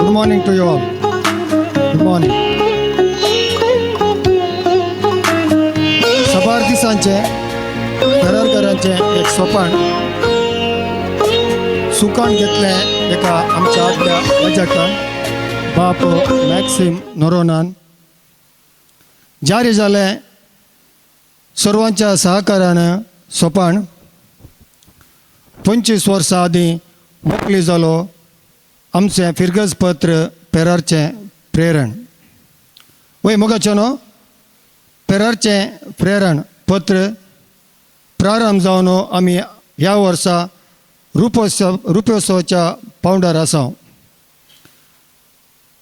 Good morning to you all. Good morning. साबार दिसांचें पेरारकारांचें एक सोपान सुकान घेतलें एका आमच्या आदल्या अजकान बाप मॅक्सिम नोरोनान जारी जालें सर्वांच्या सहकारान सोपान 25 वर्सां आदीं मोकळी जालो आमचें फिरगज पत्र पेरारचें प्रेरण. वय मोगाचें न्हू पेरारचें प्रेरण पत्र प्रारंभ जावन आमी ह्या वर्सा रुप्योत्सवाच्या पावंड्यार आसा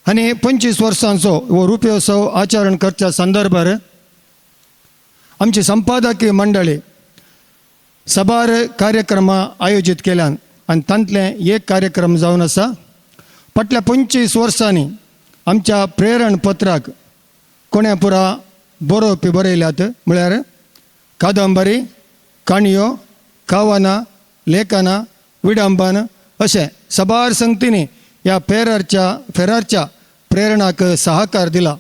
आनी 25 वर्सांचो हो रुप्योत्सव आचरण करच्या संदर्भार आमची संपादकीय मंडळी साबार कार्यक्रमां आयोजीत केल्यान आनी तांतलें एक कार्यक्रम जावन आसा फाटल्या 25 वर्सांनी आमच्या प्रेरण पत्राक कोणें पुरा बरोवपी बरयल्यात म्हळ्यार कादंबरी, काणयो, कवनां, लेखनां, विडंबन अशें साबार संगतींनी ह्या फेरारच्या प्रेरणाक सहकार दिला.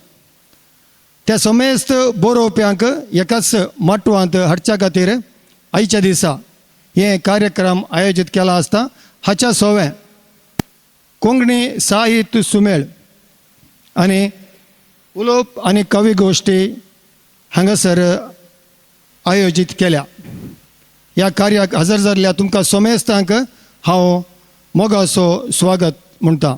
त्या समेस्त बरोवप्यांक एकाच माटवांत हाडच्या खातीर आयच्या दिसा हे कार्यक्रम आयोजीत केला आसता. हाच्या सोवें कोंकणी साहित्य सुमेळ आनी उलोवप आनी कवी गोश्टी हांगासर आयोजीत केल्या. ह्या कार्याक हजर जाल्ल्या तुमकां समेस्तांक हांव मोगाचो स्वागत म्हणटा.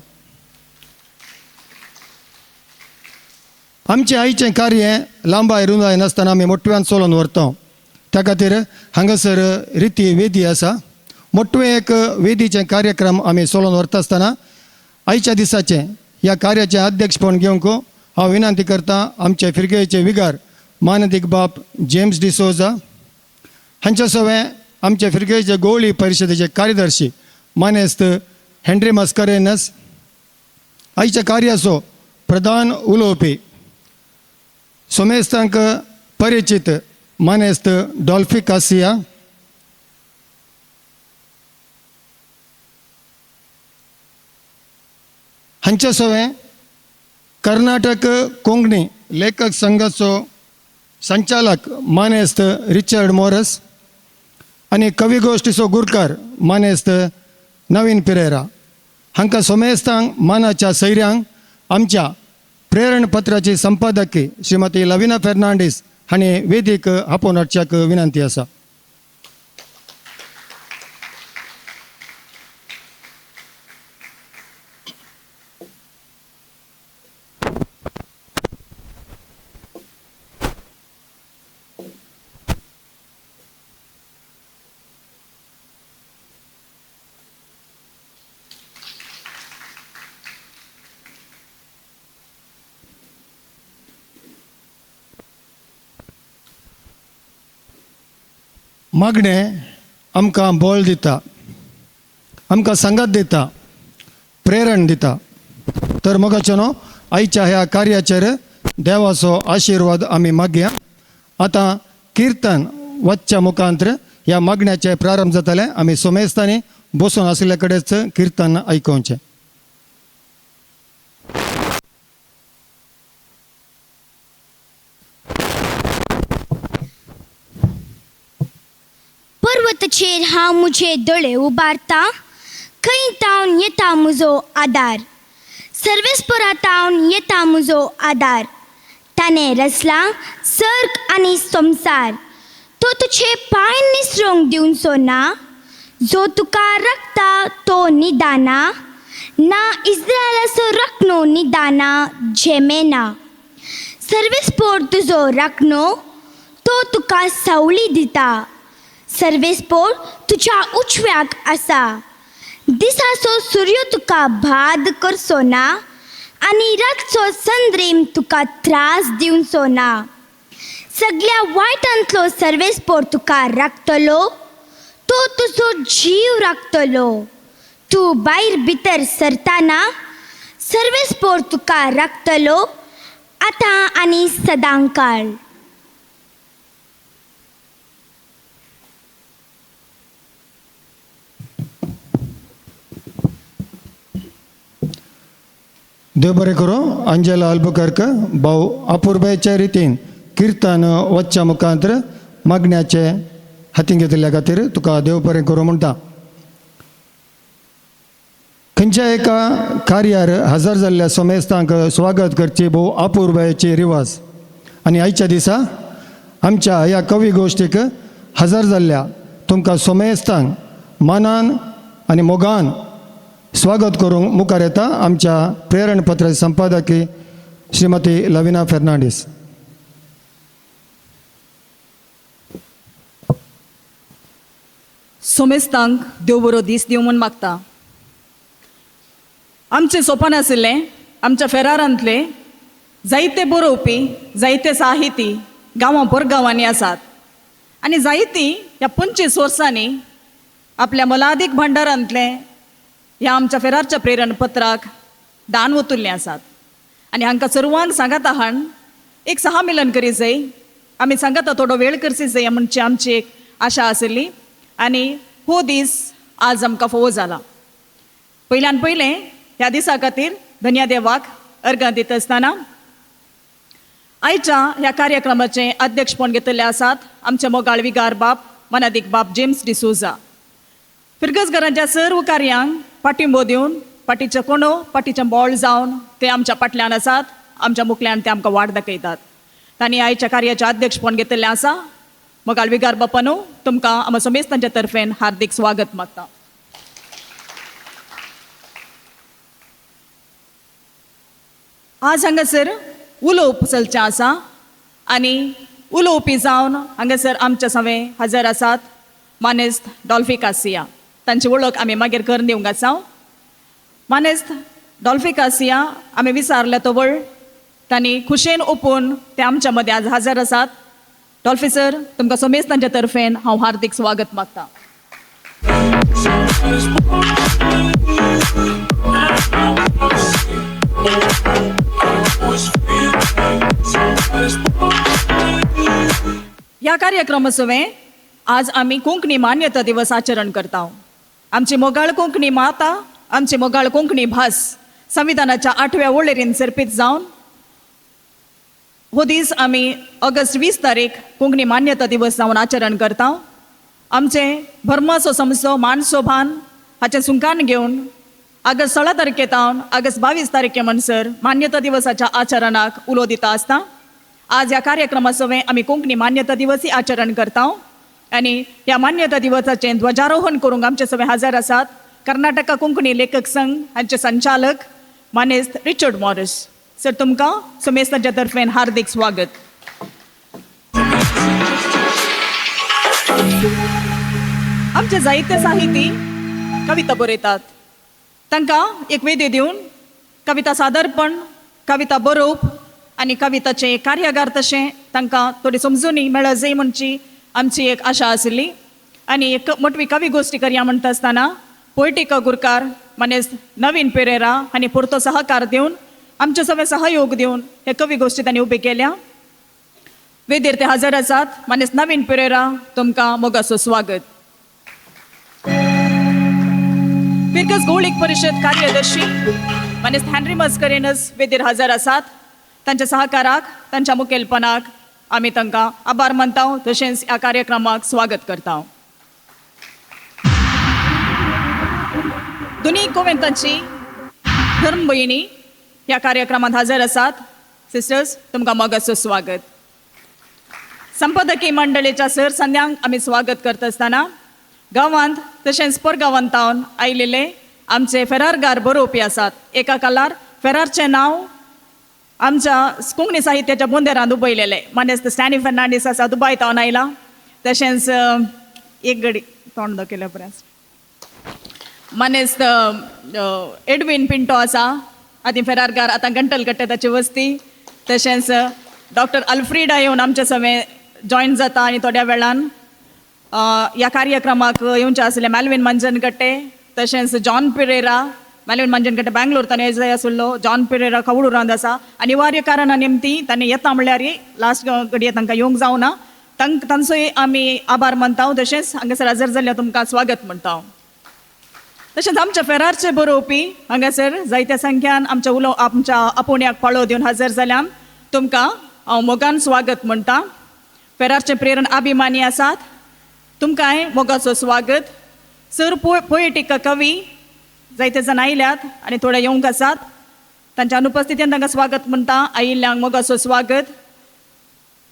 आमचें आयचें कार्य लांबाय रुंदाय नासतना आमी मोटव्यान चलोवन व्हरता. त्या खातीर हांगासर रिती वेदी आसा. मोटवें एक वेदीचें कार्यक्रम आमी चलोवन व्हरता आसतना आयच्या दिसाचें ह्या कार्याचें अध्यक्षपण घेवंक हांव विनंती करता आमचे फिरगेचे विगार मानदीक बाप जेम्स डिसोजा हांच्या सवें आमचे फिरगेचे गोवळी परिशदेचे कार्यदर्शी मानेस्त हेनरी मस्करेनस, आयच्या कार्याचो प्रधान उलोवपी सोमेस्तांक परिचित मानेस्त डॉल्फी कासिया, हांच्या सवें कर्नाटक कोंकणी लेखक संघाचो संचालक मानेस्त रिचर्ड मोरस आनी कवी गोश्टीचो गुरकार मानेस्त नवीन पिरेरा हांकां सोमेस्तांक मानाच्या सैऱ्यांक आमच्या प्रेरण पत्राची संपादकी श्रीमती लविना फेर्नांडीस हांणी वेदीक आपोवन हाडच्याक विनंती आसा. मागणें आमकां बळ दिता, आमकां सांगात दिता, प्रेरण दिता. तर मोगाचें न्हू आयच्या ह्या कार्याचेर देवाचो आशिर्वाद आमी मागया. आतां किर्तन वच्च्या मुखांतर ह्या मागण्याचें प्रारंभ जातलें. आमी सोमेस्तांनी बसून आशिल्ल्या कडेच किर्तन आयकोवचें. पर्वतचेर हांव म्हजे दोळे उबारता, खंय तावन येता म्हजो आदार, सर्वेस्परा तावन येता म्हजो आदार. ताणें रचला सर्ग आनी संवसार, तो तुजे पांय निसरोंक दिवचो ना, जो तुका राखता तो निदाना ना, इस्रायलाचो राखणो निदाना झेमेना. सर्वेस्पोर तुजो राखणो, तो तुका सावळी दिता, सर्वेस्पोर तुज्या उजव्याक आसा. दिसाचो सूर्य तुका भाद करचो ना आनी रातचो संद्रेम तुका त्रास दिवचो ना. सगल्या वायटांतलो सर्वेस्पोर तुका राखतलो, तो तुजो जीव राखतलो. तूं भायर भितर सरतना सर्वेस्पोर तुका राखतलो, आतां आनी सदांकाळ. देव बरें करूं अंजेला अल्बुकर्क भाव अपुरबायच्या रितीन किर्तन वच्च्या मुखांतर मागण्याचे हातीन घेतिल्ल्या खातीर तुका देव बरें करूं म्हणटा. खंयच्या एका कार्यार हजर जाल्ल्या समेस्तांक स्वागत करची भोव अपुरबायेची रिवाज आनी आयच्या दिसा आमच्या ह्या कवी गोश्टीक हजर जाल्ल्या तुमकां सोमेस्तांक मानान आनी मोगान स्वागत करूंक मुखार येता आमच्या प्रेरण पत्र संपादकी श्रीमती लविना फेर्नांडीस. सोमेस्तांक देव बरो दीस दिवं म्हूण मागता. आमचें सोपान आशिल्लें आमच्या फेरारांतले जायते बरोवपी जायते साहिती गांवां परगांवांनी आसात आनी जायतीं ह्या 25 वर्सांनी आपल्या मोलादीक भांडारांतलें ह्या आमच्या फेरारच्या प्रेरण पत्राक दान ओतुल्लें आसात. आनी हांकां सर्वांक सांगात आहान एक सहा मिलन करी जाय, आमी सांगाता थोडो वेळ करची जाय म्हणची आमची एक आशा आशिल्ली आनी हो दीस आज आमकां फोवो जाला. पयल्यान पयलें ह्या दिसा खातीर धन्या देवाक अर्गां दिता आसतना आयच्या ह्या कार्यक्रमाचें अध्यक्षपण घेतिल्ले आसात आमचे मोगाळ विगार बाप मनादीक बाप जेम्स डिसोजा. फिरगजघरांच्या सर्व कार्यांक पाठिंबो दिवन पाटीचें कोणो पाटीचें बोळ जावन ते आमच्या फाटल्यान आसात, आमच्या मुखल्यान ते आमकां वाट दाखयतात. तांणी आयच्या कार्याचें अध्यक्षपण घेतिल्लें आसा. मोगाळ विगार बापानू तुमकां आमच्या समेस्तांच्या तर्फेन हार्दीक स्वागत मागता. आज हांगासर उलोवप चलचें आसा आनी उलोवपी जावन हांगासर आमच्या सवें हजर आसात मानेस्त डॉल्फी कासिया. तांची वळख आमी मागीर करून दिवंक आसा. मानेस्त डॉल्फी कासिया आमी विचारले तो वळ तांणी खुशेन ओपून ते आमच्या मदें आज हजर आसात. डॉल्फी सर, तुमकां समेस्तांच्या तर्फेन हांव हार्दीक स्वागत मागता. ह्या कार्यक्रमा सवें आज आमी कोंकणी मान्यता दिवस आचरण करता. आमची मोगाळ कोंकणी माता, आमची मोगाळ कोंकणी भास संविधानाच्या 8व्या वळेरीन सर्पीत जावन हो दीस आमी ऑगस्ट 20 तारीख कोंकणी मान्यता दिवस जावन आचरण करता. आमचें भरमाचो समजो मानसो भान हाचें सुंकान घेवन ऑगस्ट 16 तारखे तावन ऑगस्ट 22 तारखे म्हणसर मान्यता दिवसाच्या आचरणाक उलो दिता आसता. आज ह्या कार्यक्रमा सवें आमी कोंकणी मान्यता दिवसय आचरण करता आनी ह्या मान्यता दिवसाचें ध्वजारोहण करूंक आमचे सवें हजर आसात कर्नाटका कोंकणी लेखक संघ हांचे संचालक मानेस्त रिचर्ड मॉरिस सर. तुमकां समेस्तांच्या तर्फेन हार्दीक स्वागत. आमचे जायते साहिती कविता बरयतात, तांकां एक वेदी दिवन कविता सादरपण, कविता बरोवप आनी कविताचें कार्यागार तशें तांकां थोडी समजुनी मेळत जाय म्हणची आमची एक आशा आशिल्ली. आनी एक मोटवी कवी गोश्टी करया म्हणटा आसतना पोयटिका गुरकार मानेस्त नवीन पेरेरा हांणी पुरतो सहकार दिवन आमचे सगळे सहयोग दिवन हे कवी गोश्टी तांणी उबी केल्या. वेदीर ते हजर आसात. मानेस्त नवीन पेरेरा, तुमकां मोगाचो स्वागत. फिरगज गौळीक परिशद कार्यदर्शी मानेस्त हॅनरी मस्करेनस वेदीर हजर आसात. तांच्या सहकाराक, तांच्या मुखेलपणाक आमी तांकां आभार मानता, तशेंच ह्या कार्यक्रमाक स्वागत करता. दोनी कोवेंतांची धर्म भयणी ह्या कार्यक्रमांत हजर आसात. सिस्टर्स, तुमकां मोगाचो स्वागत. संपादकी मंडळीच्या सर संद्यांक आमी स्वागत करता आसतना गांवांत तशेंच परगांवांत तावन आयिल्ले आमचे फेरारगार बरोवपी आसात. एका काळार फेरारचें नांव आमच्या कोंकणी साहित्याच्या बोंदेरांत उबयलेलें मानेस्त स्टॅनी फर्नांडीस आसा, दुबाय तावन आयला. तशेंच एक गडी तोंड दाखयल्या परस मानेस्त एडवीन पिंटो आसा, आदी फेरारगार, आतां गंटल कट्टे ताची वस्ती. तशेंच डॉक्टर अल्फ्रिडा येवन आमच्या सवें जॉयन जाता आनी थोड्या वेळान ह्या कार्यक्रमाक येवचें आसलें मॅलवीन मंजनकट्टे, तशेंच जॉन पिरेरा. मॅलवीन मंजनकट्टे बेंगलोर ताणें जाय आसलो, जॉन पिरेरा खवडूरांत आसा. अनिवार्य कारणा निमती ताणें येता म्हणल्यार लास्ट घडये तांकां येवंक जावना. तांचोय आमी आभार मानता, तशेंच हांगासर हजर जाल्ल्या तुमकां स्वागत म्हणटा. तशेंच आमच्या फेरारचे बरोवपी हांगासर जायत्या संख्यान आमच्या उलो आमच्या आपोवण्याक पाळो दिवन हजर जाल्यान तुमकां हांव मोगान स्वागत म्हणटा. फेरारचे प्रेरण अभिमानी आसात, तुमकांय मोगाचो स्वागत. सर पोएटीक कवी जायते जाण आयल्यात आनी थोडे येवंक आसात, तांच्या अनुपस्थितीन तांकां स्वागत म्हणटा. आयिल्ल्यांक मोगाचो स्वागत.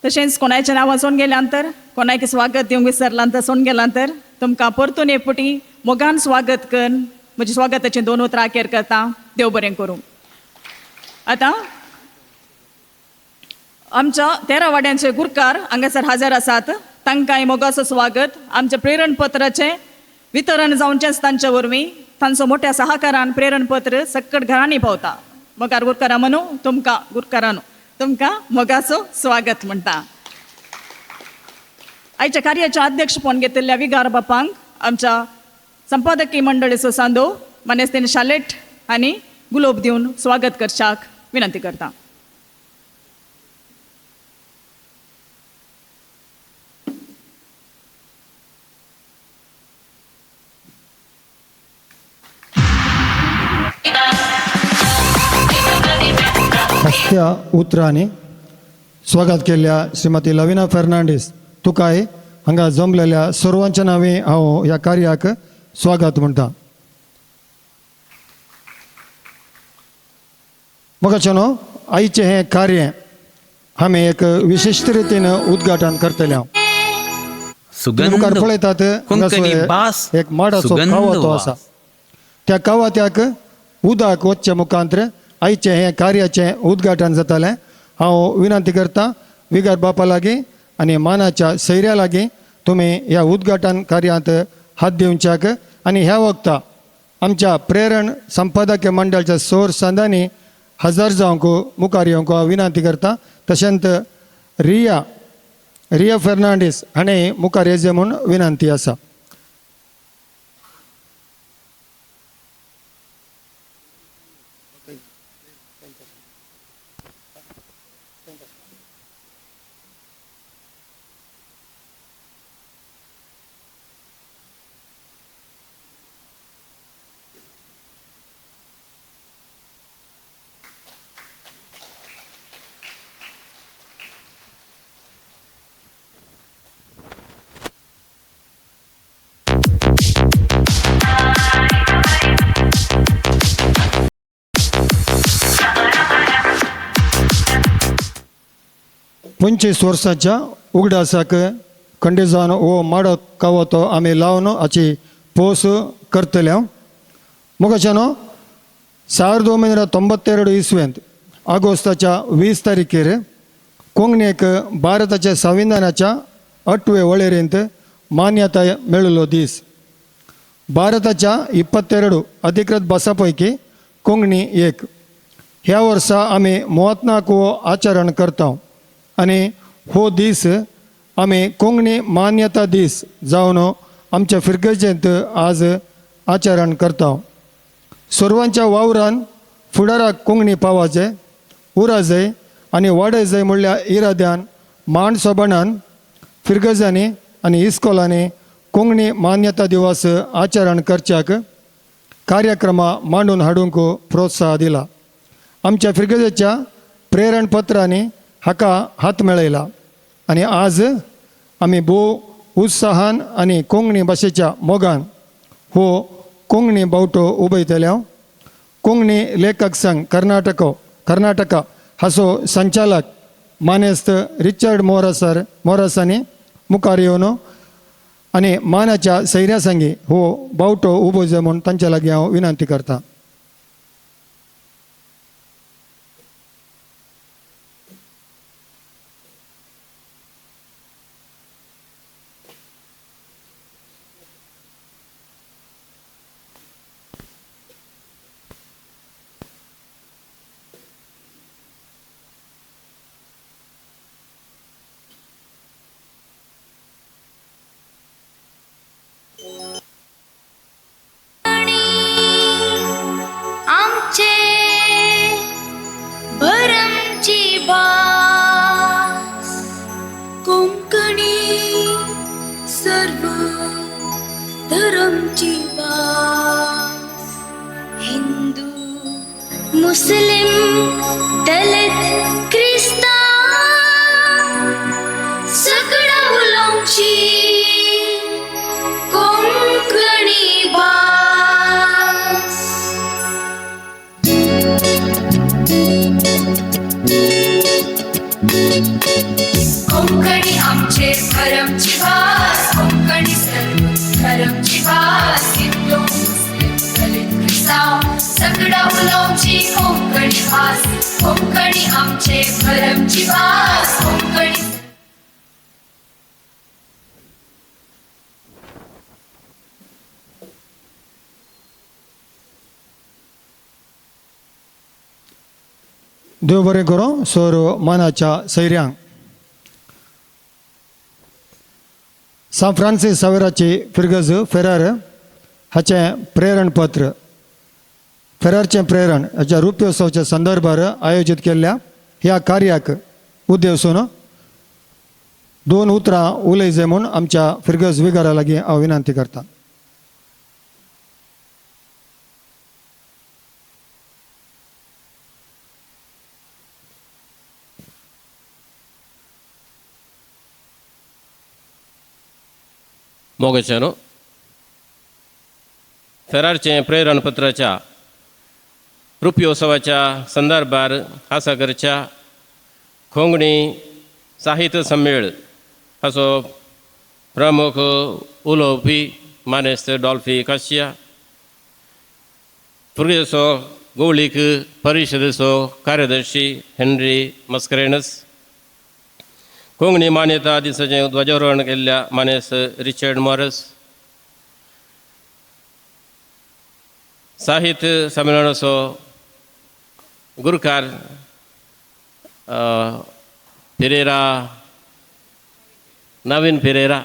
तशेंच कोणायचें नांव वचून गेल्यान तर कोणायक स्वागत दिवंक विसरलां तर सोन गेलां तर तुमकां परतून एक फावटी मोगान स्वागत कर म्हज्या स्वागताचें दोन उतरां अखेर करता. देव बरें करूं. आतां आमच्या 13 वाड्यांचे गुरकार हांगासर हजर आसात, तांकांय मोगाचो स्वागत. आमच्या प्रेरण पत्राचें वितरण जावचेंच तांचे वरवीं, तांचो मोठ्या सहकारान प्रेरण पत्र सक्कट घरांनी पावता. मोगार गुरकारा म्हणू तुमकां, गुरकारानो तुमकां मोगाचो स्वागत म्हणटा. आयच्या कार्याचे अध्यक्षपण घेतिल्ल्या विगार बापांक आमच्या संपादकी मंडळीचो सांदो मानेस्तेन शालेट आनी गुलोब दिवन स्वागत करच्याक विनंती करता. हस्त्या उतरांनी स्वागत केल्ल्या श्रीमती लविना फेर्नांडीस तुकाय हांगा जमलेल्या सर्वांच्या नांवे हांव ह्या कार्याक स्वागत म्हणटा. म्हाका न्हू आयचें हें कार्य आमी एक विशिश्ट रितीन उद्घाटन करतले. हांव मुखार सुगंध पळयतात कोंकणी हांगासर भास एक माडाचो सुगंध कावतो वास. आसा, त्या कावात्याक उदक वचचे मुखांत आयचें हें कार्याचें उद्घाटन जातालें. हांव विनंती करता विगार बापा लागीं आनी मानाच्या सैऱ्या लागीं तुमी ह्या उद्घाटन कार्यांत हात दिवच्याक आनी ह्या वखता आमच्या प्रेरण संपादक मंडळाच्या सोर संदांनी हजर जावंक मुखार येवंक हांव विनंती करता. तशेंच रिया रिया फेर्नांडीस हाणें मुखार येवचें म्हूण विनंती आसा. पंचवीस वर्साच्या उगडासाक खंडेजान हो माडो कावतो आमी लावन हाची पोस करतले. हांव मोगाच्यानो 1992 इस्वेंत ऑगस्टाच्या 20 तारखेर कोंकणीक भारताच्या संविधानाच्या 8वे वळेरेंत मान्यताय मेळिल्लो दीस. भारताच्या 22 अधिकृत भासां पैकी कोंकणी एक. ह्या वर्सा आमी मोहत्नाक हो आचरण करता आनी हो दीस आमी कोंकणी मान्यता दीस जावन आमच्या फिरगर्जेंत आज आचरण करता. सर्वांच्या वावरान फुडाराक कोंकणी पावाचे उराजय आनी वाडयजय म्हणल्या इराद्यान मान सोबणान फिरगर्जांनी आनी इस्कोलांनी कोंकणी मान्यता दिवस आचरण करच्याक कार्यक्रमा मांडून हाडूंक प्रोत्साह दिला. आमच्या फिरगर्जेच्या प्रेरण पत्रांनी हाका हात मेळयला आनी आज आमी भोव उत्साहान आनी कोंकणी भाशेच्या मोगान हो कोंकणी बावटो उबयतले. हांव कोंकणी लेखक संघ कर्नाटका हाचो संचालक मानेस्त रिचर्ड मोरासर मोरासांनी मुखार येवन आनी मानाच्या सैऱ्या संगी हो बावटो उबो जाय म्हूण तांच्या लागीं हांव विनंती करता. मुस्लिम दलित क्रिस्तांव सगळा उलोवची कोंकणी भास. कोंकणी आमचे धर्मची भास, कोंकणी सर्व धर्मची भास. हिंदू मुस्लिम दलित क्रिस्तांव सगळा उलोवची कोंकणी भास. कोंकणी आमचे धर्मची भास, कोंकणी. देव बरें करूं सोर मानाच्या सैऱ्यांक. सांत फ्रांसीस सावेराची फिरगज फेरार हाचें प्रेरणपत्र, फेरारचें प्रेरण हाच्या रुप्योत्सवाच्या संदर्भार आयोजीत केल्ल्या ह्या कार्याक उद्देशून दोन उतरां उलयजे म्हूण आमच्या फिरगज विगारा लागीं हांव विनंती करतां. मोगेच्यानो, फेरारचें प्रेरणपत्राच्या रुप्योत्सवाच्या संदर्भार हासागरच्या कोंकणी साहित्य सम्मेळ हाचो प्रमुख उलोवपी मानेस्त डॉल्फी काशिया, पुर्तुगेजो गोवळीक परिशदेचो कार्यदर्शी हेनरी मस्करेनस, कोंकणी मान्यता दिसाचें ध्वजारोहण केल्ल्या मानेस्त रिचर्ड मॉरस, साहित्य संमेलनाचो गुरकार पिरेरा, नवीन पिरेरा,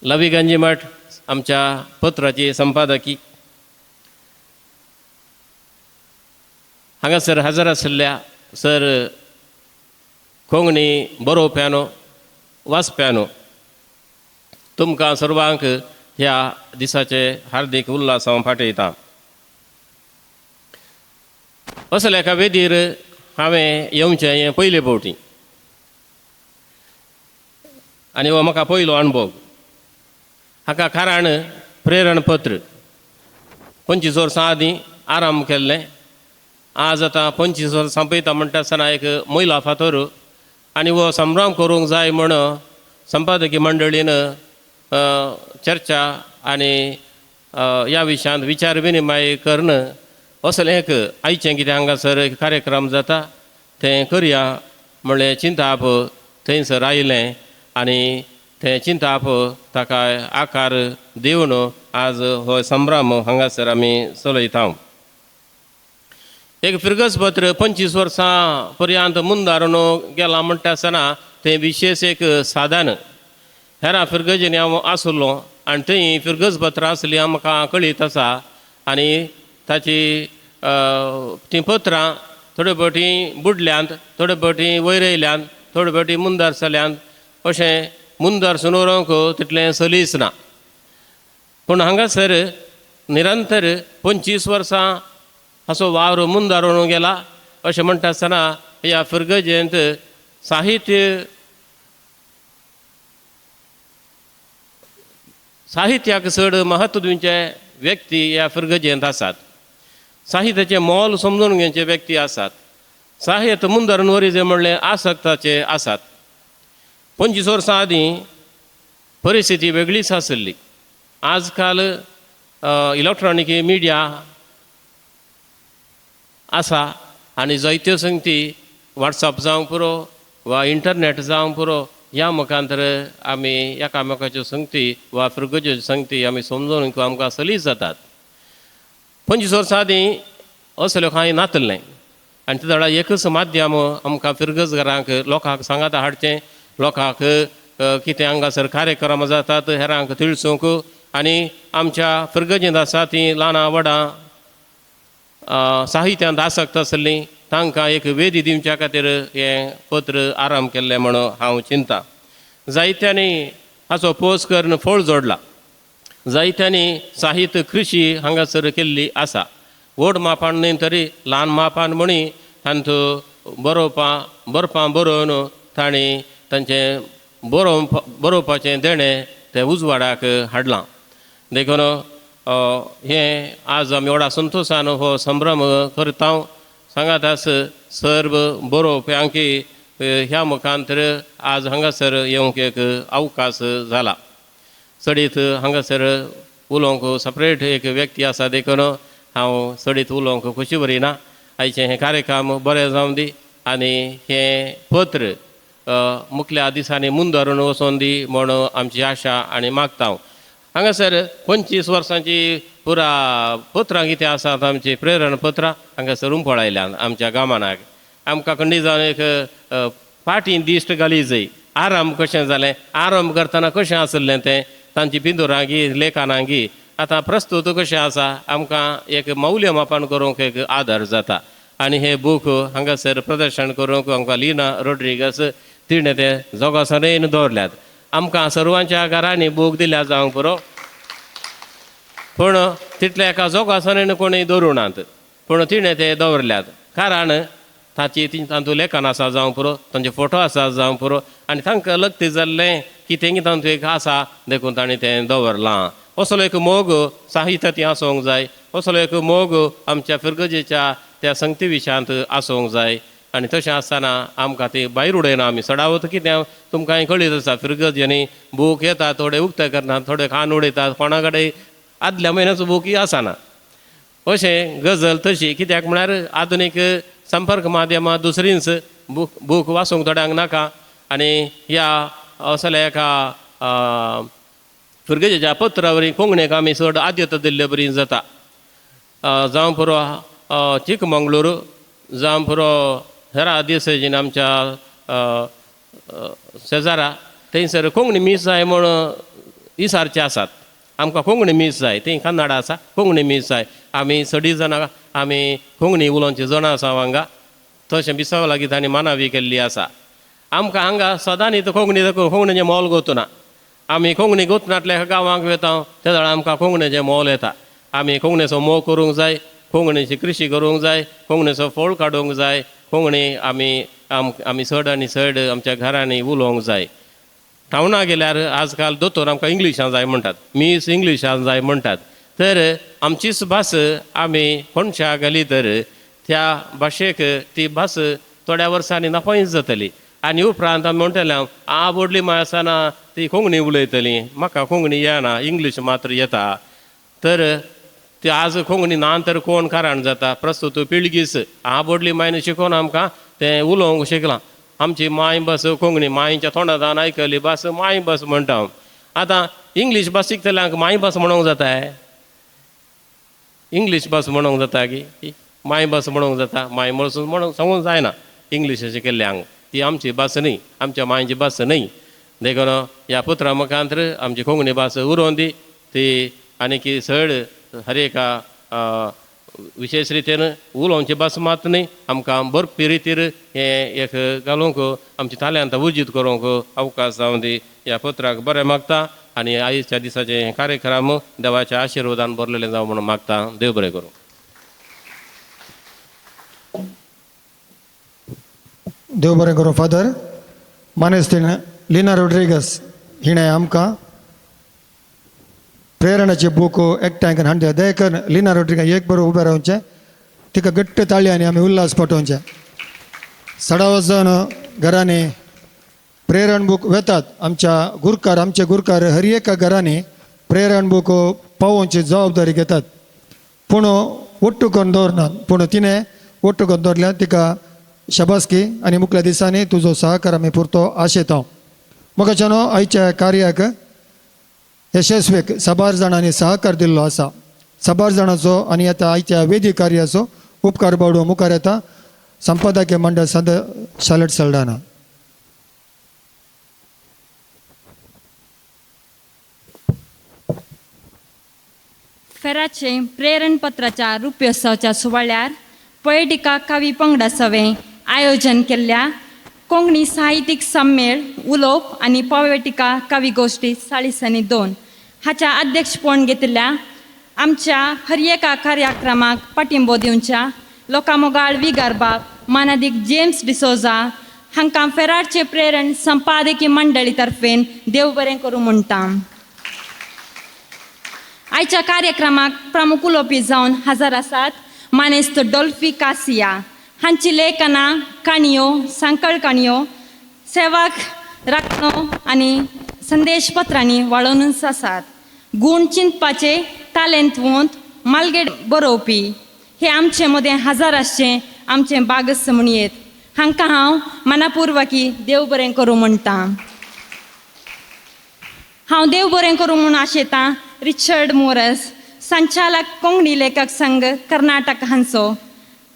लवी गंजीमठ आमच्या पत्राची संपादकी, हांगासर हजर आशिल्ल्या सर कोंकणी बरोवप्यानो वाचप्यानो, तुमकां सर्वांक ह्या दिसाचे हार्दीक उल्हास हांव पाठयतां. असल्या एका वेदीर हांवें येवचें हें पयले फावटी आनी हो म्हाका पयलो अणभव. हाका कारण प्रेरणपत्र 25 वर्सां आदीं आराम केल्लें. आज आतां 25 वर्सां सोंपयता म्हणटा आसतना एक मैला फातर आनी हो संभ्रम करूंक जाय म्हूण संपादकी मंडळीन चर्चा आनी ह्या विशयांत विचार विनिमय करून असलें एक आयचें कितें हांगासर एक कार्यक्रम जाता तें करया म्हणलें चिंताप थंयसर आयलें आनी तें चिंताप ताका आकार दिवन आज हो संभ्रम हांगासर आमी चलयता. एक फिरगज पत्र 25 वर्सां पर्यंत मुंदारून गेलां म्हणटा आसतना तें विशेश एक साधन. हेरां फिरगजींनी हांव आसलो आनी थंय फिरगज पत्रां आसलीं म्हाका कळीत आसा आनी ताची तीं पत्रां थोडे फावटी बुडल्यांत, थोडे फावटी वयर येयल्यांत, थोडे फावटी मुंदार जाल्यांत. अशें मुंदार सून व्हरूंक तितलें सलीस ना. पूण हांगासर निरंतर 25 वर्सां हाचो वावर मुंदार व्हरूंक गेला. अशें म्हणटा आसतना ह्या फिरगजेंत साहित्य साहित्याक चड म्हत्व दिवचे व्यक्ती ह्या फिरगजेंत आसात. साहित्याचें मोल समजून घेवचे व्यक्ती आसात. साहित्य मुंदारून व्हरी म्हणलें आसक्ताचे आसात. 25 वर्सां आदीं परिस्थिती वेगळीच आसली. आजकाल इलेक्ट्रॉनीक मिडिया आसा आनी जायत्यो संगती वॉट्सएप जावंक पुरो वा इंटरनेट जावंक पुरो ह्या मुखांतर आमी एकामेकाच्यो संगती वा फिरगज्यो संगती आमी समजून आमकां सलीस जातात. 25 वर्सां आदीं असल्यो कांय नातलें आनी ते वेळार एकच माध्यम आमकां फिरगजगारांक लोकांक सांगाता हाडचें, लोकांक कितें हांगासर कार्यक्रम जातात हेरांक तिळसूंक आनी आमच्या फिरगजींत आसा तीं ल्हानां व्हडां साहित्यांत आसक्त आसलीं तांकां एक वेदी दिवच्या खातीर हें पत्र आराम केल्लें म्हूण हांव चिंता. जायत्यांनी हाचो पोस करून फळ जोडला. जायत्यांनी साहित्य कृशी हांगासर केल्ली आसा. व्हड मापान न्हय तरी ल्हान मापान म्हणी तांचो बरोवपां बरपां बरोवन तांणी तांचें बरोवपाचें देणें तें उजवाडाक हाडलां. देखून हें आज आमी व्हडा संतोशान हो संभ्रम करता. सांगातास सर्व बरोवप्यांकी ह्या मुखांतर आज हांगासर येवंक एक अवकाश जाला. चडीत हांगासर उलोवंक सपरेट एक व्यक्ती आसा देखून हांव चडीत उलोवंक खोशी बरयना. आयचें हें कार्यक्रम बरें जावं दी आनी हें पत्र मुखल्या दिसांनी मुंदरून वचोन दी म्हूण आमची आशा आनी मागता. हांव हांगासर 25 वर्सांची पुरा पत्रां कितें आसात आमची प्रेरण पत्रां हांगासर उंपळायल्यान आमच्या गामानाक. आमकां खंडी जावन एक फाटीं दिश्ट घाली जाय आरंभ कशें जालें, आरंभ करतना कशें आसलें तें, तांची पिंदुरां गी लेखनां गी आतां प्रस्तूत कशें आसा आमकां एक मौल्यमापन करूंक एक आदार जाता. आनी हे बूक हांगासर प्रदर्शन करूंक आमकां लिना रोड्रिगस तिणें ते जोगासणेन दवरल्यात. आमकां सर्वांच्या घरांनी बूक दिल्या जावंक पुरो, पूण तितल्या एका जोगासणेन कोणूय दवरूं नात, पूण तिणें ते दवरल्यात. कारण ताची तातूंत लेखन आसा जावंक पुरो, तांचे फोटो आसा जावंक पुरो आनी तांकां लग्ती जाल्लें कितें तातूंत एक आसा देखून तांणी तें दवरलां. असलो एक मोग साहित्य आसूंक जाय, असलो एक मोग आमच्या फिरगजेच्या त्या संगती विशयांत आसूंक जाय. आनी तशें आसतना आमकां ती भायर उडयना आमी चडावत कितें तुमकां कळीत आसा फिरगज आनी बूक येता थोडे उक्ते करना, थोडे खान उडयतात, कोणा कडेन आदल्या म्हयन्याचो बूकय आसना. अशें गजल तशी कित्याक म्हळ्यार आधुनीक संपर्क माध्यमां दुसरींच बूक वाचूंक थोड्यांक नाका. आनी ह्या असल्या एका फिरगजेच्या पत्रा वरी कोंकणीक आमी चड आद्यता दिल्ले बरी जाता. जावं पुरो चिकमंगळूर, जावं पुरो हेरा दिसजीन आमच्या शेजारा थंयसर कोंकणी मीस जाय म्हूण इसारचे आसात. आमकां कोंकणी मीस जाय, थंय कन्नडा आसा कोंकणी मीस जाय. आमी सडी जाणां आमी कोंकणी उलोवची जाणां आसा हांगा, तशें बिसाव लागीं तांणी मानावी केल्ली आसा. आमकां हांगा सदांनी कोंकणी कोंकणीचें मोल गोतना आमी कोंकणी गोतनांतल्या गांवांक वता त्या वेळार आमकां कोंकणीचें मोल येता. आमी कोंकणीचो मोग करूंक जाय, कोंकणीची कृशी करूंक जाय, कोंकणीचो फोळ काडूंक जाय, कोंकणी आमी आमी चड आनी चड आमच्या घरांनी उलोवंक जाय. टावना गेल्यार आजकाल दोतोर आमकां इंग्लिशान जाय म्हणटात, मीस इंग्लिशान जाय म्हणटात. तर आमचीच भास आमी कोणशा घाली तर त्या भाशेक ती भास थोड्या वर्सांनी नाफायच जातली. आनी उपरांत आमी म्हणटले आ व्हडली माय आसतना ती कोंकणी उलयतली, म्हाका कोंकणी येना इंग्लीश मात्र येता. तर ती आज कोंकणी ना तर कोण कारण जाता प्रस्तूत पिळगीच आ व्हडली मायन शिकोवन आमकां तें उलोवंक शिकलां. आमची माय भास कोंकणी मायच्या तोंडांत आयकली भास माय भास म्हणटा हांव. आतां इंग्लीश भास शिकतल्यांक माय भास म्हणूंक जाता, इंग्लीश भास म्हणूंक जाता की माय भास म्हणूंक जाता? माय म्हणून म्हणूंक सांगूंक जायना इंग्लीश शिकिल्ल्यांक, ती आमची भास न्ही, आमच्या मायची भास न्ही. देखून ह्या पुत्रा मुखांतर आमची कोंकणी भास उरोवन दी ती आनी चड हर एका विशेश रितीन उलोवची भास मात न्ही, आमकां बरपी रितीर हें एक घालूंक आमची ताल्यांत उजीत करूंक अवकाश जावं दी. ह्या पत्राक बरें मागता आनी आयच्या दिसाचे हे कार्यक्रम देवाच्या आशिर्वादान भरलेले जावं म्हणून मागता. देव बरें करूं. देव बरें करूं फादर. मानेस्तीण लिना रोड्रिगस हिणें आमकां प्रेरणाचे बूक एकठांय करून हाडले. दयेकर लिना रोड्रिगस एक बरोबर उबें रावचें, तिका घट्ट ताळयांनी आमी उल्हास पाठोवचें. सडावत जावन घरांनी प्रेरण बूक वेतात आमच्या गुरकार, आमचे गुरकार हर एका घरांनी प्रेरण बूक पावोवची जबाबदारी घेतात, पूण ಒಟ್ಟು करून दवरनात. पूण तिणें ಒಟ್ಟು करून दवरल्यार तिका शाबासकी आनी मुखल्या दिसांनी तुजो सहकार आमी पुरतो आशेता. म्हाका आयच्या कार्याक यशस्वीक साबार जाणांनी सहकार दिल्लो आसा. साबार जाणांचो आनी आतां आयच्या वेदी कार्याचो उपकार बावडो मुखार येता संपादकीय मंडळ सद शालट सल्डाना. फेराचे प्रेरण पत्राच्या रुप्योत्सवाच्या सुवाळ्यार पॉयटिका कवी पंगडा सवें आयोजन केल्ल्या कोंकणी साहित्यीक सम्मेळ उलोवप आनी पॉयटिका कवी गोश्टी 42 हाच्या अध्यक्षपण घेतिल्ल्या आमच्या हर एका कार्यक्रमाक पाठिंबो दिवच्या लोकामोगाळ विगारबाब मानादीक जेम्स डिसोजा हांकां फेरारचे प्रेरण संपादकी मंडळी तर्फेन देव बरें करूं म्हणटा. आयच्या कार्यक्रमाक प्रमुख उलोवपी जावन हजर आसात मानेस्त डॉल्फी कासिया हांची लेखनां, काणयो, सांकळ काणयो सेवाक राखणो आनी संदेश पत्रांनी वाळोवनच आसात. गूण चिंतपाचे तालेंतवंत मालगेड बरोवपी हे आमचे मदें हजर आसचें आमचें बागस म्हणयेत. हांकां हांव मनापुर्वकी देव बरें करूं म्हणटा. हांव देव बरें करूं म्हूण आशेतां रिचर्ड मोरस, संचालक कोंकणी लेखक संघ कर्नाटक हांचो.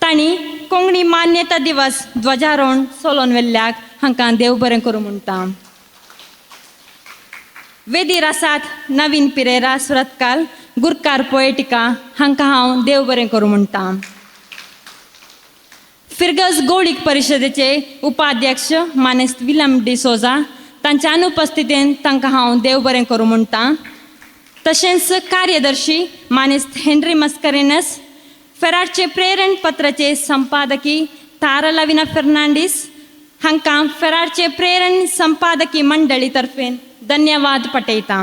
तांणी कोंकणी मान्यता दिवस ध्वजारोहण सोलोन वेल्ल्याक हांकां देव बरें करूं म्हणटा. वेदीर आसात नवीन पिरेरा सुरतकाल गुरकार पोएटिका हांकां हांव देव बरें करूं म्हणटा. फिरगज गौळीक परिशदेचे उपाध्यक्ष मानेस्त विलम डिसोजा तांच्या अनुपस्थितीन तांकां हांव देव बरें करूं म्हणटा. तशेंच कार्यदर्शी मानेस्त हेनरी मस्करेनस, फेरारचे प्रेरण पत्राचे संपादकी तारा लविना फेर्नांडीस हांकां फेरारचे प्रेरण संपादकी मंडळी तर्फेन धन्यवाद पटयता.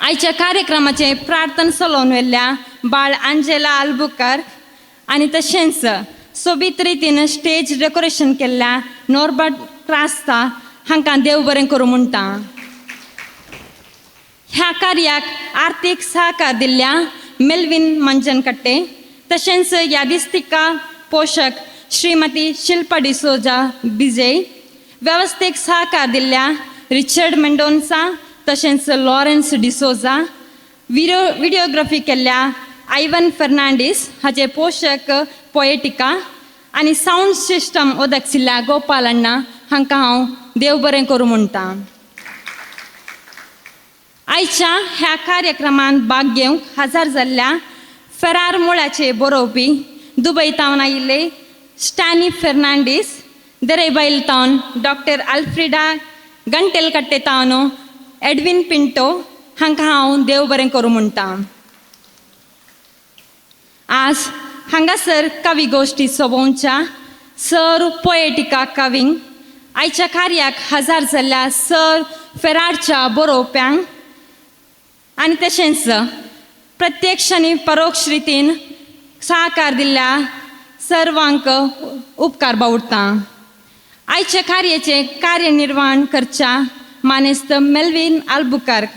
आयच्या कार्यक्रमाचे प्रार्थना चलोवन व्हेल्ल्या बाळ आंजेला आल्बुकर आनी तशेंच सोबीत रितीन स्टेज डेकोरेशन केल्ल्या नॉर्बर्ट क्रास्ता हांकां देव बरें करूं म्हणटा. ह्या कार्याक आर्थीक सहकार दिल्ल्या मेल्विन मंजनकट्टे तशेंच यादिस्तिका पोशक श्रीमती शिल्पा डिसोजा बिजय, वेवस्थेक सहकार दिल्ल्या रिचर्ड मेंडोन्सा तशेंच लॉरेन्स डिसोजा, विडियोग्राफी केल्ल्या आयवन फेर्नांडीस हाचे पोशक पोएटिका आनी सावंड सिस्टम ओदकसिल्ल्या गोपाल अण्णा हांकां हांव देव बरें करूं म्हणटा. आयच्या ह्या कार्यक्रमांत भाग घेवंक हजर जाल्ल्या फेरार मुळाचे बरोवपी दुबय तावन आयिल्ले स्टॅनी फेर्नांडीस, दरेबैल तावन डॉक्टर आल्फ्रिडा गंटेलकट्टे तावन एडविन पिंटो हांकां हांव देव बरें करूं म्हणटा. आज हांगासर कवी गोश्टी सोबोवच्या सर पोएटिका कवींक आयच्या कार्याक हजर जाल्ल्या सर फेरारच्या बरोवप्यांक आनी तशेंच प्रत्यक्ष आनी परोक्ष रितीन सहकार दिल्ल्या सर्वांक उपकार बावडटा. आयच्या कार्याचें कार्यनिर्वाहण करच्या मानेस्त मेल्विन आल्बुकर्क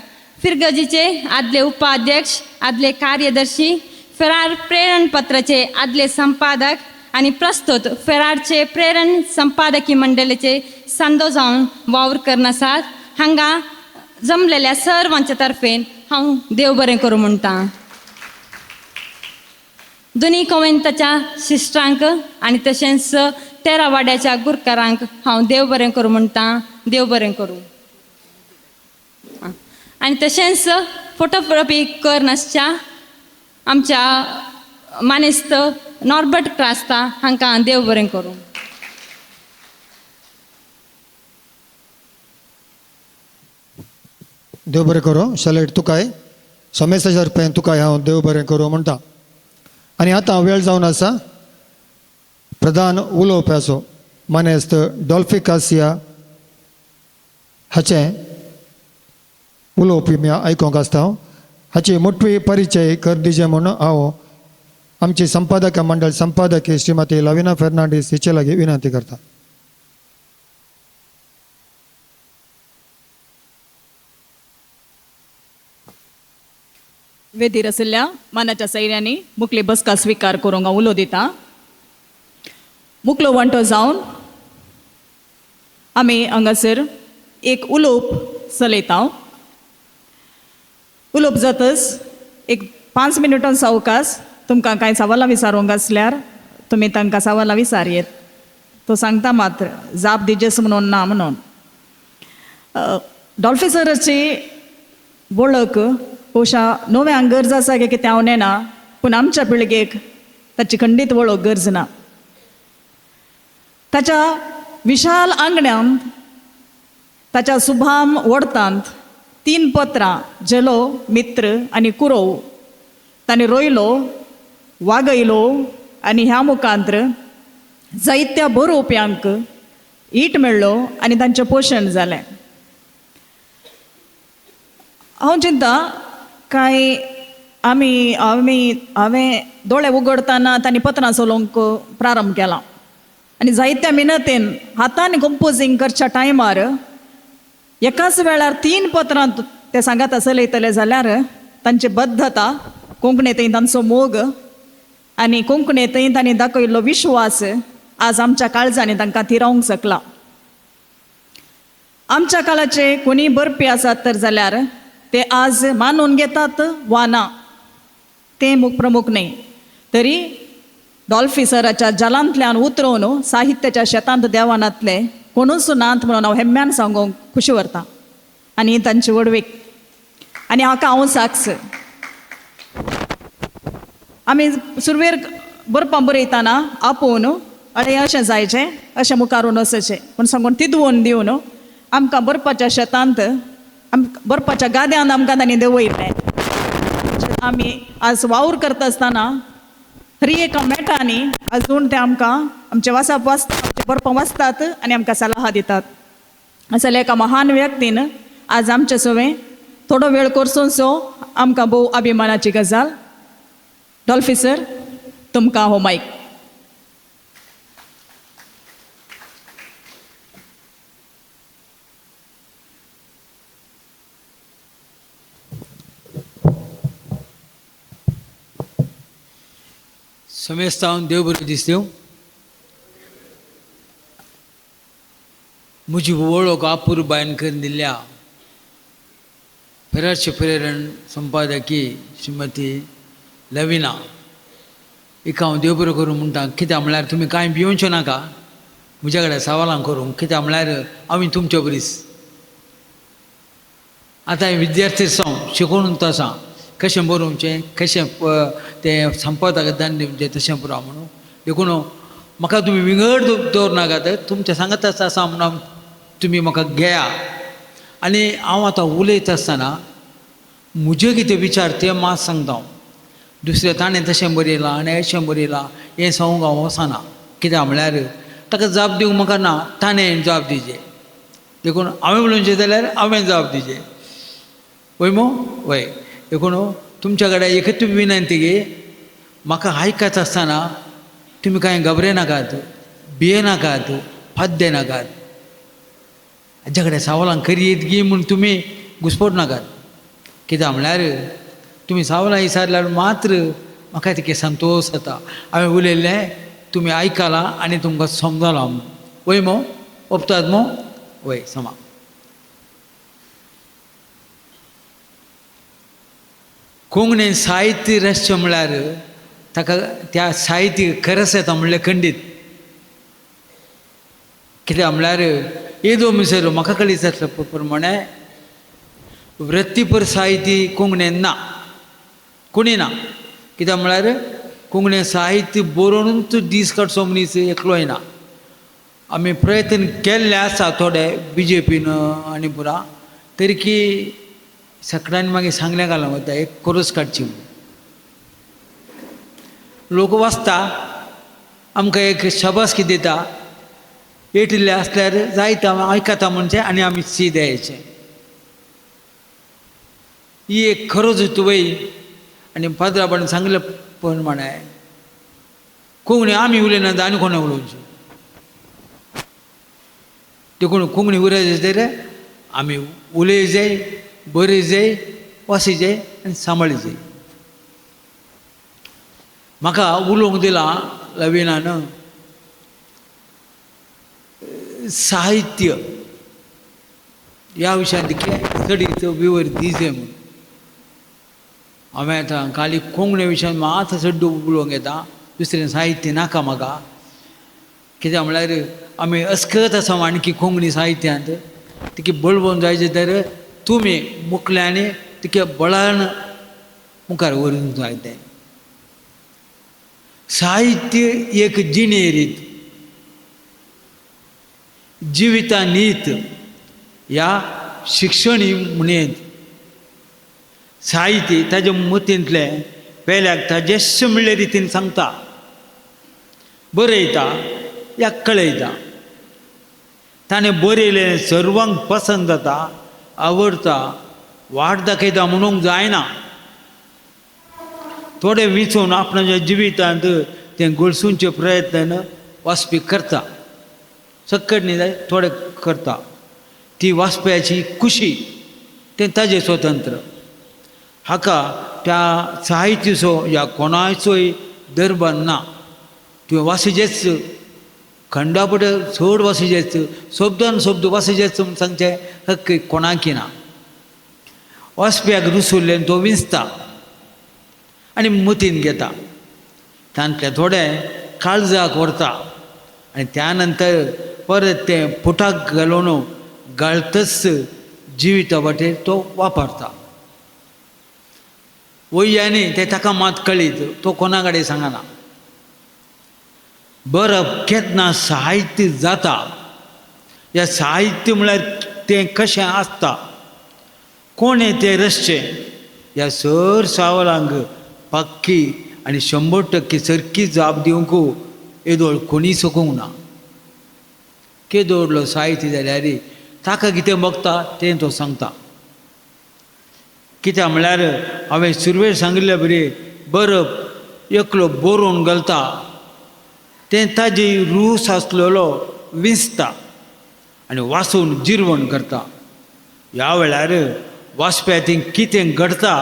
फिरगजीचे आदले उपाध्यक्ष, आदले कार्यदर्शी, फेरार प्रेरण पत्राचे आदले संपादक आनी प्रस्तुत फेरारचे प्रेरण संपादकी मंडळाचे संदो जावन वावर करनासात हांगा जमलेल्या सर्वांच्या तर्फेन हांव देव बरें करूं म्हणटा. दोनी कोवेंताच्या सिस्टरांक आनी तशेंच तेरा वाड्याच्या गुरकारांक हांव देव बरें करूं म्हणटा. देव बरें करूं. आनी तशेंच फोटोग्राफी करनासच्या आमच्या मानेस्त नॉर्बर्ट क्रास्ता हांकां देव बरें करूं. देव बरें करूं शलेट तुकाय सोमेसाच्या रुपयान तुकाय हांव देव बरें करूं म्हणटा. आनी आतां वेळ जावन आसा प्रधान उलोवप्याचो मानेस्त डॉल्फी कासिया हाचें उलोवपी मी आयकोंक आसता. हांव हाची मोटवी परिचय कर दिजे म्हूण हांव आमची संपादक मंडळ संपादक श्रीमती लविना फेर्नांडीस हिचे लागीं विनंती करता. वेदीर आशिल्ल्या मानाच्या सैऱ्यांनी मुकली बसका स्विकार करूंक हांव उलो दिता. मुकलो वंटो जावन आमी हांगासर एक उलोवप चलयता. उलोवप जातच एक 5 मिनटां सावकास तुमकां कांय सवालां विचारूंक आसल्यार तुमी तांकां सवालां विचार येत. तो सांगता मात्र जाप दिजेस म्हणून ना म्हणून. डॉल्फी सराची वळख बहुशा नव्यांक गरज आसा की कितें हांव नेणा, पूण आमच्या पिळगेक ताची खंडीत वळख गरज ना. ताच्या विशाल आंगण्यांत, ताच्या सुभाम वडतांत, 3 पत्रां झेलो, मित्र आनी कुरोव तांणी रोयलो, वागयलो आनी ह्या मुखांत्र जायत्या बरोवप्यांक ईट मेळ्ळो आनी तांचें पोशण जालें. हांव चिंता कांय आमी आमी हांवें दोळे उगडतना तांणी पत्रां चलोवंक प्रारंभ केला आनी जायत्या मिनतेन हातान कंपोजींग करच्या टायमार एकाच वेळार 3 पत्रां ते सांगाता चलयतले जाल्यार तांची बद्धता, कोंकणींतय तांचो मोग आनी कोंकणींतय तांणी दाखयल्लो विश्वास आज आमच्या काळजांनी तांकां थिरावंक शकला. आमच्या काळाचे कोणीय बरपी आसात तर जाल्यार ते आज मानून घेतात वा ना तें प्रमुख न्हय, तरी डॉल्फी सराच्या जालांतल्यान उतरोवन साहित्याच्या शेतांत देवानातले कोणूच नात म्हणून हांव हेम्म्यान सांगूंक खुशी व्हरता आनी तांची व्हडवीक आनी हाका हांव साक्ष. आमी सुरवेर बरपां बरयतना आपोवन अरे अशें जायचें अशें मुखारून वचचें पूण सांगून तिदवोन दिवन आमकां बरपाच्या शेतांत बरपाच्या गाद्यांत आमकां तांणी देंवयलें. आमी आज वावर करता आसतना हर एका मेटांनी अजून ते आमकां आमचे वाचप वाचतात, आमचे बरपां वाचतात आनी आमकां सलाह दितात. असल्या एका महान व्यक्तीन आज आमचे सवें थोडो वेळ करसून सो आमकां भोव अभिमानाची गजाल. डॉल्फी सर, तुमकां हो मायक. समेस्तावन देव बरें दीस दिवं. म्हजी वळख अपुरबायन करून दिल्ल्या फेराचे प्रेरण संपादकी श्रीमती लविना हिका हांव देव बरें करूं म्हणटा. कित्याक म्हळ्यार तुमी कांय भिवचें नाका म्हज्या कडेन सवालां करूंक, कित्याक म्हळ्यार हांव तुमचे बरीच आतां विद्यार्थी जावं शिकोवन आसा कशें बरोवचें, कशें तें संपादक दान दिवचें तशें पुरो म्हणून. देखून म्हाका तुमी विंगड दवरनाकात, तुमच्या सांगत आसा म्हणून तुमी म्हाका घेया. आनी हांव आतां उलयता आसतना म्हजे कितें विचार ते मात सांगता हांव, दुसरें ताणें तशें बरयलां आनी अशें बरयलां हें सांगूंक हांव वचना, कित्याक म्हळ्यार ताका जाप दिवंक म्हाका ना, ताणें जाप दिवचें. देखून हांवें उलोवचें जाल्यार हांवें जाप दिवचें, वय मो वय. देखून तुमच्या कडेन एकच विनंती की म्हाका आयकत आसतना तुमी कांय घाबरे नाकात, भिये नाकात, फाद्दे नाकात, हाज्या कडेन सावलां करयेत गी म्हूण तुमी घुसपोट नाकात. कित्याक म्हळ्यार तुमी सावलां विचारल्यार मात्र म्हाका तितके संतोश जाता, हांवें उलयल्लें तुमी आयकलां आनी तुमकां समजलां म्हूण. वय मो ओपतात मो वय समा. कोंकणी साहित्य रचचें म्हळ्यार ताका त्या साहित्य खरस येता म्हणल्यार खंडीत. कित्याक म्हळ्यार येदो मिसर म्हाका कळीत जातले प्रमाणे वृत्तीपर साहित्य कोंकणीन ना, कोणी ना. कित्याक म्हळ्यार कोंकणी साहित्य बरोवनूच दीस काडचो मनीस एकलोय ना. आमी प्रयत्न केल्ले आसा थोडे बी जे पीन आनी पुरा तरी की सगळ्यांनी मागीर सांगलें घालां वता एक कोरस काडची म्हूण. लोक वाचता, आमकां एक शाबासकी दिता, एटिल्ले आसल्यार जायता आयकता म्हणजे आनी आमी सी द्यायचें. ही एक खरोच तुवय आनी फादराबान सांगले प्रमाणे कोंकणी आमी उलयना आनी कोणें उलोवची. देखून कोंकणी उलयचे जाल्यार आमी उलय जाय, बरय जाय, वासी जाय आनी सांबाळी जाय. म्हाका उलोवंक दिलां लविनान साहित्य ह्या विशयांत चडीत विवर दिजे म्हूण. हांवें आतां खाली कोंकणी विशयान मात चड उलोवंक येता, दुसरें साहित्य नाका म्हाका. कित्याक म्हळ्यार आमी अस्कत आसा आणकी कोंकणी साहित्यांत तिका बळवंत जायचें तर तुमी मुखल्यांनी तिका बळान मुखार व्हरूंक जाय. तें साहित्य एक जिणे रीत, जिविता नीत ह्या शिक्षणी म्हणयेत. साहित्य ताजे मतींतलें पेल्याक ताजेश म्हणले रितीन सांगता, बरयता या कळयता. ताणें बरयलें सर्वांक पसंत जाता, आवडटा, वाट दाखयता म्हणूंक जायना. थोडे विंचून आपणाच्या जिवितांत तें गळसूंचे प्रयत्न वाचपी करता, सक्कट न्ही जाय थोडे करता. ती वाचप्याची खुशी, तें ताजें स्वतंत्र. हाका त्या साहित्याचो ह्या कोणाचोय दर्बन ना. तुवें वासिजेच खंडापट चड वासिजेच, शब्दान शब्द वासिजेच म्हूण सांगचें हक्क कोणाकी ना. वाचप्याक रुसुल्ल्यान तो विंचता आनी मतीन घेता, तांतलें थोडें काळजाक व्हरता आनी त्या नंतर परत तें पुटाक घालून गाळतच जिविता वाटेर तो वापरता. वय्यानी तें ताका मात कळीत, तो कोणा कडेन सांगना. बरप केन्ना साहित्य जाता, ह्या साहित्य म्हळ्यार तें कशें आसता, कोणें तें रचचें, ह्या सर सवालांक पक्की आनी 100% सारकी जाप दिवंक येदोळ कोणी शकूंक ना. केदोडलो साहित्य जाल्यार ताका कितें बगता तें तो सांगता. कित्याक म्हळ्यार हांवें सुरवेर सांगिल्ले बरी बरप एकलो बरोवन घालता, तें ताजी रूस आसलेलो विंचता आनी वाचून जिरवण करता. ह्या वेळार वाचप्या ती कितें घडता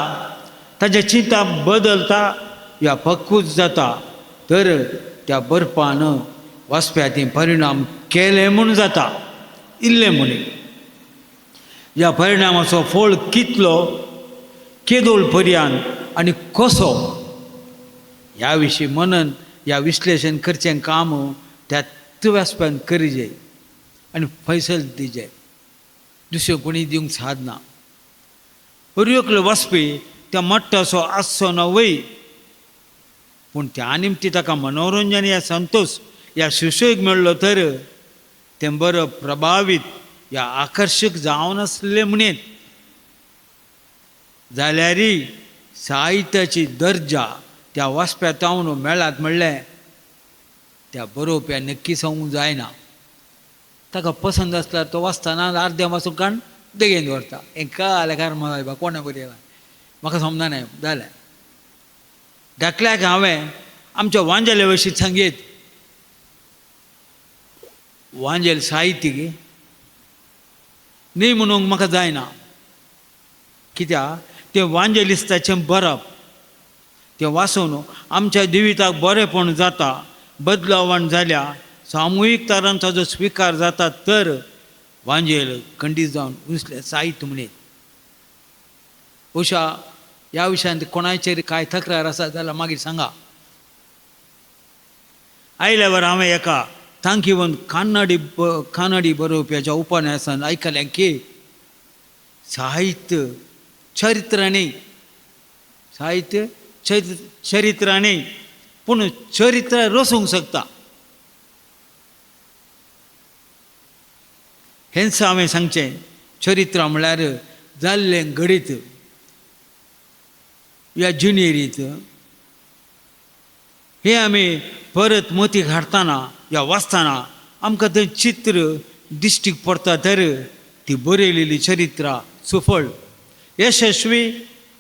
ताजें चिंतप बदलता या पक्कूच जाता, तर त्या बरपान वाचप्या ती परिणाम केले म्हूण जाता, इल्लें म्हूण. ह्या परिणामाचो फळ कितलो, केदोळ पर्यान आनी कसो ह्या विशीं मनन ह्या विश्लेशण करचें काम त्याच वाचप्यान करीजे आनी फैसल दिजे, दुसरें कोणी दिवंक सादना. हर एकलो वाचपी त्या मट्टाचो आसचो ना वय, पूण त्या निमती ताका मनोरंजन या संतोष या सुशेग मेळ्ळो तर तें बरप प्रभावीत या आकर्शक जावन आसलें म्हणयेत. जाल्यारय साहित्याची दर्जा त्या वाचप्या तावन मेळात म्हणलें त्या बरोवप्या नक्की सांगूंक जायना. ताका पसंत आसल्यार तो वाचतना अर्दें वाचून काडून देगेन दवरता. हें कळ्ळें कारण म्हाका कोणें बरयलां म्हाका समजना जालें. धाकल्याक हांवें आमच्या वांजेल्या विशीं सांगीत, वांजेल साहित्यीक न्ही म्हणूंक म्हाका जायना, कित्याक तें वांजेलिस्ताचें बरप तें वाचून आमच्या जिविताक बरेंपण जाता, बदलावण जाल्या, सामुहीक तरांचो जो स्विकार जाता, तर वांजेल खंडीत जावन उंचलें साहित्य म्हणीत. उशा ह्या विशयांत कोणाचेर कांय तक्रार आसा जाल्यार मागीर सांगा. आयल्यावर हांवें एका तांकीवंत कानडी बरोवप्याच्या उपन्यासान आयकलें की साहित्य चरित्र न्ही, साहित्य चरित्र न्ही, पूण चरित्र रचूंक शकता. हेंच हांवें सांगचें, चरित्र म्हळ्यार जाल्लें घडीत ह्या जिणेरीत हें आमी परत मतीक हाडटना या वाचतना आमकां तें चित्र दिश्टीक पडटा, तर ती बरयलेली चरित्रां सुफळ, यशस्वी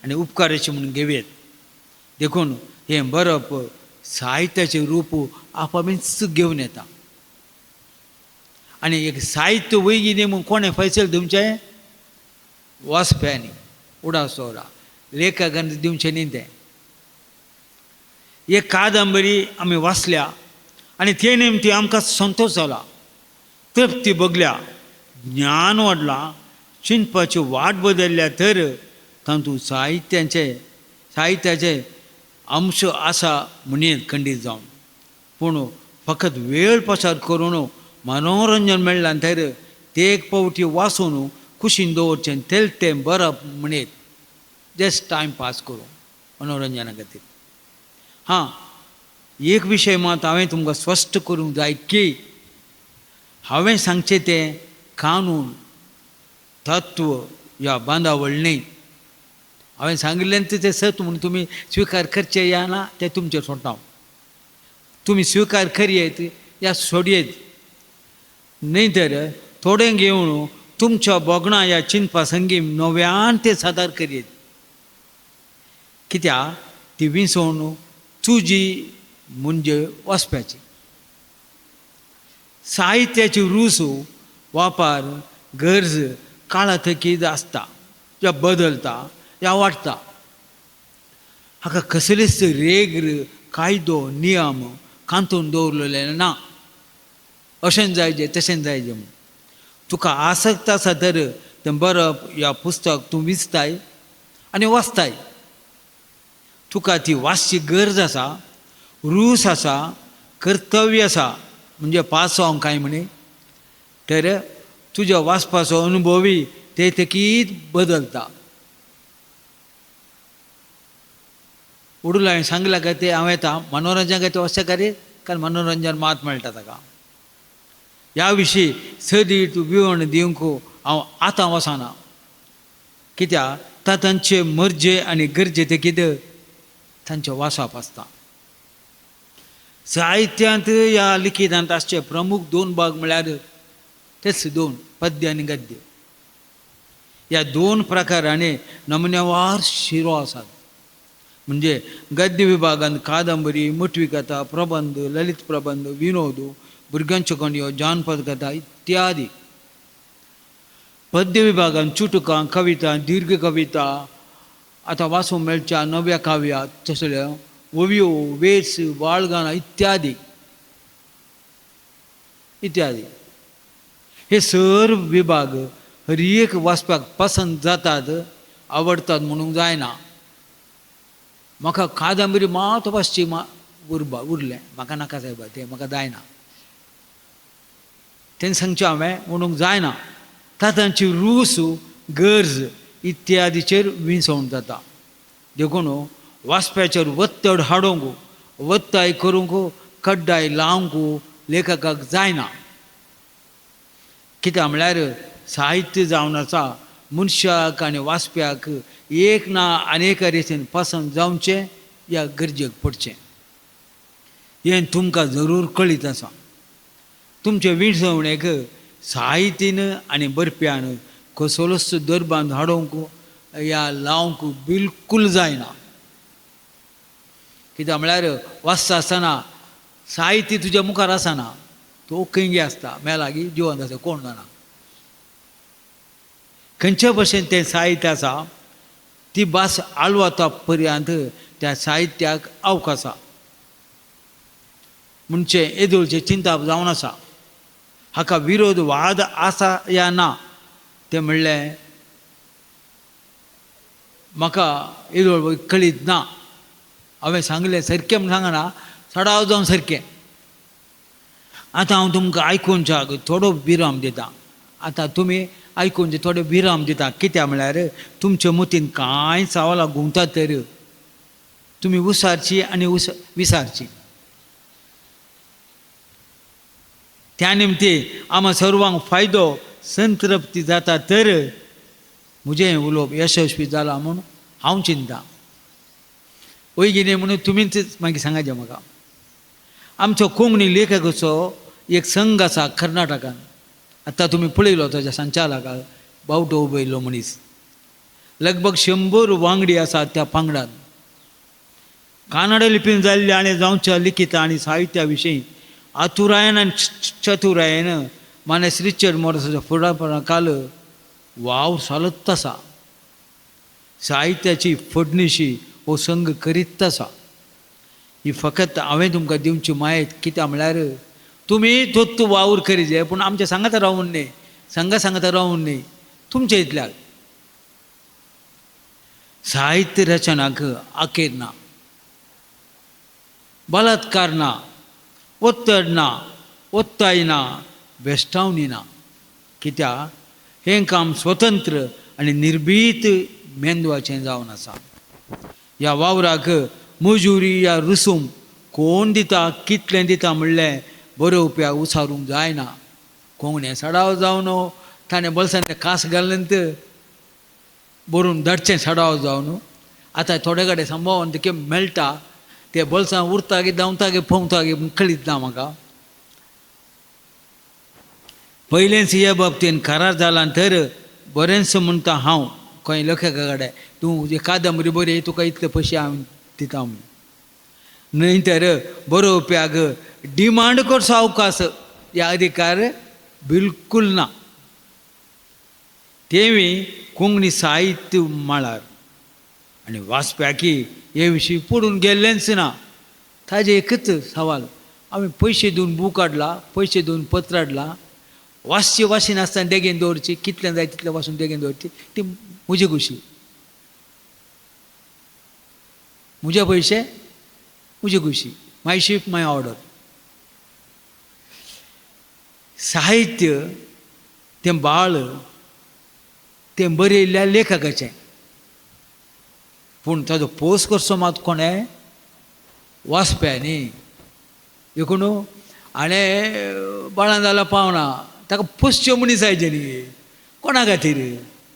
आनी उपकाराची म्हूण घेवयेत. देखून हें बरप साहित्याचें रूप आपापीच घेवन येता. आनी एक साहित्य वैगिनी म्हूण कोणें फैसल दिवचें, वाचप्यांनी, उडास दवरा, लेखकान दिवचें न्ही तें. एक कादंबरी आमी वाचल्या आनी ते निमती आमकां संतोष जाला, तृप्ती भोगल्या, ज्ञान वाडलां, चिंतपाची वाट बदलल्या, तर तातूंत साहित्याचे अंश आसा म्हणयेत खंडीत जावन. पूण फकत वेळ पसार करून मनोरंजन मेळ्ळां तर ते एक पावटी वाचून कुशीन दवरचें तेल तें बरप म्हणयेत, जस्ट टायम पास करूं मनोरंजना खातीर. हां, एक विशय मात हांवें तुमकां स्पश्ट करूंक जाय की हांवें सांगचें तें कानून, तत्व या बांदावळ न्ही. हांवें सांगिल्लें तें सत म्हूण तुमी स्विकार करचें या ना तें तुमचेर सोडटा. तुमी स्विकार करयेत या सोडयेत, न्हय तर थोडें घेवन तुमच्या भोगणां ह्या चिंतपा संगी नव्यान तें सादर करयेत. कित्याक ती विंचवण तुजी म्हणजे वाचप्याची. साहित्याची रूच वापर गरज काळा थकीत आसता या बदलता या वाडटा. हाका कसलेच रेग्र कायदो नियम कांतून दवरलेले ना. अशें जायजे तशें जायजे म्हूण तुका आसक्त आसा तर तें बरप ह्या पुस्तक तूं विचताय आनी वाचताय. तुका ती वाचची गरज आसा, रूस आसा, कर्तव्य आसा म्हणजे पासांव कांय म्हणी तर तुज्या वाचपाचो अनुभवी ते थकीत बदलता. उडूल हांवें सांगलां काय तें हांव येता मनोरंजन काय तें वचचें खातीर, कारण मनोरंजन मात मेळटा ताका. ह्या विशीं सदीत विवरण दिवंक हांव आतां वचना, कित्याक ता तांचे मर्जे आनी गरजे थकीत तांचें वाचप आसता. साहित्यांत ह्या लिखितांत आसचे प्रमुख दोन भाग म्हळ्यार तेच दोन, पद्य आनी गद्य. ह्या दोन प्रकारांनी नमुनेवार शिरो आसात. म्हणजे गद्य विभागांत कादंबरी, मोटवी कथा, प्रबंध, ललित प्रबंध, विनोद, भुरग्यांच्यो काणयो, जानपद कथा इत्यादी. पद्य विभागांत चुटकां, कविता, दीर्घ कविता, आतां वाचूंक मेळच्या नव्या काव्या तसल्यो ओवयो, वेस, बाळगाणां इत्यादी इत्यादी. हे सर्व विभाग हर एक वाचपाक पसंत जातात, आवडटात म्हणूंक जायना. म्हाका कादंबरी मात वाचची उरबा उरलें म्हाका नाका सायबा, तें म्हाका जायना. तें सांगचें हांवें म्हणूंक जायना. तांची रूस गरज इत्यादीचेर विंचवण जाता. देखून वाचप्याचेर वत्तड हाडूंक, वत्ताय करूंक, कड्डाय लावंक लेखकाक जायना. कित्याक म्हळ्यार साहित्य जावन आसा मनशाक आनी वाचप्याक एक ना अनेक रितीन पसंत जावचें या गरजेक पडचें हें तुमकां जरूर कळीत आसा. तुमचे विंचवणेक साहित्यन आनी बरप्यान कसलोच दर्बान हाडूंक या लावंक बिलकूल जायना. कित्याक म्हळ्यार वाचता आसतना साहित्य तुज्या मुखार आसना, तो खंय आसता मेला लागीं जिवंत आसा कोण जाणा. खंयचे भशेन तें साहित्य आसा ती भास आलवाता पर्यंत त्या साहित्याक अवकाश आसा म्हणचे येदोळचें चिंताप जावन आसा. हाका विरोध वाद आसा या ना तें म्हणलें म्हाका येदोळ कळीत ना. हांवें सांगलें सारकें म्हूण सांगना, सडाव जावन सारकें. आतां हांव तुमकां आयकुंच्याक थोडो विराम दितां. आतां तुमी आयकुंचे थोडे विराम दिता. कित्याक म्हळ्यार तुमच्या मतीन कांय सवालां घुंवतात तर तुमी उसारची आनी विसारची. त्या निमती आमकां सर्वांक फायदो संतृप्ती जाता तर म्हजें उलोवप यशस्वी जालां म्हूण हांव चिंता. वयगी न्ही म्हणून तुमीच मागीर सांगाचें म्हाका. आमचो कोंकणी लेखकाचो एक संघ आसा कर्नाटकान. आतां तुमी पळयलो ताच्या संचालकाक बावटो उबयल्लो मनीस. लगभग 100 वांगडी आसात त्या पंगडान. कानडा लिपीन जाल्ल्या आनी जावच्या लिखित आनी साहित्या विशीं आतुरायन आनी चतुरायन मानेस रिचर्ड मॉरिसाच्या फुडारपणा काल वावर चालत आसा. साहित्याची फोडणिशी हो संघ करीत आसा. ही फकत हांवें तुमकां दिवची म्हायत. कित्याक म्हळ्यार तुमी तोच वावर करीत जाय, पूण आमच्या सांगाता रावून न्ही, संघा सांगाता रावून न्ही, तुमच्या इतल्याक साहित्य रचनाक अखेर ना, बलात्कार ना, ಒತ್ತಡ ना, ಒತ್ತಾय ना, बेश्टावणी ना. कित्याक हें काम स्वतंत्र आनी निर्भीत मेंदवाचें जावन आसा. ह्या वावराक मजुरी या रुसूम कोण दिता कितलें दिता म्हणलें बरोवप्याक उसारूंक जायना. कोंकणे सडाव जावन ताणें बोल्सांत कास घालून बरोवन धाडचें साडाव जावन आतां थोडे कडेन संभावन तिके मेळटा ते बोल्सां उरता की धांवता की पोंवता की कळीत ना म्हाका. पयलेंच हे बाबतीन करार जाला तर बरेंच म्हणटा हांव खंय लेखका कडेन तूं कादंबरी बरी तुका इतले पयशे हांव दिता म्हणून. न्हय तर बरोवप्याक डिमांड करचो अवकाश ह्या अधिकार बिलकूल ना. तेवी कोंकणी साहित्य मळार आनी वाचप्याकी हे विशीं पडून गेल्लेंच ना. ताजें एकच सवाल, आमी पयशे दिवन बूक हाडला, पयशे दिवन पत्र हाडला, वाचचे वाशी नासतना देगेन दवरची, कितलें जाय तितलें वाचून देगेन दवरची, ती म्हजी खुशी, म्हजे पयशे म्हजी खुशी, माय शीप माय ऑर्डर. साहित्य तें बाळ तें बरयल्ल्या लेखकाचें, पूण ताजो पोस करचो मात कोणें वाचप्यांनी. देखून हाणें बाळान जाल्यार पावना, ताका पोसच्यो मनीस जाय न्ही कोणा खातीर.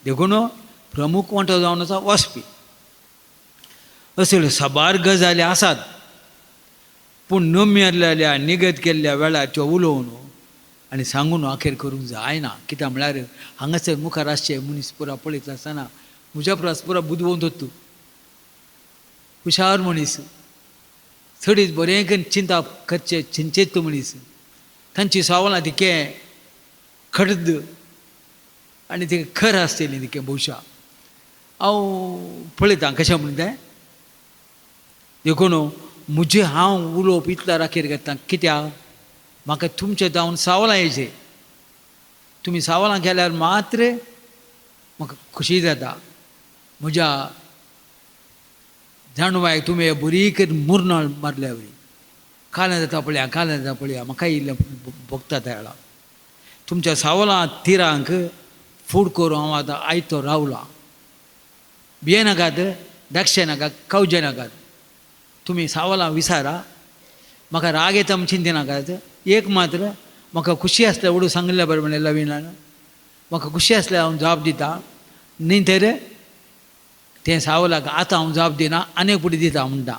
देखून प्रमुख वांटो जावन आसा वाचपी. असल्यो साबार गजाली आसात, पूण नम्यरलेल्या निगत केल्ल्या वेळार त्यो उलोवन आनी सांगून अखेर करूंक जायना. कित्याक म्हळ्यार हांगासर मुखार आसचे मनीस पुरा पळयता आसतना म्हज्या परस पुरा बुदवंत तूं, हुशार मनीस, चडीत बरें करून चिंता करचें चिंचेत मनीस, तांची सवालां तिके खड्द आनी ती खर आसतली तिके भोवशा. हांव पळयतां कशें म्हणून तें. देखून म्हजें हांव उलोवप इतल्या राखेर घेता कित्याक म्हाका तुमचे जावन सवालां येयचे, तुमी सवालां केल्यार मात्र म्हाका खोशी जाता. म्हज्या जाणवाय तुमी बरी करून मुरनाळ मारल्या वरी काल्यां जाता पळया, काल्यां जाता पळया, म्हाका इल्लें भोगता त्या वेळार. तुमच्या सवालां तिरांक फूड करूं हांव आतां आयतो रावलां. भिये नाकात, धाक्षे नाकात, कावजे नाकात, तुमी सवालां विसारा, म्हाका राग येता म्हूण चिंती नाकात. एक मात्र म्हाका खुशी आसल्या वडू सांगिल्ल्या बरें लवीनान म्हाका खुशी आसल्यार हांव जाप दिता, न्ही तर तें सावलाक आतां हांव जाप दिना आनीक फुडें दिता म्हणटा,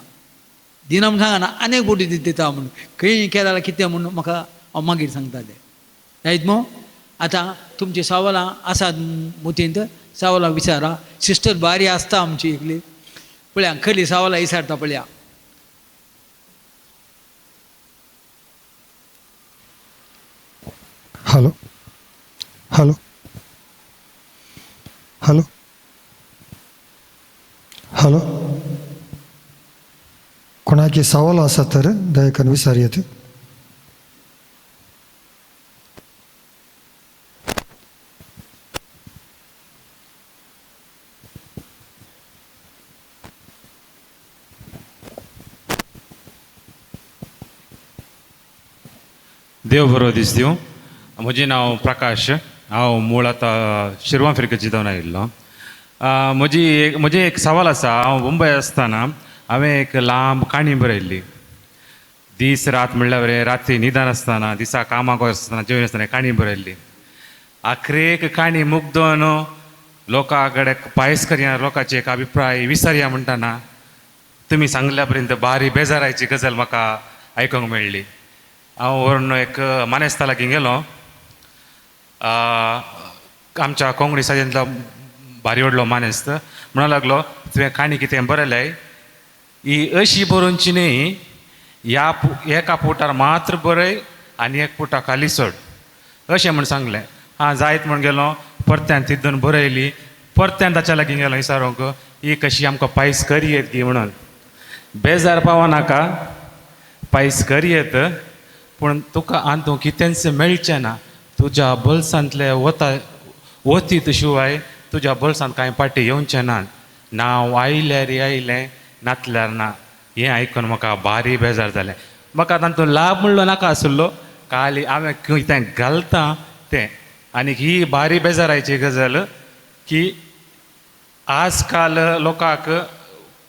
दिना म्हूण सांगना आनीक फुडें दिता म्हूण, खंय केलें जाल्यार कितें म्हूण म्हाका हांव मागीर सांगता तें. जायत मू? आतां तुमचीं सवालां आसात मुतींत, सवालां विचारा. सिस्टर बारी आसता आमची एकली, पळया खरी सवालां विचारता पळया. हॅलो हॅलो हॅलो हॅलो, कोणाकी सवाल आसा तर दया करून विचार येत. देव बरो दीस दिवं. म्हजें नांव प्रकाश, हांव मूळ आतां शिरवां फिरकची जावन आयिल्लो. म्हजें एक सवाल आसा. हांव मुंबय आसतना हांवें एक लांब काणी बरयल्ली. दीस रात म्हणल्यार बरें, राती न्हिदन आसतना, दिसा कामाक आसतना, जेवण आसतना काणी बरयल्ली. आखरेक काणी मुग्दोन लोकां कडेन पायस करया, लोकांचे एक अभिप्राय विसरया म्हणटना तुमी सांगल्या पर्यंत बारी बेजारायची गजाल म्हाका आयकूंक मेळ्ळी. हांव व्हरून एक मानेस्ता लागीं गेलो, आमच्या कोंकणी साजेंतलो भारी व्हडलो मानेस्त. म्हणूंक लागलो, तुवें काणी कितें बरयल्याय ही अशी बरोवची न्ही, ह्या एका पुटार मात्र बरय आनी एक पुटा खाली सोड अशें म्हूण सांगलें. आं जायत म्हूण गेलो, परत्यान तितून बरयली, परत्यान ताच्या लागीं गेलो विचारूंक ही कशी आमकां पायस करयेत गी म्हणून. बेजार पावनाका, पायस करयेत, पूण तुका आंतू कितेंच मेळचें ना, तुज्या बोल्सांतले वता वतीत शिवाय तुज्या बोल्सांत कांय पाटी येवचें ना. नांव आयल्यार आयलें, नातल्यार ना. हें आयकून म्हाका भारी बेजार जालें. म्हाका तांतून लाभ म्हणलो नाका आसलो, खाली हांवें कितें घालता तें. आनी ही भारी बेजारायची गजाल की आज काल लोकांक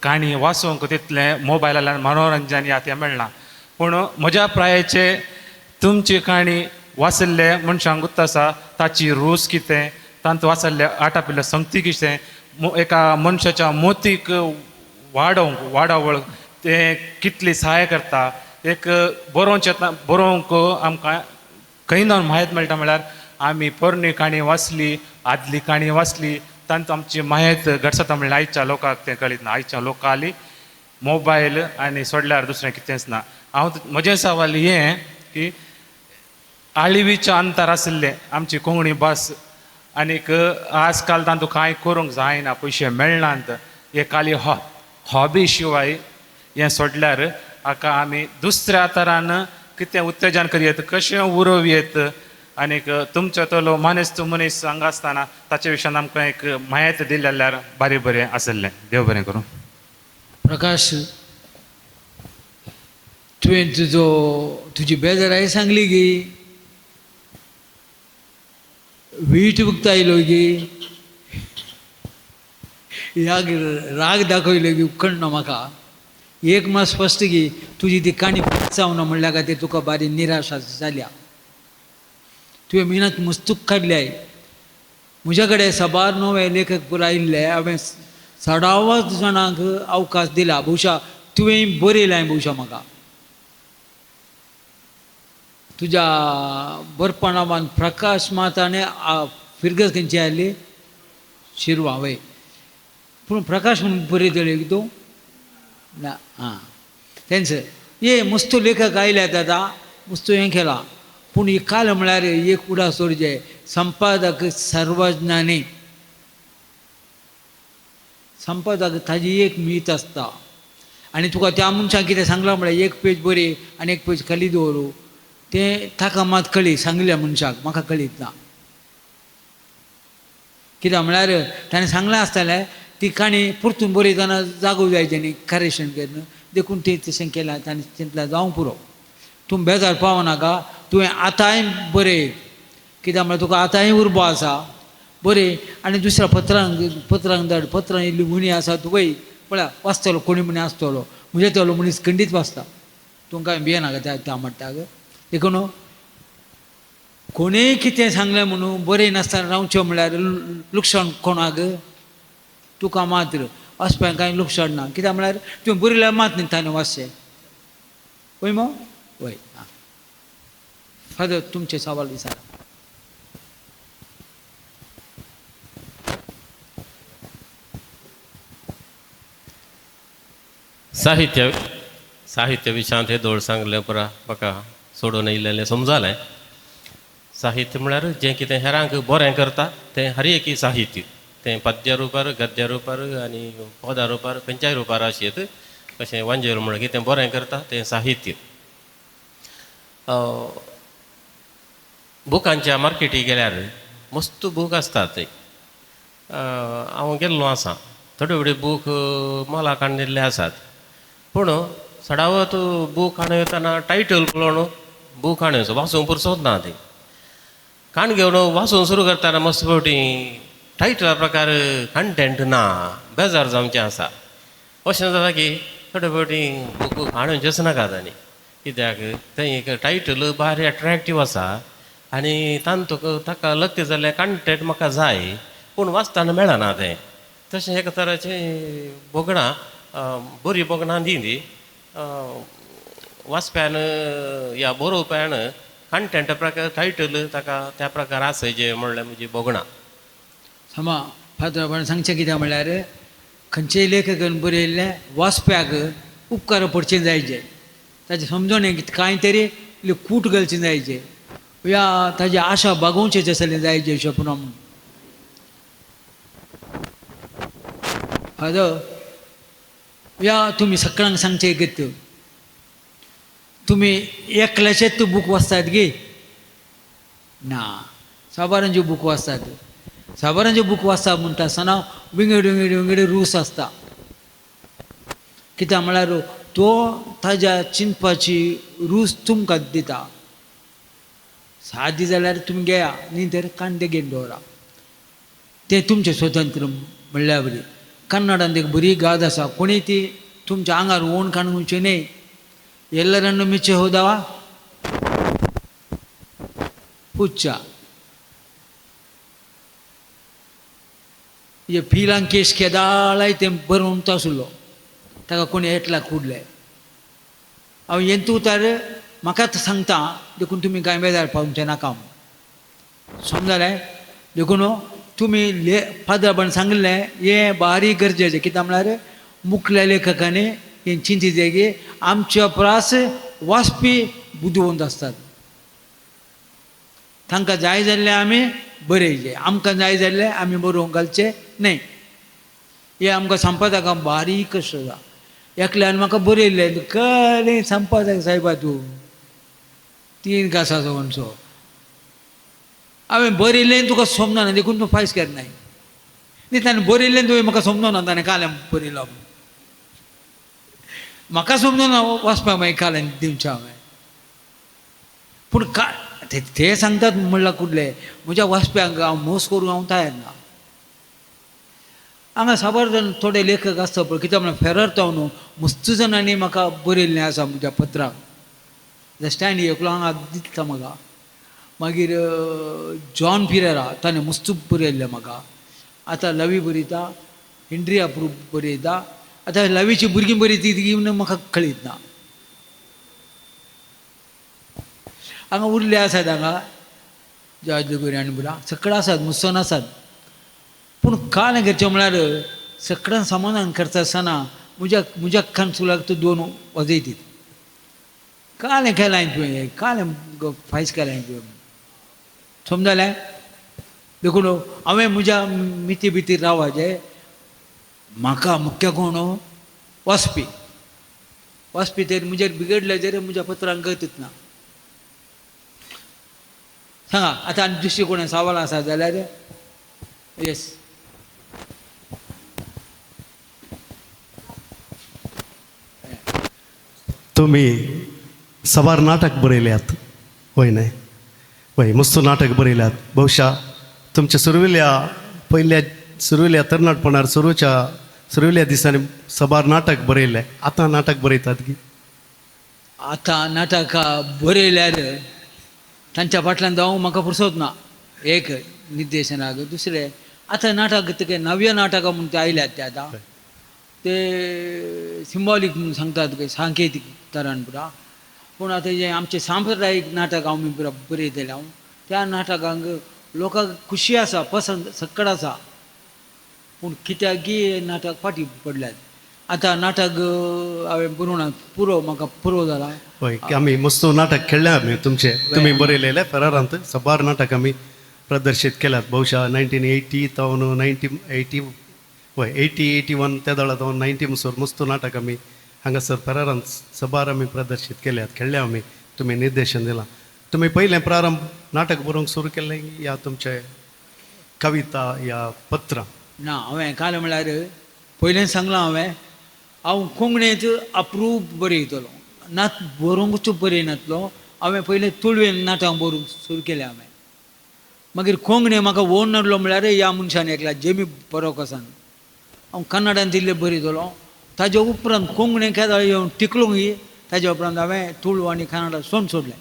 काणी वाचूंक तितलें मोबायलांतल्यान मनोरंजन ह्या तें मेळना. पूण म्हज्या प्रायेचे तुमची काणी वाचिल्ले मनशांक गुत्त आसा ताची रूच कितें, तांतूत वाचिल्ले आटापिल्ले संगती कितें. एका मनशाच्या मोतीक वाडोवंक वाडावळ तें कितली सहाय करता. एक बरोवचें बरोवंक आमकां खंय जावन म्हायत मेळटा म्हळ्यार आमी पोरणी काणी वाचली, आदली काणी वाचली, तांतूत आमची म्हायत घडसता म्हणल्यार आयच्या लोकांक तें कळीत ना. आयच्या लोकांली मोबायल आनी सोडल्यार दुसरें कितेंच ना. हांव म्हजें सवाल हें की आळीवीच्या अंतर आशिल्लें आमची कोंकणी भास आनीक आज काल तांतूं कांय करूंक जायना, पयशे मेळनात, हे खाली हॉबी शिवाय हें सोडल्यार हाका आमी दुसऱ्या तरान कितें उत्तेजन करयेत, कशें उरोवं येत आनीक तुमचो तलो मानेस्त मनीस हांगा आसतना ताचे विशयान आमकां एक म्हायती दिली जाल्यार बारी बरें आशिल्लें. देव बरें करूं. प्रकाश, तुवें तुजो तुजी बेजाराय सांगली गी, वीट उक्तायलो गी, ह्या राग दाखयलो गी उखणना म्हाका. एक मात स्पश्ट गी तुजी ती काणी जावना म्हणल्या खातीर तुका बारी निराशा जाल्या. तुवें मेहनत मस्तूक काडल्याय. म्हज्या कडेन साबार नवे लेखक पुराय आयिल्ले, हांवें चडावत जाणांक अवकाश दिला. भोवशा तुवें बरयलें भोवशा म्हाका तुज्या बरपा नांवान प्रकाश मात आनी फिरगज खंयची आयली शिरवा वय, पूण प्रकाश म्हणून बरयतले की तूं ना. आं तेंच ये मस्त लेखक आयल्यात आतां मस्त हें केलां. पूण ही काल म्हळ्यार एक उडास दवरचें, संपादक सर्वज्ञानी. संपादक ताजी एक मीत आसता आनी तुका त्या मनशान कितें सांगलां म्हळ्यार एक पेज बरी आनी एक पेज खाली दवरूं, तें ताका मात कळी सांगल्या मनशाक, म्हाका कळीत ना. कित्याक म्हळ्यार ताणें सांगलां आसतलें ती काणी परतून बरयतना जागो जाय तेणी करेक्शन करून, देखून तें तशें केलां. ताणें चिंतलां जावंक पुरो. तूं बेजार पावनाका, तुवें आतांय बरय, कित्याक म्हळ्यार तुका आतांय उर्बा आसा, बरय. आनी दुसऱ्या पत्रांक पत्रांक धाड, पत्रां इल्ली उणी आसा तूं पळय पळया वाचतलो कोणी म्हणी आसतलो, म्हजे तलो मनीस खंडीत वाचता, तूं कांय भियेनाका त्या त्या म्हणटा. देखून कोणेय कितें सांगलें म्हणून बरें नासतना रावचें म्हळ्यार लुकसाण कोणाक, तुका मात्र. वाचप्यांक कांय लुकसाण ना, कित्याक म्हळ्यार तुवें बरयल्यार मात न्ही ताणें वाचचें. वय मो वय. आं फादर, तुमचें सवाल विचारा. साहित्य साहित्य विशयांत हे दोळ सांगलें पुरा म्हाका सोडून येयलेलें समजालें. साहित्य म्हळ्यार जें कितें हेरांक बरें करता तें हर एक साहित्य, तें पद्य रुपार, गद्य रुपार आनी पदा रुपार खंयच्याय रुपार आसयेत. कशें वांजेल म्हळ्यार कितें बरें करता तें साहित्य. बुकांच्या मार्केटी गेल्यार मस्त बूक आसतात ते. हांव गेल्लो आसा, थोडे थोडे बूक मोलाक हाडिल्ले आसात, पूण चडावत बूक हाडून येतना टायटल पळोवन बूक हाडून वाचूंक पुरसोत ना. ती काण घेवन वाचूंक सुरू करतना मस्त फावटी टायटला प्रकार कंटेंट ना, बेजार जावचें आसा. अशें जाता की थोडे फावटी बूक हाडूनचेच नाका आनी कित्याक थंय एक टायटल भारी एट्रेक्टीव आसा आनी तांतूक ताका लक्ष जाल्लें कंटेंट म्हाका जाय, पूण वाचतना मेळना तें. तशें एका तराचें भोगणां बरीं भोगणां दी ती वाचप्यान या बरोवप्यान कंटेंटा प्रकार टायटल ताका त्या प्रकार आसय म्हणल्यार म्हजी भोगणां. समा फादर सांगचें कितें म्हळ्यार खंयचेय लेखकान बरयल्लें वाचप्याक उपकार पडचें जायचे, ताजें समजोणें कांय तरी इल्ली कूट घालची जायचे, या ताजी आशा बागोवचें आसलें जायचे अशें पुरो म्हूण. फादर या तुमी सगळ्यांक सांगचें गत, तुमी एकल्याचेच बूक वाचतात गे ना, साबारांचे बूक वाचतात. साबारांचे बूक वाचता म्हणटा आसतना विंगड विंगड विंगड रूस आसता. कित्याक म्हळ्यार तो ताज्या चिंतपाची रूस तुमकां दिता. सादी जाल्यार तुमी घेया, न्ही तर कांदे घेवन दवरा, तें तुमचें स्वतंत्र म्हणल्या बरी. कन्नडांत एक बरी गाद आसा, कोणी ती तुमच्या आंगार ओण काडून न्हय, ಎಲ್ಲರನ್ನು ಮೆಚ್ಚಿ ಹೋದವ ಹುಚ್ಚ. म्हणजे पिलांकेश केदाळाय तें बरोवन आसलो ताका कोणी एटला कुडले हांव येंतू तर म्हाकाच सांगता देखून तुमी कांय बेजार पावचें नाका समजालें. देखून तुमी ले फादराबान सांगिल्लें हें बारीक गरजेचें कित्याक म्हळ्यार मुखल्या लेखकांनी हें चिंतिचें की आमच्या प्रास वाचपी बुदवंत आसतात तांकां जाय जाल्लें आमी बरयचें आमकां जाय जाल्लें आमी बरोवंक घालचें न्हय. हें आमकां संपादकांक बारीक कश्ट जाता. एकल्यान म्हाका बरयल्लें कळ्ळें संपादक सायबा तूं तीन कासाचो म्हणचो हांवें बरयल्लें तुका समजना देखून तूं फायस केन्नाय न्ही ताणें बरयल्लें तुवें म्हाका समजना ताणें काल्यान बरयलो म्हाका समजना वाचपाक मागीर काल्यान दिवचें हांवें पूण का ते सांगतात म्हणल्यार कुडले म्हज्या वाचप्यांक हांव मोस करूंक हांव तयार ना. हांगा साबार जाण थोडे लेखक आसता पळय कित्याक म्हळ्यार फेरर जावन न्हू मस्त जाणांनी म्हाका बरयल्लें आसा म्हज्या पत्राक स्टँड एकलो हांगा दिसता म्हाका मागीर जॉन पिरेरा ताणें मस्त बरयल्लें म्हाका. आतां लवी बरयता हेनरी अप्रूव बरयता आतां लवीची भुरगीं बरयती ती म्हाका कळीत ना. हांगा उरले आसात हांगा जॉर्ज लिगोरी आनी बुरा सगळें आसात मुसोन आसात पूण काल करचें म्हळ्यार सगळ्यां समाधान करता आसतना म्हज्या म्हज्या कानसुलाक तूं दोन वाजयतीत कालें केलां तुवें कालें फायस केलां तुवें समजालें. देखून हांवें म्हज्या मिती भितर रावपाचें म्हाका मुख्य कोण वाचपी वाचपी तर म्हजेर बिगडले जर म्हज्या पत्रांक गतीच ना. सांगा आतां आनी दुसरी कोण सवाल आसा जाल्यार येस. तुमी सवार नाटक बरयल्यात वय न्हय वय मस्त नाटक बरयल्यात. बहुशा तुमच्या सुरविल्या पयल्या सुरविल्या तरणाटपणार सुरूच्या सुरविल्या दिसांनी सबार नाटक बरयलें. आतां नाटक बरयतात की आतां नाटक बरयल्यार तांच्या फाटल्यान जावंक म्हाका फुरसत ना एक निर्देशनाक दुसरें आतां नाटक ते नव्या नाटकां म्हूण ते आयल्यात ते आतां ते सिंबॉलीक म्हणून सांगतात सांकेतीक तरान पुरा पूण आतां जें आमचें सांप्रदायीक नाटक आमी पुरा बरयतलें हांव त्या नाटकांक लोकांक खुशी आसा पसंत सक्कड आसा पूण कित्याक की नाटक फाटीं पडल्यात. आतां नाटक हांवें बरोवना पुरो म्हाका पुरो जाला. हय आमी मस्त नाटक खेळ्ळें आमी तुमचें तुमी बरयलेलें फेरारांत सबार नाटक आमी प्रदर्शीत केल्यात. बहुशा 1980 तावन 1980 वय 80 81 त्या दळा तावन 90 म्हणसर मस्त नाटक आमी हांगासर फेरारांत सबार आमी प्रदर्शीत केल्यात खेळ्ळे आमी. तुमी निर्देशन दिलां. तुमी पयलें प्रारंभ नाटक बरोवंक सुरू केल्लें या तुमचे कविता या पत्रां? ना हांवें काल म्हळ्यार पयलें सांगलां हांवें हांव कोंकणींत अप्रूप बरयतलो नात बरोवंकूच बरयनातलो. हांवें पयलें तुळवेन नाटक बरोवंक सुरू केलें हांवें मागीर कोंकणी म्हाका ओन नाडलो म्हळ्यार ह्या मनशान एकल्या जेमी बरोकसान हांव कन्नडान इल्लें बरयतलो ताजे उपरांत कोंकणी केदो येवन टिकलो ताजे उपरांत हांवें तुळू आनी कन्नडा सोड सोडलें.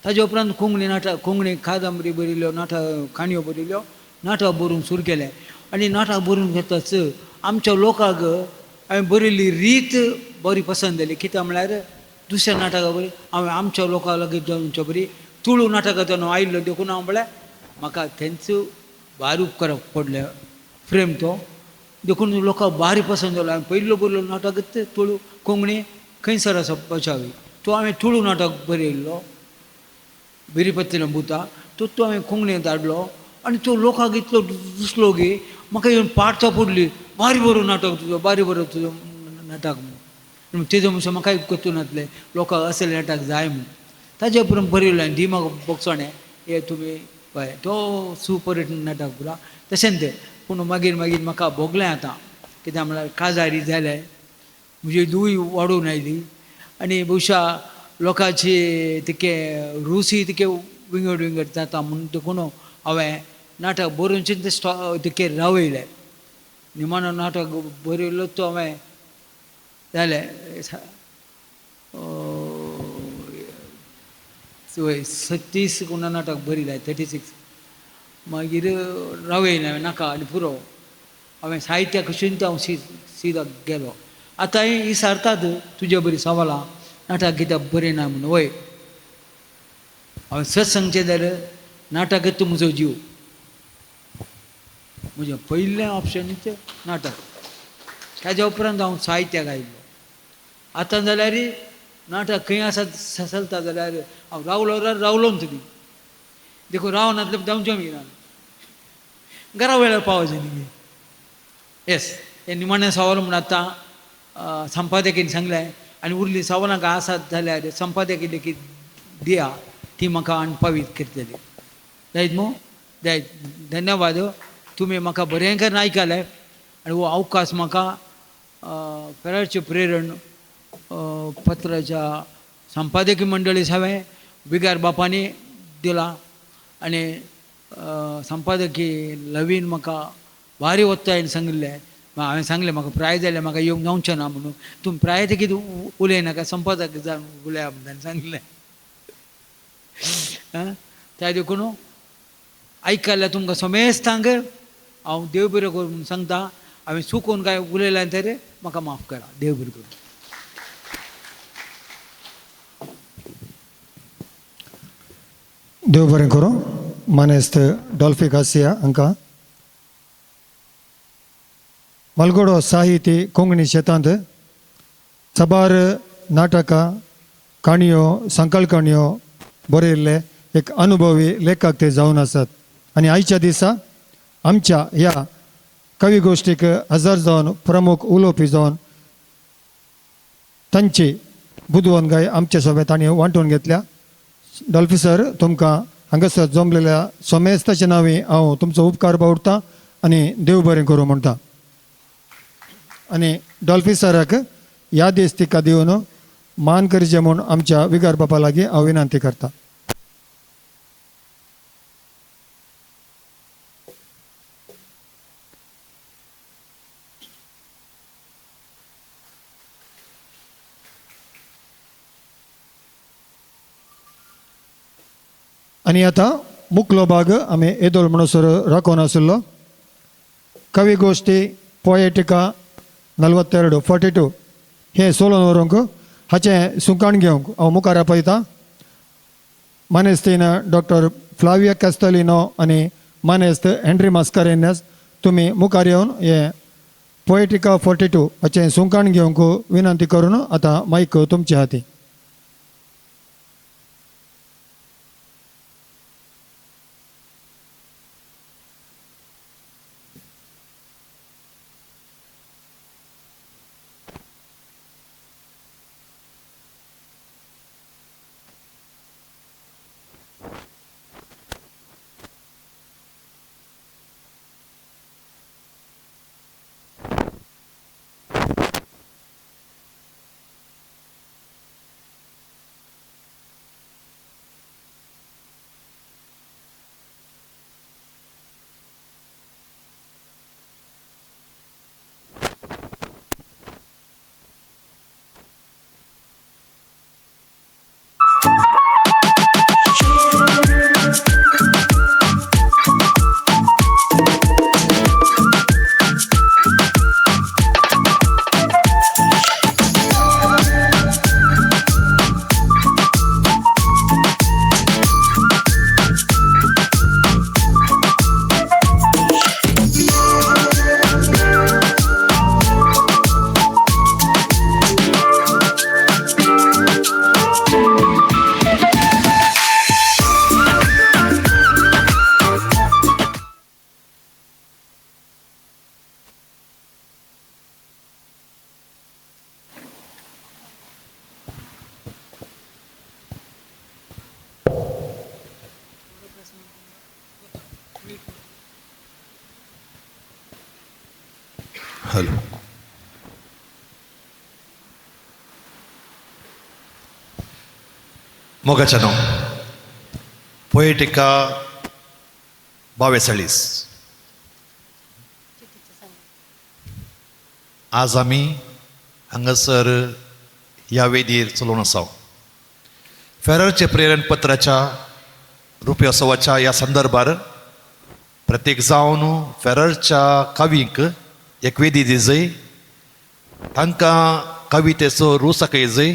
ताजे उपरांत कोंकणी नाटक कोंकणी कादंबरी बरयल्यो नाटक काणयो बरयल्यो नाटक बरोवंक सुरू केलें आनी नाटक बरोवन घेताच आमच्या लोकांक हांवें बरयल्ली रीत बरी पसंत जाली. कित्याक म्हळ्यार दुसऱ्या नाटका बरी हांवें आमच्या लोकां लागीं जावच्या बरी तुळू नाटकां न्हू आयिल्लो देखून हांव म्हळ्यार म्हाका थेंच भायर उपकारक पडलें फ्रेम तो देखून लोकांक भारी पसंत जालो. हांवें पयलो बरयलो नाटकच तुळू कोंकणी खंयसर आसा बचावी तो हांवें तुळू नाटक बरयल्लो बिरीपत्तीन भुता तो तो हांवें कोंकणींत हाडलो आनी तो लोकांक इतलो दुसलो की म्हाका येवन पाडचा पडली बारी बरो नाटक तुजो बारी बरो तुजो नाटक म्हणून तेजो म्हणसर म्हाका कतून नासलें लोकांक असलें नाटक जाय म्हणून ताजे उपरांत बरयलें आनी दिमाग बोगसोणें हे तुमी पळय तो सुपर हिट नाटक पुरा तशेंच तें. पूण मागीर मागीर म्हाका भोगलें आतां कित्याक म्हळ्यार काजारी जालें म्हजी दूय वाडून आयली आनी बहुशा लोकांची तिके रुसी तिके विंगड विंगड जाता म्हूण देखून हांवें नाटक बरोवचें तें स्टॉ तिके रावयलें. निमाणो नाटक बरयलो तो हांवें जालें 36 कोणा नाटक बरयलें 36 मागीर रावयलें हांवें नाका आनी पुरो. हांवें साहित्या कशीन हांव सीदा गेलो. आतां ही सारतात तुजे बरी सवालां नाटक कित्याक बरें ना म्हणून. वय हांवें सत सांगचें जाल्यार नाटकच म्हजो जीव, म्हजें पयलें ऑप्शनच नाटक. ताज्या उपरांत हांव साहित्याक आयलो. आतां जाल्यार नाटक खंय आसा चलता जाल्यार हांव रावलो रावलोच न्ही, देखून रावनातलें जावचें मागीर घरा वेळार पावचें न्ही. येस हें निमाणें सवाल म्हूण आतां संपादकीन सांगलें आनी उरलीं सवालां कांय आसात जाल्यार संपादकी लेगीत दिया, ती म्हाका अणपावीत करतली. जायत मू? जायत. धन्यवाद. तुमी म्हाका बरें करून आयकलें आनी हो अवकाश म्हाका फेरारचें प्रेरण पत्राच्या संपादकी मंडळी हांवें विगार बापांनी दिला आनी संपादकी लवीन म्हाका भारी ओत्तायेन सांगिल्लें. हांवें सांगलें म्हाका प्राय जाल्यार म्हाका येवंक जावचें ना म्हणून. तुमी प्राय कितें उलयनाका, संपादक जावन उलया म्हणून सांगलें. त्या देखून आयकल्यार तुमकां समेस्तांक हांव देव बरें करूं म्हणून सांगता. हांवें चुकून कांय उलयलें तर म्हाका माफ करा. देव बरें करूं. देव बरें करूं. मानेस्त डॉल्फी गासिया हांकां मलगोडो साहित्य कोंकणी शेतांत साबार नाटकां, काणयो, संकल काणयो बरयल्ले एक अनुभवी लेखक ते जावन आसात. आनी आयच्या दिसा आमच्या ह्या कवी गोश्टीक हजर जावन प्रमुख उलोवपी जावन तांची बुदवंतकाय आमच्या सोबत तांणी वांटून घेतल्या. डॉल्फी सर, तुमकां हांगासर जमलेल्या सोमेस्ताच्या नांवी हांव तुमचो उपकार बावडटा आनी देव बरें करूं म्हणटा. आनी डॉल्फी सराक ह्या दीस तिका दिवन मान करचें म्हूण आमच्या विगार बापा लागीं हांव विनंती करता. आनी आतां मुखलो भाग आमी येदोळ म्हणसर राखून आशिल्लो. कवी गोश्टी पोएटिका 42 42 हें सोलोन व्हरूंक हाचें सुंकाण घेवंक हांव मुखार आपयतां मानेस्तीन डॉक्टर फ्लाविया कॅस्टलिनो आनी मानेस्त हेनरी मास्कारेन्यस, तुमी मुखार येवन हें पोएटिका 42 हाचें सुंकाण घेवंक विनंती करून आतां मायक तुमचे हाती. हॅलो. मोगाचें नांव पोएटिका 42. आज आमी हांगासर ह्या वेदीर चलोवन आसा. फेररचे प्रेरण पत्राच्या रुपयोत्सवाच्या ह्या संदर्भार प्रत्येक जावन फेररच्या कवींक एक वेदी दिजय, तांकां कवितेचो रूच दाखयजय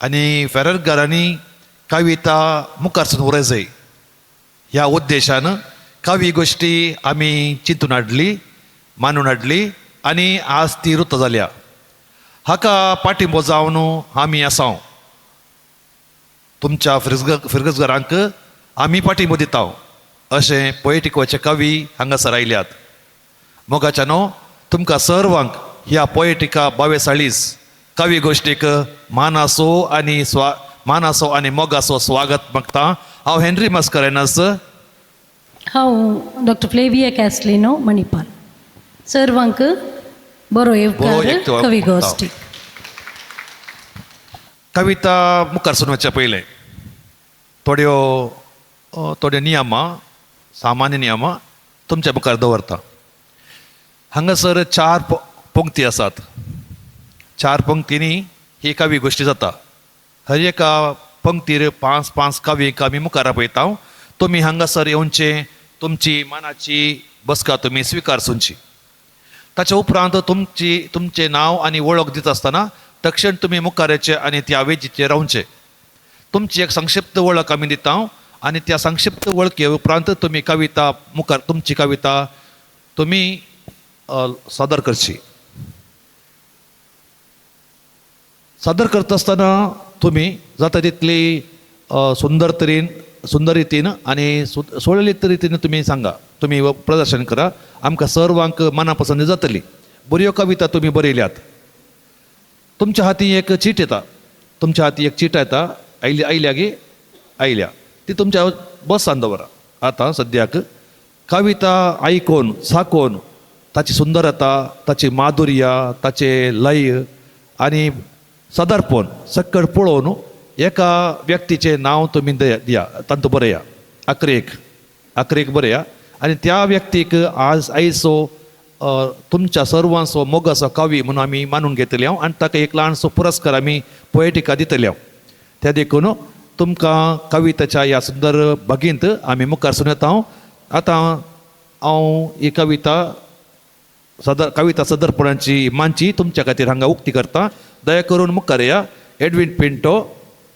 आनी फेररगारांनी कविता मुखार उरयजय. ह्या उद्देशान कवी गोश्टी आमी चिंतून हाडली, मानून हाडली आनी आज ती रुत जाल्या. हाका पाठिंबो जावन आमी आसा. तुमच्या फिरगजगारांक आमी पाठिंबो दिता अशें पोएटिकोचे कवी हांगासर आयल्यात. मोगाच्यानो तुमकां सर्वांक ह्या पोएटिका 42 कवी गोश्टीक मानासो आनी मानासो आनी मोगासो स्वागत मागता. हांव हेनरी मस्करेनस. हांव डॉक्टर फ्लेविया कॅस्लिनो, मणिपाल. सर्वांक बरो येवकार कवी गोश्टी. कविता मुखार सुनवच्या पयलें थोड्यो थोड्यो नियमां, सामान्य नियमां तुमच्या मुखार दवरता. हांगासर 4 पंक्ती आसात. 4 पंक्तींनी ही कवी गोश्टी जाता. हर एका पंक्तीर 5 5 कवीक आमी मुखार आपयता. तुमी हांगासर येवचें, तुमची मनाची बसका तुमी स्विकारसुची. ताच्या उपरांत तुमची तुमचें नांव आनी वळख दिता आसतना तक्षण तुमी मुखार येचे आनी त्या वेजीचेर रावचें. तुमची एक संक्षिप्त वळख आमी दिता आनी त्या संक्षिप्त वळखे उपरांत तुमी कविता मुखार तुमची कविता तुमी सादर करची. सादर करता आसतना तुमी जाता तितली सुंदर तरेन, सुंदर रितीन आनी सोळलित रितीन तुमी सांगा, तुमी प्रदर्शन करा. आमकां सर्वांक मना पसंत जातली. बऱ्यो कविता तुमी बरयल्यात. तुमच्या हाती एक चीट येता, तुमच्या हाती एक चीट येता, आयली आयल्या गे आयल्या, ती तुमच्या बसान दवरा. आतां सद्याक कविता आयकोन साकोन ताची सुंदरता, ताची माधुर्य, ताचे लय आनी सदरपण सक्कड पळोवन एका व्यक्तीचें नांव तुमी दिया, तांतू बरया, अकरेक बरया आनी त्या व्यक्तीक आज आयचो तुमच्या सर्वांचो मोगाचो कवी म्हणून आमी मानून घेतले हांव आनी ताका एक ल्हानसो पुरस्कार आमी पोएटिका दितले हांव. त्या देखून तुमकां कवितेच्या ह्या सुंदर बागेंत आमी मुखार सून येता. हांव आतां हांव ही कविता सदर कविता सदरपणाची मांची तुमच्या खातीर हांगा उक्ती करता. दया करून मुखार या. एडवीन पिंटो,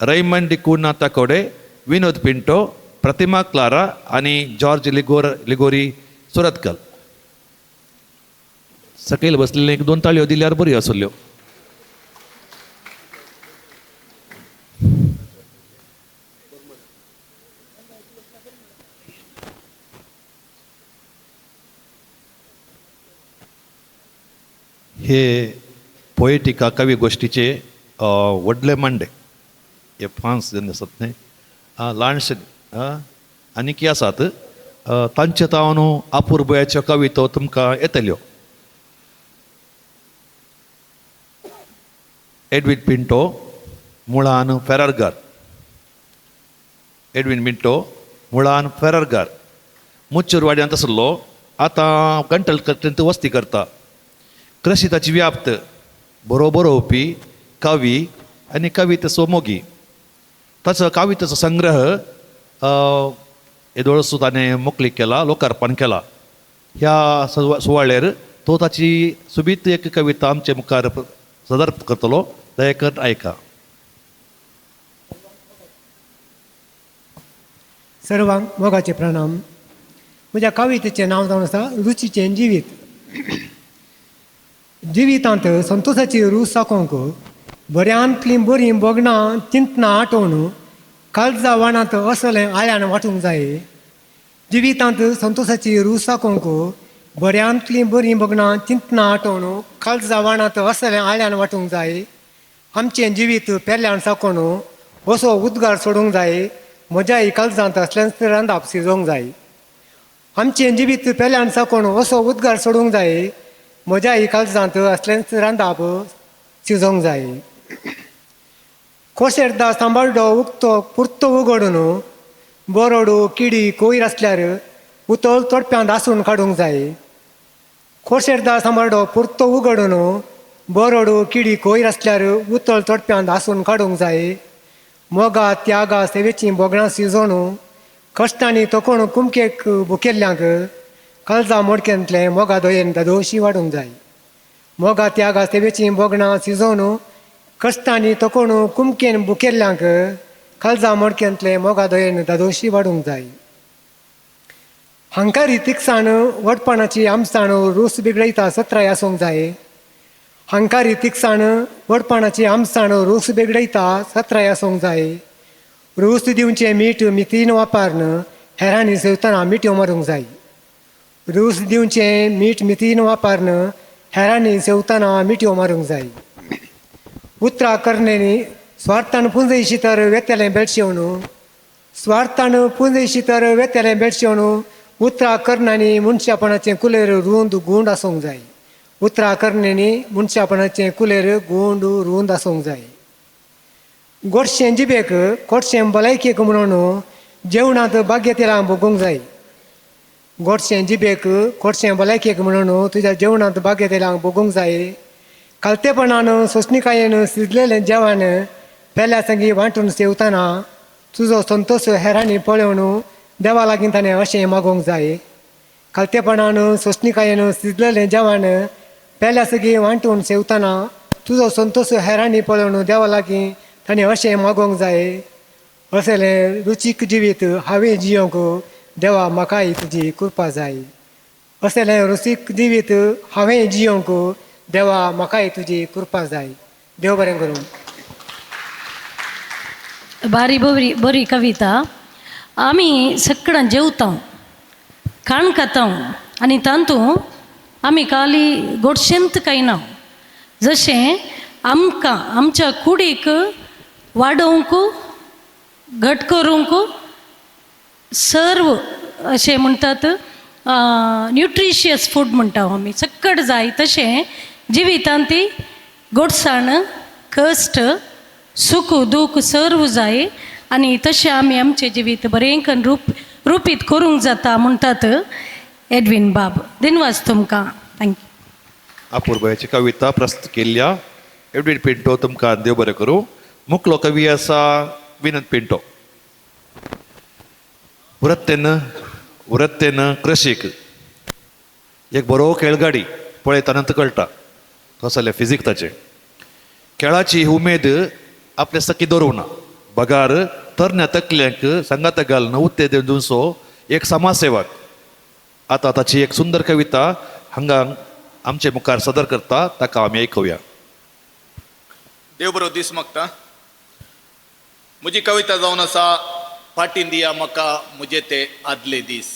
रैमंड डिकुना ताकोडे, विनोद पिंटो, प्रतिमा क्लारा आनी जॉर्ज लिगोरी सुरतकल. सकयल बसलेले एक 2 ताळयो दिल्यार बऱ्यो आसल्यो. हे पोएटिका कवी गोश्टीचे व्हडले मांडे हे 5 जण आसात न्हय, ल्हानशे आनीकय आसात. तांचे तावन अपुरबयाच्यो कविता तुमकां येतल्यो. एडवीन पिंटो मुळान फेररगार, एडवीन पिंटो मुळान फेररगार, मुच्चूरवाड्यांत आसलो, आतां गंटलकट्टेंत वस्ती करता. कृशी ताची व्याप्त, बरो बरोवपी, कवी आनी कवितेचो मोगी. ताचो कवितेचो संग्रह येदोळसो ताणें मोकळीक केला, लोकार्पण केला. ह्या सुवाळ्यार तो ताची सुबीत एक कविता आमचे मुखार सादर करतलो. दया करून आयका. सर्वांक मोगाचे प्रणाम. म्हज्या कवितेचें नांव जावन आसा रुचीचें जिवीत. जिवितांत संतोशाची रूच साकोवंक बऱ्यांतलीं बरीं भोगणां चिंतनां आठोवन काळजा वाणांत असलें आळ्यान वांटूंक जाय. जिवितांत संतोशाची रूच साकोवंक बऱ्यांतलीं बरीं भोगणां चिंतनां आठोवन काळजा वाणांत असलें आळ्यान वांटूंक जाय. आमचें जिवीत पेल्यान साकोवन असो उद्गार सोडूंक जाय. म्हज्याय काळजांत असलेंच रांदाप शिजोवंक जाय. आमचें जिवीत पेल्यान साकोवन असो उद्गार सोडूंक जाय. म्हज्याय काळजांत असलेंच रांदाप शिजोवंक जाय. कोशेरदा सांबाळडो उक्तो पुरतो उगडून बोरडो किडी कोयर आसल्यार उतळ तोडप्यांत आसून काडूंक जाय. खोशेरदा सांबाळडो पुरतो उगडून बोरडो किडी कोयर आसल्यार उतळ तोडप्यांत आसून काडूंक जाय. मोगा त्यागा सेवेचीं भोगणां शिजोवन कश्टांनी तोकोण कुमकेक भुकेल्ल्यांक काळजा मोडक्यांतलें मोगा दोयेन दादोशी वाडूंक जाय. मोगा त्यागा सेवेचीं भोगणां शिजोवन कश्टांनी तकोण कुमकेन बुकेल्ल्यांक काळजा मोडक्यांतलें मोगा दोयेन दादोशी वाडूंक जाय. हांकारी तिकसाण व्हडपणाची आमसाण रूस बिगडयता सत्राय आसूंक जाय. हांकारी तिकसाण व्हडपणाची आमसाण रूस बिगडयता सत्राय आसूंक जाय. रूस दिवचें मीठ मितीन वापरन हेरांनी सेवतना मिठयो मारूंक जाय. रूस दिवचें मीठ मितीन वापरन हेरांनी सेवतना मिठयो मारूंक जाय. उतरां करण्यांनी स्वार्थान पुंजयशी तर वेतलें बेळशेवन स्वार्थान पुंजयशी तर वेतलें बेळशेवन उतरां करण्यांनी मनशापणाचें कुलेर रूंद गूंड आसूंक जाय. उतरां करण्यांनी मनशापणाचें कुलेर गूंड रूंद आसूंक जाय. गोडशें जिबेक कोडशें भलायकेक म्हणून जेवणांत बागेतेलां भोगूंक जाय. गोडशें जिबेक कोडशें भलायकेक म्हणून तुज्या जेवणांत बागेतेलां भोगूंक जाय. खालतेपणान सोंसणीकायेन शिजलेलें जेवण पेल्या संगी वांटून सेवतना तुजो संतोश हेरांनी पळोवन देवा लागीं ताणें अशें मागोवंक जाय. खालतेपणान सोंसणीकायेन शिजलेलें जेवण पेल्या संगी वांटून सेवतना तुजो संतोश हेरांनी पळोवन देवा लागीं ताणें अशें मागोवंक जाय. असलें रुचीक जिवीत हांवें जियोंक देवा म्हाकाय तुजी कृपा जाय. असलें रुचीक जिवीत हांवें जियोंक देवा म्हाकाय तुजी कृपा जाय. देव बरें करूं. बारी बरी बरी कविता. आमी सगळ्यां जेवता खाण खाता आनी तातूंत आमी खाली गोडशेंत खायना, जशें आमकां आमच्या कुडीक वाडोवंक घट करूंक सर्व अशें म्हणटात न्युट्रिशियस फूड म्हणटा आमी सक्कड जाय, तशें जिवितांत ती गोडसाण कश्ट सुख दूख सर्व जाय आनी तशें आमी आमचें जिवीत बरें करून रुपीत करूंक जाता म्हणटात एडवीन बाब. दिनवास तुमकां. Thank you. अपुरबायेची कविता प्रस्तुत केल्ल्या एडवीन पिंटो तुमकां देव बरें करूं. मुकलो कवी आसा विनोद पिंटो. वृत्तेन वृत्तेन कृशीक एक बरो खेळगाडी पळयतना कळटा कसलें फिजीक ताचें. खेळाची उमेद आपले सखी दवरूंक ना बगार तरण्या तकल्यांक सांगाता घालून उत्तेजन दिवचो एक समाजसेवक. आतां ताची एक सुंदर कविता हांगा आमचे मुखार सादर करता, ताका आमी आयकुया. देव बरो दीस मागता. म्हजी कविता जावन आसा फाटीं दिया म्हाका म्हजे ते आदले दीस.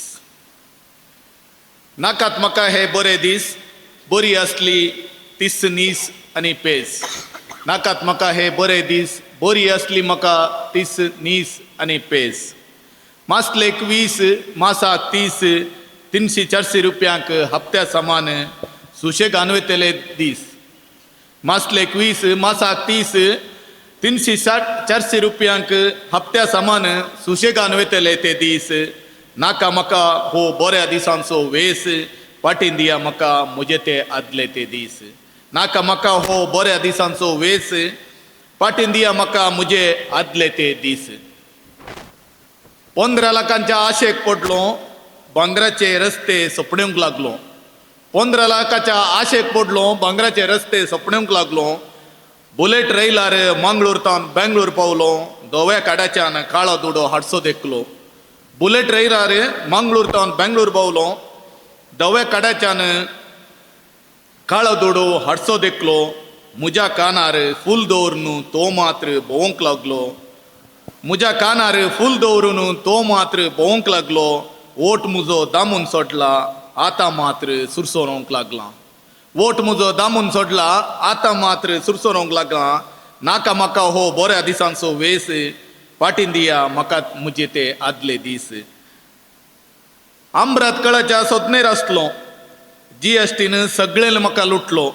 नाकात म्हाका हे बरे दीस, बरी आसली तीस नीस आनी पेज. नाकात म्हाका हे बरे दीस, बरी आसली म्हाका तीस नीस आनी पेज. मासलेक 20, मासाक 30, 300-400 रुपयांक हप्त्या सामान सुशेग वयतले दीस. मासलेक 20, मासाक 30, 300-400 रुपयांक हप्त्या सामान सुशेगान वयतले ते दीस. नाका म्हाका हो बऱ्या दिसांचो वेस, फाटीं दिया म्हाका म्हजे ते आदले ते दीस. नाका म्हाका हो बऱ्या दिसांचो वेस, फाटीं दिया म्हाका म्हजे आदले ते दीस. 15 लाखांच्या आशेक पडलो, भांगराचे रस्ते सपणेवंक लागलो. 15 लाखाच्या आशेक पडलो, भांगराचे रस्ते सपणेवंक लागलो. बुलेट रैलार मंगळूर तावन बेंगळूर पावलो, धव्या काडाच्यान काळो दुडो हाडसो देखलो. बुलेट रैलार मंगळूर तावन बेंगळूर पावलो, धव्या काडाच्यान काळो दुडो हाडसो देखलो. म्हज्या कानार फूल दवरून तो मात्र भोंवंक लागलो. म्हज्या कानार फूल दवरून तो मात्र भोंवंक लागलो. ओट म्हजो दामून सोडला, आतां मात्र सुरसोरोंक लागला. वोट म्हजो दामून सोडला, आतां मात्र सुरसोरोंक लागला. नाका म्हाका हो बऱ्या दिसांचो वेस, फाटीं दिया म्हाका म्हजे ते आदले दीस. आम्रात कळाच्या सोदनेर आसलो, GSTन सगळें म्हाका लुटलो.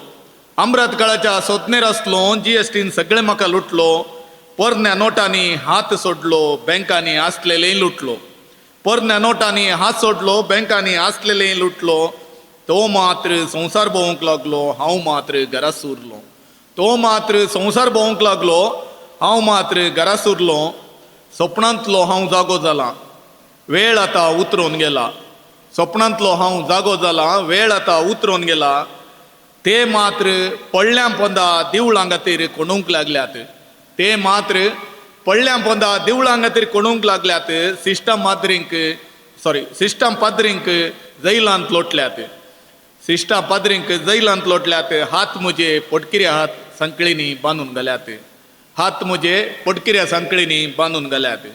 आम्रात काळाच्या सोदनेर आसलो, GSTन सगळें म्हाका लुटलो. पोरण्या नोटांनी हात सोडलो, बँकांनी आसलेलें लुटलो. पोरण्या नोटांनी हात सोडलो, बँकांनी आसलेलें लुटलो. तो मात्र संवसार भोंवंक लागलो, हांव मात्र घरा उरलो. तो मात्र संवसार भोंवंक लागलो, हांव मात्र घरा उरलो. सपनांतलो हांव जागो जाला, वेळ आतां उतरून गेला. सपनांतलो हांव जागो जाला, वेळ आतां उतरून गेला. ते मात्र पडल्या पोंदा दिवळां खातीर कोणूंक लागल्यात. ते मात्र पडल्या पोंदा दिवळां खातीर कोणूंक लागल्यात. सिस्टम माद्रींक सॉरी सिस्टम पाद्रींक जैलांत लोटल्यात. सिस्टम पाद्रींक जैलांत लोटल्यात. हात म्हजे पोटकिऱ्या हात सांकळींनी बांदून घाल्यात. हात म्हजे पोटकिऱ्या सांकळींनी बांदून घाल्यात.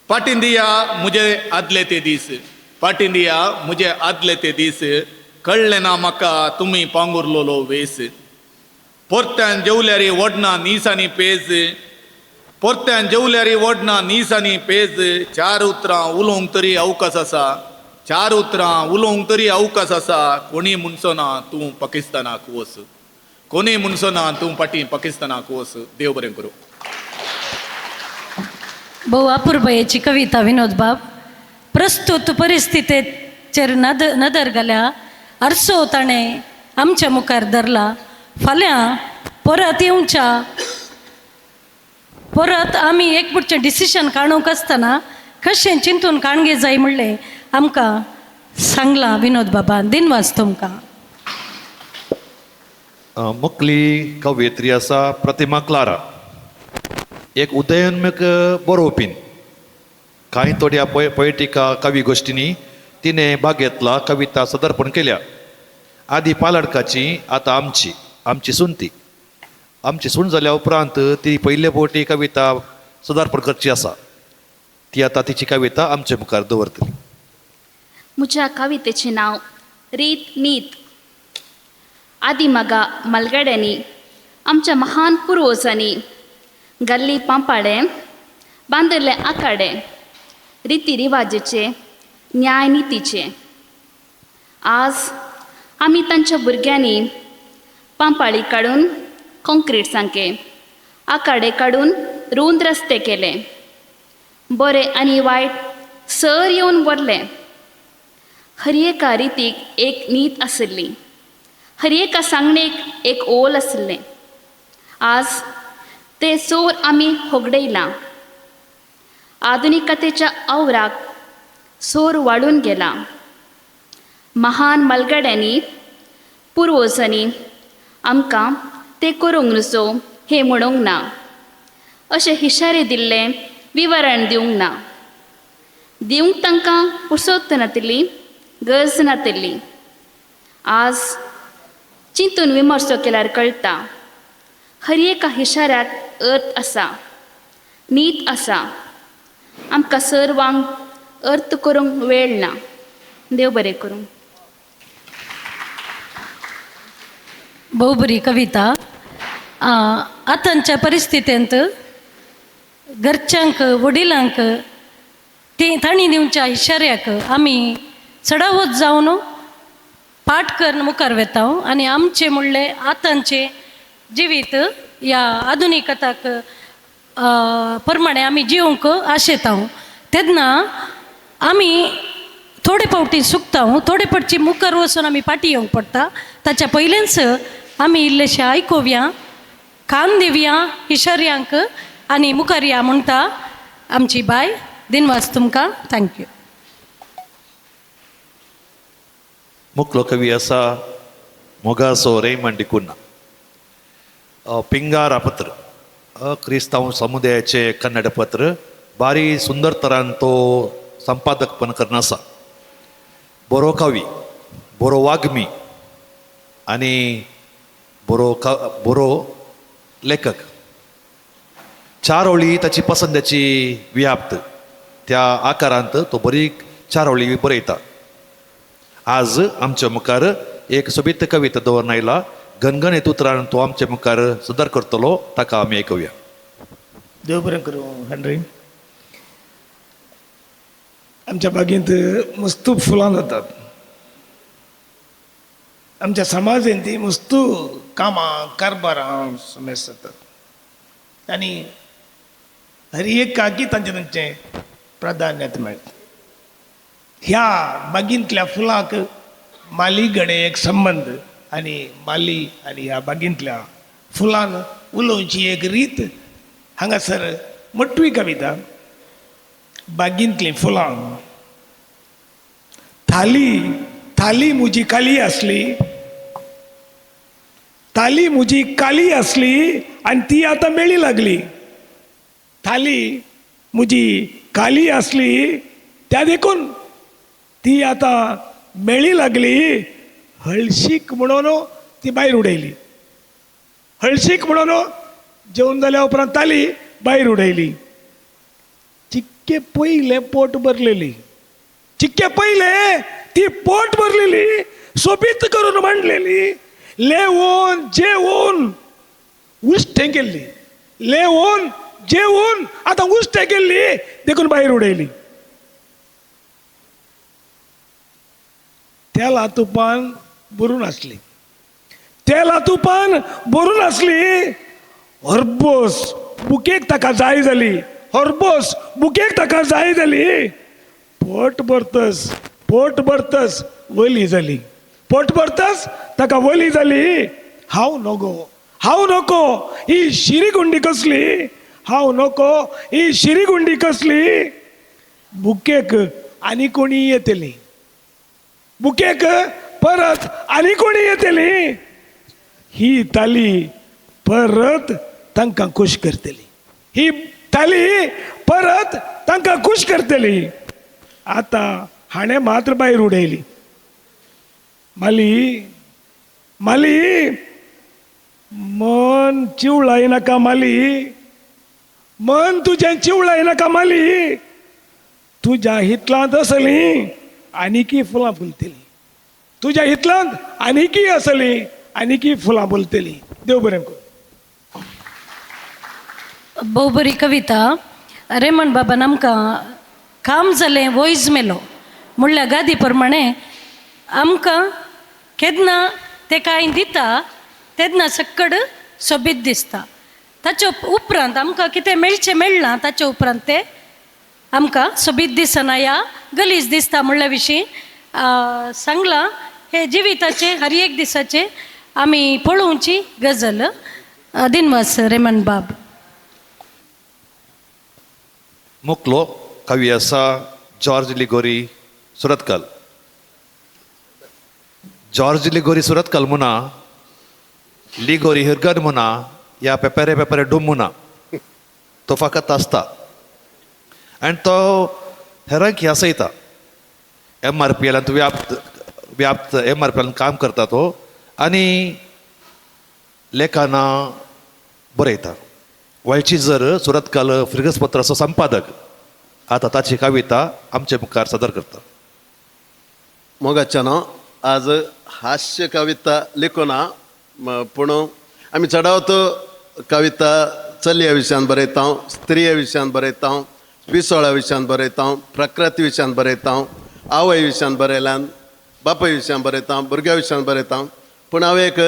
फाटीं दिया म्हजे आदले ते दीस, फाटीं दिया म्हजे आदले ते दीस. कळ्ळें ना म्हाका तुमी पांगुरलोलो वेस. परत्यान जेवल्यारी वडना नीस आनी पेज. परत्यान जेवल्यारी वडना नीस आनी पेज. चार उतरां उलोवंक तरी अवकाश आसा. चार उतरां उलोवंक तरी अवकाश आसा. कोणी म्हणचो ना तूं पाकिस्तानाक वच. कोणी म्हणचो ना तूं फाटीं पाकिस्तानाक वच. देव बरें करूं. भोव अपुरबायेची कविता विनोद बाब. प्रस्तुत परिस्थितीचेर नदर घाल्या आरसो ताणें आमच्या मुखार धरला. फाल्यां परत येवच्या परत आमी एक पुढचें डिसिशन काडूंक आसतना कशें चिंतून काणगे जाय म्हणलें आमकां सांगलां विनोद बाबान. दिनवास तुमकां. मुखली कवयित्री आसा प्रतिमा क्लारा, एक उदयोन्मुख बरोवपीन. कांय थोड्या पोएटिका कवी गोश्टींनी तिणें भाग घेतला, कविता सदर्पण केल्या. आदी पालडकाची, आतां आमची आमची सून. ती आमची सून जाल्या उपरांत ती पयले फावटी कविता सदार्पण करची आसा. ती आतां तिची कविता आमचे मुखार दवरतली. म्हज्या कवितेचें नांव रीत नीत. आदी मागा मालगड्यांनी आमच्या महान पुर्वजांनी घाल्ली पांपाडे बांदिल्ले आखाडे रिती रिवाजेचे न्याय नितीचे. आज आमी तांच्या भुरग्यांनी पांपाळी काडून कॉंक्रीट सांके आखाडे काडून रूंद रस्ते केले. बरे आनी वायट सर येवन भरले. हर एका रितीक एक नीत आशिल्ली, हर एका सांगणेक एक ओल आशिल्लें. आज ते चोर आमी होगडयलां. आधुनिकतेच्या आवराक सोर वाडून गेला. महान मालगड्यांनी पुर्वजांनी आमकां ते करूंक नुसो हें म्हणूंक ना, अशें हिशारे दिल्लें विवरण दिवंक ना. दिवंक तांकां पुसोत नातिल्ली, गरज नातिल्ली. आज चिंतून विमर्सो केल्यार कळटा हर एका हिशाऱ्याक अर्थ आसा, नीत आसा. आमकां सर्वांक अर्थ करूंक वेळ ना. देव बरें करूं. भोव बरी कविता. आतांच्या परिस्थितींत घरच्यांक वडिलांक ती तांणी दिवच्या इशाऱ्याक आमी चडावत जावन पाठ करून मुखार वेता आनी आमचें म्हणलें आतांचें जिवीत ह्या आधुनिकताक प्रमाणे आमी जिवंक आशेता. तेन्ना आमी थोडे फावटी चुकता, थोडे फावटी मुखार वचून आमी फाटीं येवंक पडटा. ताच्या पयलेंच आमी इल्लेशें आयकुया, कान दिवया इशाऱ्यांक आनी मुखार या म्हणटा आमची बाय. दिनवास तुमकां. Thank you. मुखलो कवी आसा मोगासो रेमंड डिकुन्हा. पिंगारा पत्र क्रिस्तांव समुदायाचे कन्नड पत्र बारी सुंदर तरान तो संपादकपण करना आसा. बरो कवी, बरो वाग्मी आनी बरो बरो लेखक. चार ओळी ताची पसंदाची व्याप्त त्या आकारांत तो बरी चार ओळी बरयता. आज आमच्या मुखार एक सोबीत कविता दवरून आयला. गणगणीत उतरान तो आमच्या मुखार सुदार करतलो, ताका आमी आयकुया. देव बरें करूं हेनरी. आमच्या बागेंत मस्त फुलां जातात. आमच्या समाजांत ती मस्त कामां कारबारां समेस्त जातात आनी हर एक काकी तांचें तांचें प्राधान्य मेळटा. ह्या बागींतल्या फुलांक माली कडेन एक संबंद आनी माली आनी ह्या बागींतल्या फुलान उलोवची एक रीत हांगासर मोटवी कविता बागींतलीं फुलां. थाली थाली म्हजी काली आसली, थाली म्हजी काली आसली आनी ती आतां मेळी लागली. थाली म्हजी काली आसली त्या देखून ती आतां मेळी लागली. हळशीक म्हणून ती भायर उडयली. हळशीक म्हणून जेवण जाल्या उपरांत थाली भायर उडयली. चिक्के पयलें पोट भरलेली, चिक्के पयलें ती पोट भरलेली, सोबीत करून मांडलेली, लेवून जेवून उश्टें केल्ली, लेवून जेवून आतां उश्टें केल्ली देखून भायर उडयली. तेला तुपान भरून आसली, तेला तुपान भरून आसली. हरबोस बुकेक ताका जाय जाली, हरबोस बुकेक ताका जाय जाली. पोट भरतस, पोट भरतस वली जाली, पोट भरतस ताका वली जाली. हांव नको, हांव नको ही शिरीगुंडी कसली, हांव नको ही शिरीगुंडी कसली. बुकेक आनी कोणी येतली, बुकेक परत आनी कोणी येतली. ही थाली परत तांकां खूश करतली, ही थाली परत तांकां खूश करतली. आतां हाणें मात्र भायर उडयली. माली माली मन चिवळाय नाका माली, मन तुजें चिवळाय नाका माली. तुज्या हितलांत आसली आनीकी फुलां फुलतली, तुज्या हितलांत आनीकी आसली आनीकी फुलां फुलतली. देव बरें करूं. भोव बरी कविता रेमंड बाबान आमकां काम जालें वयज मेलो म्हणल्यार गादी प्रमाणे आमकां केन्ना ते कांय दिता तेन्ना सक्कड सोबीत दिसता. ताचे उपरांत आमकां कितें मेळचें मेळना ताचे उपरांत तें आमकां सोबीत दिसना या गलीज दिसता म्हणल्या विशीं सांगलां. हे जिविताचे हर एक दिसाचे आमी पळोवची गजल. दिनवास रेमंड बाब. मुकलो कवी आसा जॉर्ज लिगोरी सुरतकल. जॉर्ज लिगोरी सुरतकल मुना, लिगोरी हिरगन मुना या पेपेरे पेपेरे डूम मुना, तो फकत आसता आनी तो हेरांक आसयता. एम आर पी एलांत व्याप्त व्याप्त एम आर पी एलान काम करता तो आनी लेखनां बरयता. वळची जर सुरतकाल फिरगसपत्राचो संपादक आतां ताची कविता आमचे मुखार सादर करता. मोगाच्या न्हू आज हास्य कविता लिखूना, पूण आमी चडावत कविता चलया विशयान बरयता, स्त्रिया विशयान बरयता, पिसोळ्या विशयान बरयता, प्रकृती विशयान बरयता, आवय विशयान बरयल्यान, बापाय विशयान बरयता, भुरग्या विशयान बरयता. पूण हांव एक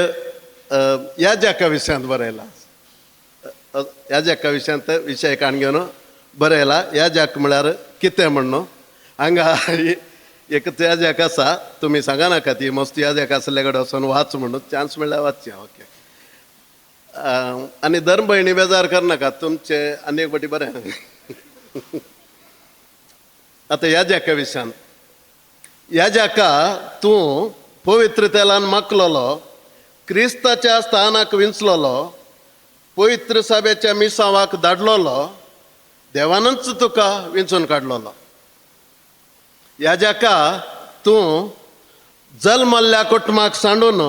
ह्या जाका विशयांत बरयला, ह्या जाका विशयांत विशय काण घेवन बरयला. ह्या जाक म्हळ्यार कितें म्हण न्हू हांगा एक त्या जाक आसा, तुमी सांगा नाका ती मस्त ह्या जाक आसले कडेन वचोन वाच म्हणून चान्स मेळ्ळ्यार वाचया. ओके. आनी धर्म भयणी बेजार करनाका, तुमचे आनी एक फावटी बरें. आतां ह्या जाका विशयान, ह्या जाका तूं पवित्र तेलान माखलोलो, क्रिस्ताच्या स्थानाक विंचलोलो, पवित्र सभेच्या मिसांवाक धाडलोलो, देवानूच तुका विंचून काडलोलो. ह्या जाका तूं जल्मल्ल्या कुटुंबाक सांडून,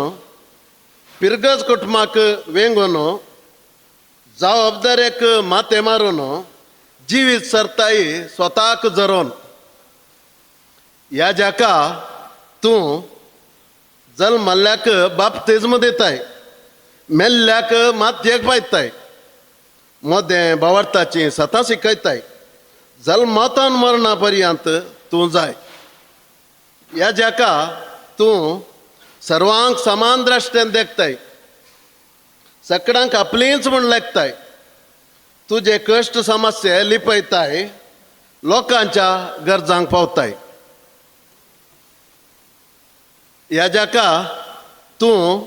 पिरगज कुटुंबाक वेंगून, जबाबदारेक माथें मारून, जिवीत सरताय स्वताक जरोवन. ह्या जाका तूं जल्मल्ल्याक बाप्तिज्म दिताय, मेल्ल्याक मातयेक पायताय, मोदें भावार्थाची सतां शिकयताय, जल्मतान मरणा पर्यंत तूं जाय. ह्या जाका तूं सर्वांक समान द्रश्टेन देखताय, सगळ्यांक आपलींच म्हूण लेखताय, तुजे कश्ट समस्या लिपयताय, लोकांच्या गरजांक पावताय. ह्या जाका तूं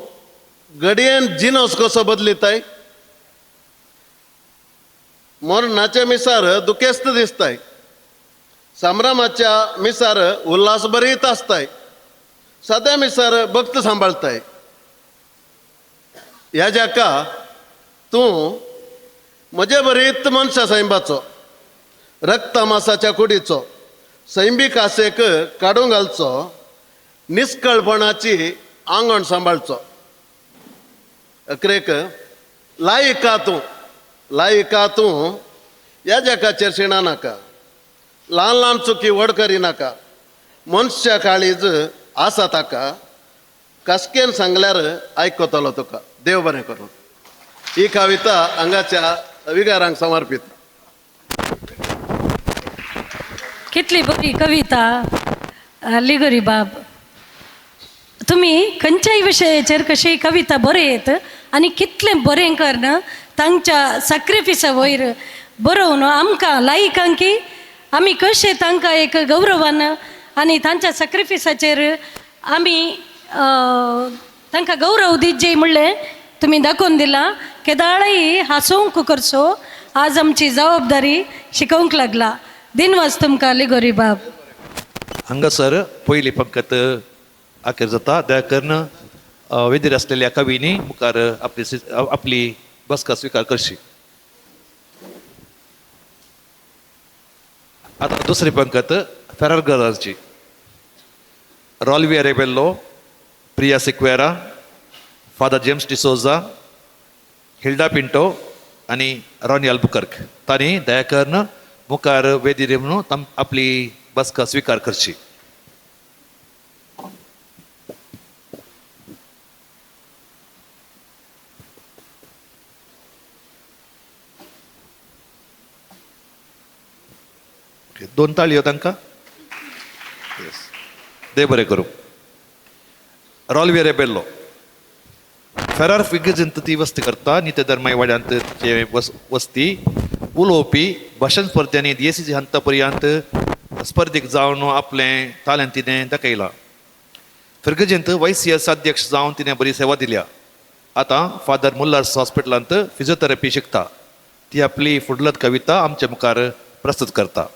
घडयेन जिनस कसो बदलिताय, मरणाचे मिसार दुखेस्त दिसताय, संभ्रमाच्या मिसार उल्हास बरीत आसताय, सद्या मिसार भक्त सांबाळताय. ह्या जाका तूं म्हजे बरीत मनशा सैंबाचो, रक्तमासाच्या कुडीचो, सैंबीक आसेक काडून घालचो, निस्कळपणाची आंगण सांबाळचो. अकरेक लायका तूं, लायका तूं ह्या जगाचेर शिणा नाका, ल्हान ल्हान चुकी व्हड करिनाका, मनशा काळीज आसा ताका, कास्केन सांगल्यार आयकतलो तुका. देव बरें करूं. ही कविता हांगाच्या विगारांक समर्पीत. कितली बरी कविता लिगोरी बाब. तुमी खंयच्याय विशयाचेर कशी कविता बरयत आनी कितलें बरें करून तांच्या सॅक्रिफिसा वयर बरोवन आमकां लायकांक की आमी कशें तांकां एक गौरवान आनी तांच्या सॅक्रिफिसाचेर आमी तांकां गौरव दीत जे म्हणलें तुमी दाखोवन दिलां. केदाळय हांसोवंक करचो आज आमची जबाबदारी शिकोवंक लागला. दिनवास तुमकां लिगोरी बाब. हांगासर पयली पंगत अखेर जाता. दया करून वेदीर आसलेल्या कवींनी मुखार आपली आपली बसका स्विकार करची. आतां दुसरी पंगत फेरार गराची. Rolvia Rebello, Priya Sequeira, father James D'Souza, Hilda Pinto आनी रॉनी अल्बुकर्क. तांणी दया करून मुखार वेदीर येवन आपली बसका स्विकार करची. दोन ताळयो तांकां. देव बरें करूं. रॉलविया रेबेल्लो फेरार फिगर्जींत ती वस्ती करता. नित्य धर्माय वाड्यांत तिचे वस्ती उलोवपी भाशण स्पर्ध्यांनी DSC हंता पर्यंत स्पर्धेक जावन आपलें तालेंत तिणें दाखयलां. फिर्गजेंत YCS अध्यक्ष जावन तिणें बरी सेवा दिल्या. आतां फादर मुल्लार्स हॉस्पिटलांत फिजियोथेरपी शिकता. ती आपली फुडलत कविता आमचे मुखार प्रस्तुत करता.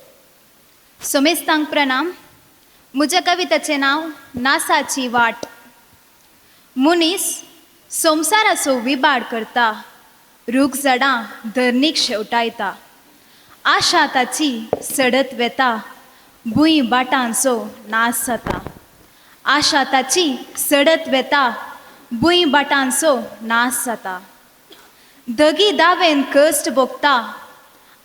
सोमेस्तांक प्रणाम. म्हज्या कवितेचें नांव नासाची वाट. मनीस संवसाराचो विबाड करता, रूख झाडां धरणीक शेवटायता, आशा ताची सडत वेता, भूंय बाटांचो नाश जाता. आशा ताची सडत वेता, भूंय बाटांचो नाश जाता. दगी दावेन कश्ट भोगता,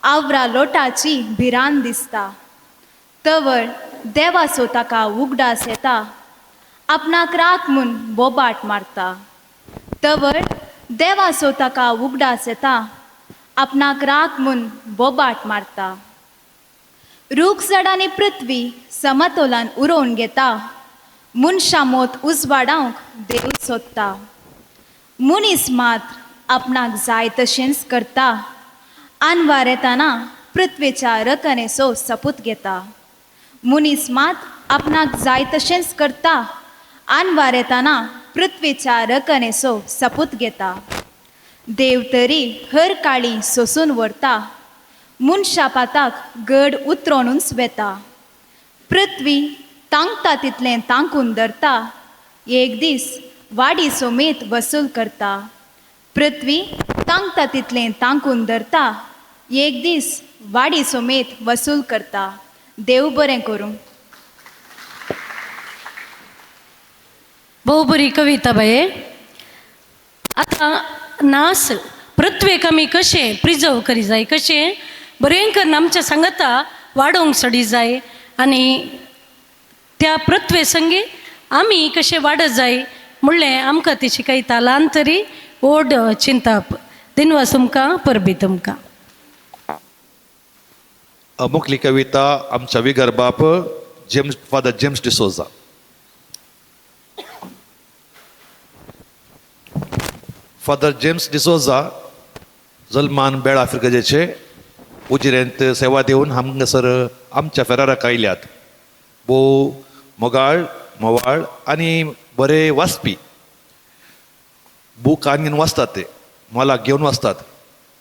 आवरा लोटाची भिरांत दिसता, तवळ देवाचो ताका उगडास येता, आपणाक राख म्हूण बोबाट मारता. तवळ देवाचो ताका उगडास येता, आपणाक राख म्हूण बोबाट मारता. रूख झाडांनी पृथ्वी समतोलान उरोवन घेता, मनशां मोत उजवाडावंक देव सोदता. मनीस मात्र आपणाक जाय तशेंच करता, आनवार येताना पृथ्वेच्या रकनेचो सपूत घेता. मनीस मात आपणाक जाय तशेंच करता, आनवार येताना पृथ्वेच्या रकनेचो सपूत घेता. देव तरी हर काळी सोसून व्हरता, मनशा पाताक गड उतरोनूच वेता. पृथ्वी तांकता तितलें तांकून धरता, एक दीस वाडी सोमेत वसूल करता. पृथ्वी तांकता तितलें तांकून धरता, एक दीस वाडी सोमेत वसूल करता. देव बरें करूं. भोव बरी कविता बाये. आतां नास पृथ्वेक आमी कशें प्रिजर्व करी जाय, कशें बरें करून आमच्या सांगाता वाडोवंक सडी जाय आनी त्या पृथ्वे संगी आमी कशें वाडत जाय म्हणलें आमकां ती शिकयता. ल्हान तरी ओड चिंताप. दिनवास तुमकां, परबी तुमकां. मुखली कविता आमच्या विगर बाप जेम्स फादर जेम्स डिसोजा. फादर जेम्स डिसोजा जल्मान बेळा फिर्गजेचे उजिरेंत सेवा दिवन हांगासर आमच्या फेराराक आयल्यात. भोव मोगाळ मोवाळ आनी बरे वाचपी. बूक आनी वाचतात ते मोलाक घेवन वाचतात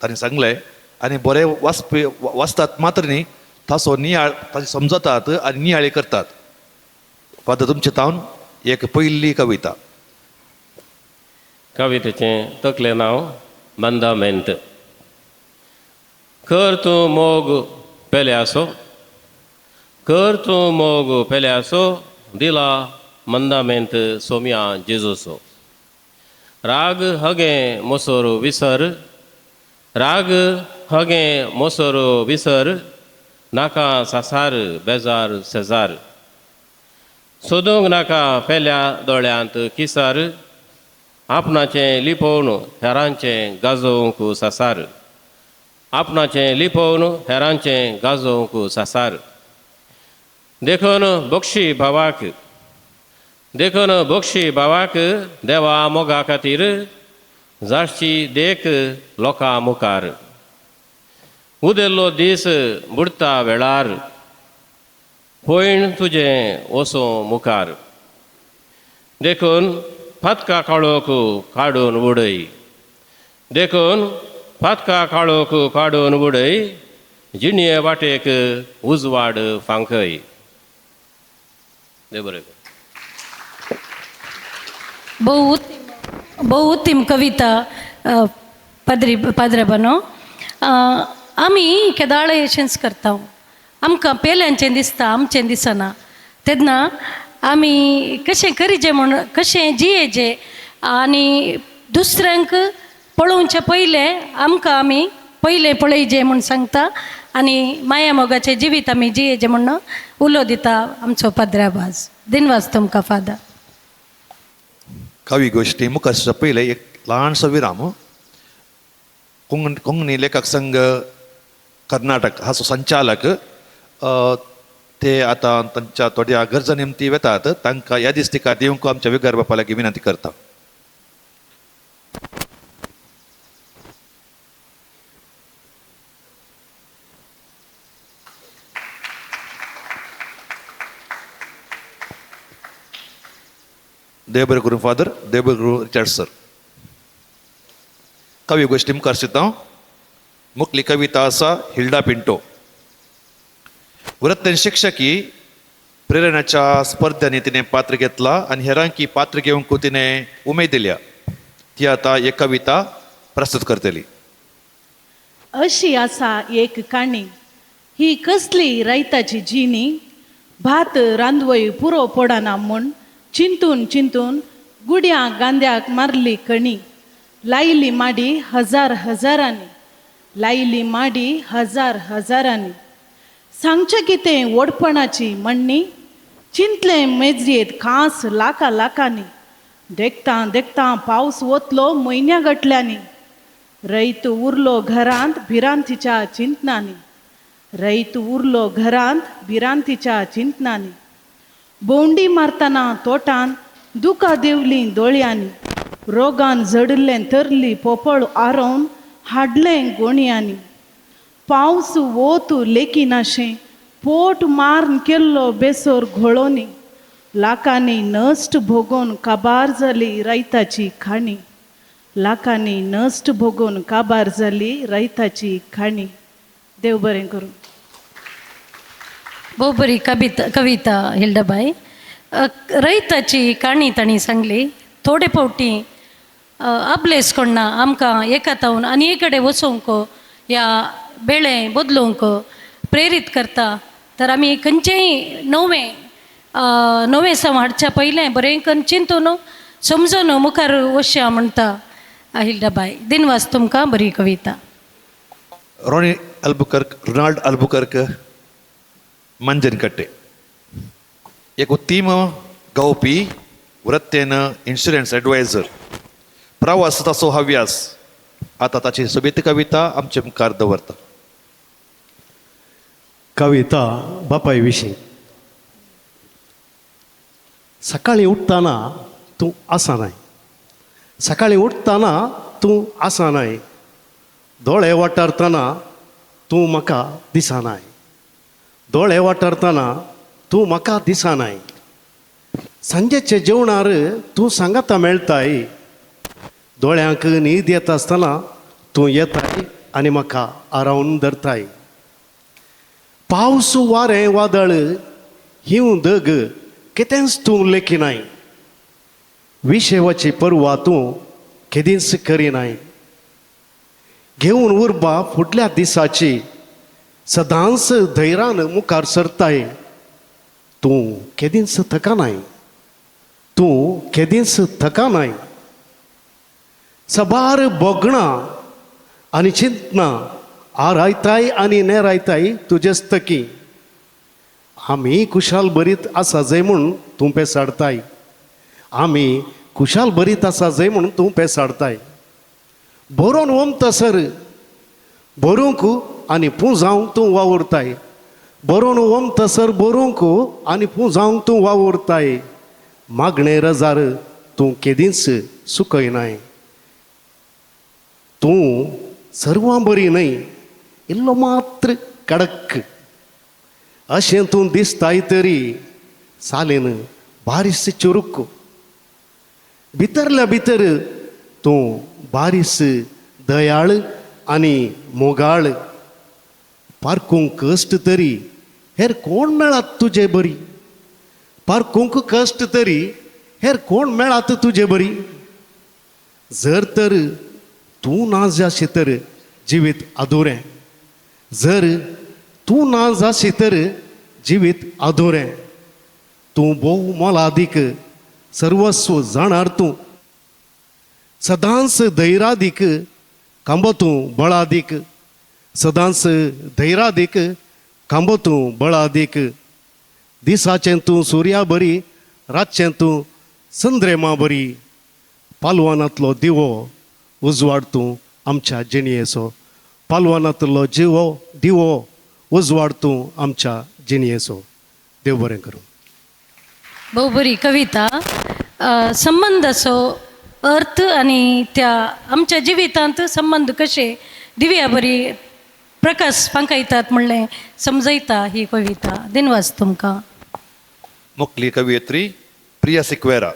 तांणी सांगलें. आनी बरे वाचपी वाचतात मात्र न्ही ताचो नियाळ ताचे समजतात आनी नियाळी करतात. फादर, तुमचे तावन एक पयली कविता. कवितेचें तकलें नांव मंदामेंत. कर तूं मोग पेल्यासो, कर तूं मोग पेल्यासो, दिला मंदामेंत सोम्या जेजूसो. राग हगें मोसोर विसर, राग हगें मोसोर विसर, नाका सासार बेजार सेजार. सोदूंक नाका पेल्या दोळ्यांत किसार, आपणाचें लिपोवन हेरांचें गाजोवंक सासार. आपणाचें लिपोवन हेरांचें गाजोवंक सासार. देखून बक्षी भावाक, देखून बक्षी भावाक, देवा मोगा खातीर जाची देख लोकां मुखार. उदेल्लो दीस बुडटा वेळार, पयण तुजें वसो मुखार. देखून फातका काळोख काडून उडय, देखून फातका काळोख काडून उडय, जिणये वाटेक उजवाड फांकय. देव बरें करूं. बहु उत्तम कविता पाद्री पाद्रे बानो. आमी केदाळ अशेंच करता, आमकां पेल्यांचें दिसता, आमचें दिसना. तेन्ना आमी कशें करीजे म्हूण, कशें जियेजे आनी दुसऱ्यांक पळोवचें पयलें आमकां आमी पयलें पळयजे म्हूण सांगता आनी माया मोगाचें जिवीत आमी जियेजे म्हूण उलो दिता आमचो पाद्राबाज. दिनवास तुमकां फादर. कवी गोश्टी मुखार पयलें एक ल्हानसो विराम. कोंकणी लेखक संघ कर्नाटक हाचो संचालक ते आतां तांच्या थोड्या गरजा निमती वेतात, तांकां यादिस्तिका दिवंक आमच्या विगार बापा लागीं विनंती करता. देव बरें करूं फादर, देव बरें करूं रिचार्ड सर. कवी गोश्टी मुखार शिता. मुखली कविता आसा हिल्डा पिंटो. वृत्तन शिक्षकी प्रेरणाच्या स्पर्ध्यांनी तिणें पात्र घेतला आनी हेरांकी पात्र घेवंक तिणें उमेद दिल्या. ती आतां एक कविता प्रस्तुत करतली. अशी आसा एक काणी, ही कसली रयताची जिणी, भात रांदवय पुरो पडना म्हूण चिंतून चिंतून गुड्या गांद्याक मारली कणी, लायली माडी हजार हजारांनी, लायली माडी हजार हजारांनी. सांगचें कितें व्हडपणाची म्हणणी, चिंतलें मेजयेत खास लाखा लाखांनी, देखतां देखतां पावस वतलो म्हयन्या गटल्यांनी, रयत उरलो घरांत भिरांतीच्या चिंतनांनी, रयत उरलो घरांत भिरांतीच्या चिंतनांनी. भोंवडी मारतना तोटान दुकां देंवलीं दोळयांनी, रोगान जडिल्लें तरली पोपळ आरोवन हाडलें गोणयांनी. पावस वोत लेखिनाशें पोट मारून केल्लो बेसोर घोळोनी, लाखांनी नश्ट भोगोवन काबार जाली रयताची खाणी, लाखांनी नश्ट भोगोवन काबार जाली रयताची खाणी. देव बरें करूं. भोव बरी कविता कविता हिल्डाबाय. रयताची काणी तांणी सांगली. थोडे फावटी अबलेस कोण्णा आमकां एकातावन आनी एक कडेन वचोंक या बेळे बदलूंक प्रेरीत करता. तर आमी खंयचेंय नवें नवें सव हाडच्या पयलें बरें करून चिंतून समजून मुखार वचया म्हणटा हिल्डाबाय. दिनवास तुमकां, बरी कविता. रॉनी अल्बुकर्क, रोनाल्ड अल्बुकर्क मंजन कट्टे एक उत्तीम गावपी, वृत्तेन इन्शुरन्स एडवायझर, प्रवास ताचो हव्यास. आतां ताची सोबीत कविता आमचे मुखार दवरता. कविता बापाय विशीं. सकाळीं उठ्ठना तूं आसनाय, सकाळीं उठ्ठना तूं आसनाय, दोळे वाटारतना तूं म्हाका दिसनाय, दोळे वाटारतना तूं म्हाका दिसनाय, सांजेचे जेवणार तूं सांगाता मेळटाय, दोळ्यांक न्हीद येता आसतना तूं येताय आनी म्हाका आरावन धरताय. पावस वारें वादळ हिंव दग कितेंच तूं लेखिनाय, विशेवाची परवा तूं केदींच करिनाय. घेवन उर्बा फुडल्या दिसाची सदांच धैरान मुखार सरताय, तूं केदींच थकनाय, तूं केदींच थकनाय. सबार भोगणां आनी चिंतनां आरायताय आनी नेरायताय तुजेच तकी. आमी कुशाल बरीत आसा जय म्हूण तूं पेसाडताय, आमी कुशाल बरीत आसा जय म्हूण तूं पेसाडताय. बरोवन वमतासर बरोवंक आनी पुंजावंक तूं वावुरताय, बरोवन वमतासर बरोवंक आनी पुंजावंक तूं वावुरताय. मागणे रजार तूं केदींच सुकयनाय. तूं सर्वां बरी न्हय, इल्लो मात्र कडक अशें तूं दिसताय तरी सालेन बारीस चुरूक. भितरल्या भितर तूं बारीस दयाळ आनी मोगाळ. पारकूंक कश्ट तरी हेर कोण मेळात तुजे बरी, पारकूंक कश्ट तरी हेर कोण मेळात तुजे बरी. जर तर तूं ना जाशी तर जिवीत अधुरें, जर तूं ना जाशी तर जिवीत अधुरें. तूं भोव मोलादीक सर्वस्व जाणार तूं, सदांच धैरादीक खांबो तूं बळादीक, सदांच धैरादीक खांबो तूं बळादीक. दिसाचें तूं सुर्या बरी, रातचें तूं चंद्रेमा बरी. पालवानांतलो दिवो उजवाड तूं आमच्या जिणयेचो, पालवानांतलो जिवो दिवो उजवाड तूं आमच्या जिणयेचो. देव बरें करूं. भोव बरी कविता. संबंदाचो अर्थ आनी त्या आमच्या जिवितांत संबंद कशे दिव्या बरी प्रकाश फांकायतात म्हणलें समजयता ही कविता. दिनवास तुमकां. मुखली कवयित्री प्रिया सिक्वेरा,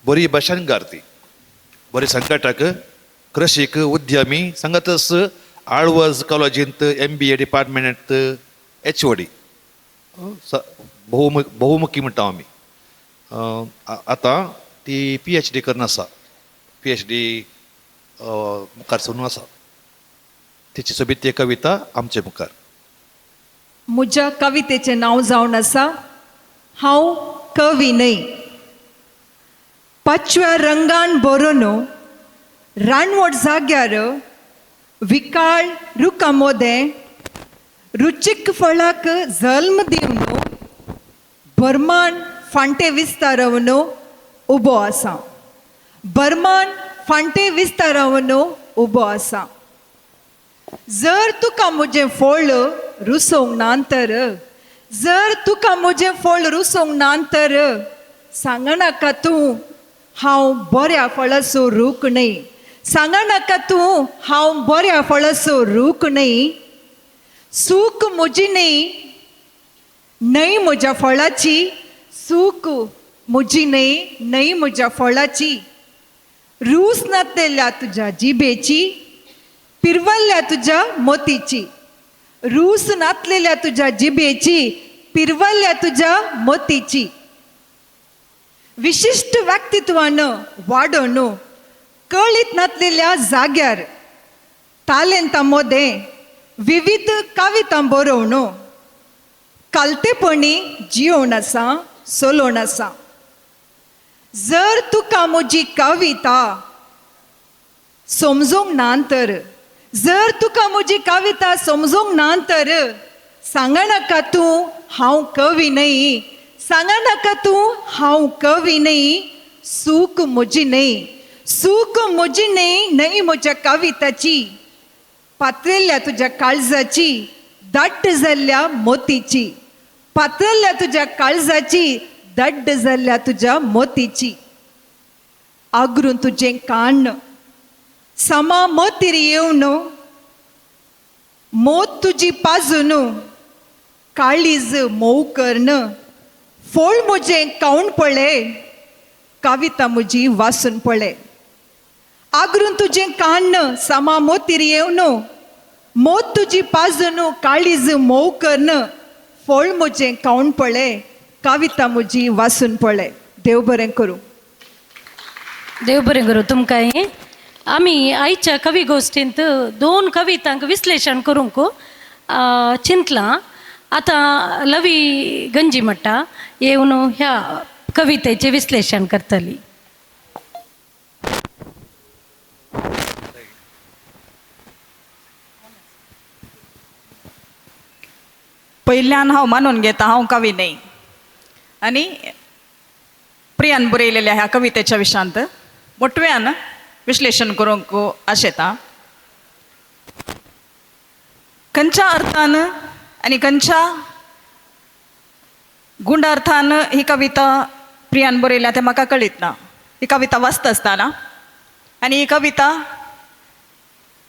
बरी भाशणकार ती, बरी संकटक, कृशीक, उद्यमी, सांगातच आळवज कॉलेजींत MBA डिपार्टमेंटांत HOD, बहुमुखी म्हणटा आमी. आतां ती PhD करून आसा, PhD मुखार सरून आसा. तिची सोबीत ती कविता आमचे मुखार. म्हज्या कवितेचें नांव जावन आसा हांव कवी न्हय. पाचव्या रंगान बरोवन रानवट जाग्यार विकाळ रुखां मोदें रुचीक फळाक जल्म दिवन बर्मान फांटे विस्तारावन उबो आसा, बर्मान फांटे विस्तारावन उबो आसा. जर तुका म्हजें फळ रुसोवंक ना तर, जर तुका म्हजें फळ रुसोवंक ना तर सांगनाका तूं हांव बऱ्या फळाचो रूख न्हय, सांगनाका तूं हांव बऱ्या फळाचो रूख न्हय. सूख म्हजी न्हय, न्हय म्हज्या फळाची, सूख म्हजी न्हय, न्हय म्हज्या फळाची. रूस नातलेल्या तुज्या जिबेची, पिरवल्ल्या तुज्या मोतीची, रूस नातलेल्या तुज्या जिबेची, पिरवल्ल्या तुज्या मोतीची. विशिश्ट व्यक्तित्वान वाडोवन कळीत नातलेल्या जाग्यार तालेंतां मोदें विविध कवितां बरोवन कालतेपणी जियोवन आसा, चलोवन आसा. जर तुका म्हजी कविता समजूंक ना तर, जर तुका म्हजी कविता समजूंक ना तर सांगनाका तूं हांव कवी न्हय, सांगनाका तूं हांव कवी न्हय. सूख म्हजी न्हय, सूख म्हजी न्हय, न्हय म्हज्या कविताची, पातळिल्ल्या तुज्या काळजाची, दाट जाल्ल्या मोतीची, पातळिल्ल्या तुज्या काळजाची, दाट जाल्ल्या तुज्या मोतीची. आगरून तुजें कान समा मोतीर येवन मोत तुजी पाजून काळीज मोव करन फळ म्हजें कावून पळय, कविता म्हजी वासून पळय. आगरून तुजें कान समा मोतीर येवन मोत तुजी पाजून काळीज मोव करन फळ म्हजें खावन पळय, कविता म्हजी वाचून पळय. देव बरें करूं. देव बरें करूं तुमकां. आमी आयच्या कवी गोश्टींत दोन कवितांक विश्लेशण करूंक चिंतलां. आतां लवी गंजी म्हणटा येवन ह्या कवितेचें विश्लेशण करतली. पयल्यान हांव मानून घेता हांव कवी न्हय आनी प्रियान बरयलेल्या ह्या कवितेच्या विशांत मोटव्यान विश्लेशण करूंक आशेता. खंयच्या अर्थान आनी खंयच्या गुंड अर्थान ही कविता प्रियान बरयल्या तें म्हाका कळीत ना. ही कविता वाचता आसतना आनी ही कविता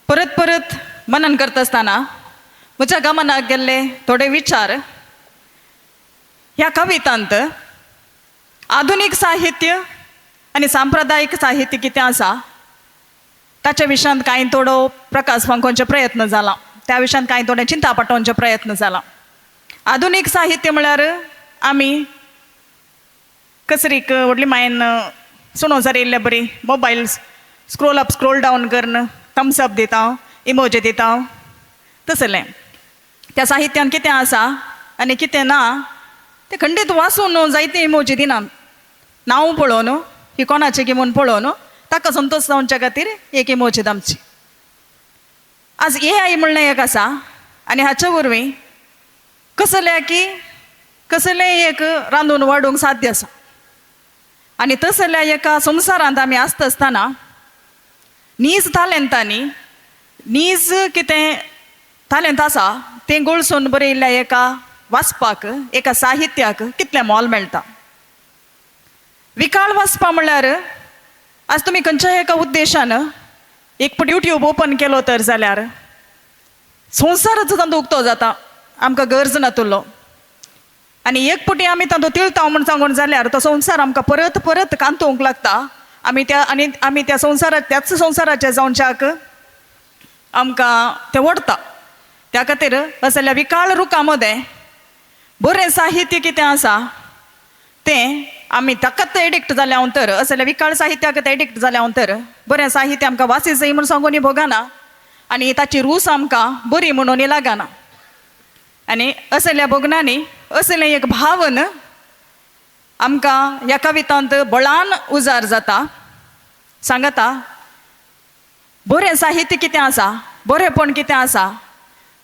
परत परत मनन करता आसतना म्हज्या गमनाक गेल्ले थोडे विचार ह्या कवितांत आधुनीक साहित्य आनी सांप्रदायीक साहित्य कितें आसा ताच्या विशयांत कांय थोडो प्रकाश फांकोवचो प्रयत्न जाला, त्या विशयांत कांय थोडें चिंता पाटोवचो प्रयत्न जाला. आधुनीक साहित्य म्हळ्यार आमी कसरीक व्हडली मायन सुणो जर येयल्ले बरी mobile scroll up scroll down करून थम्स अप दिता, इमोजी दिता, तसलें त्या साहित्यान कितें आसा आनी कितें ना तें खंडीत वाचून जायते इमोजी दिना. नांव पळोवन ही कोणाचें की म्हूण पळोवन ताका संतोश जावच्या खातीर एक इमोजी आमची. आज ए I म्हणलें एक आसा आनी हाचे वरवीं कसल्या की कसलेंय एक रांदून वाडूंक साध्य आसा आनी तसल्या एका संवसारांत आमी आसता आसतना नीज तालेंतांनी नीज कितें तालेंत आसा तें गळसून बरयल्ल्या एका वाचपाक एका साहित्याक कितलें मोल मेळटा. विकाळ वाचपा म्हणल्यार आज तुमी खंयच्याय एका उद्देशान एक पट युट्यूब ओपन केलो तर जाल्यार संवसारच तांचो उक्तो जाता, आमकां गरज नातुल्लो. आनी एक पटी आमी तांचो तिळता म्हूण सांगून जाल्यार तो संवसार आमकां परत परत कांतोवंक लागता. आमी त्या आनी आमी त्या संवसारा त्याच संवसाराच्या जावच्याक आमकां तें ओडटा. त्या खातीर असल्या विकाळ रुखां मदें बरें साहित्य कितें आसा तें आमी ताकाच एडिक्ट जाल्या तर असल्या विकाळ साहित्याक एडिक्ट जाल्या तर बरें साहित्य आमकां वाची जाय म्हूण सांगून भोगना आनी ताची रूच आमकां बरी म्हणून लागना. आनी असल्या भोगणांनी असलें एक भावन आमकां ह्या कवितांत बळान उजार जाता. सांगता बरें साहित्य कितें आसा, बरेंपण कितें आसा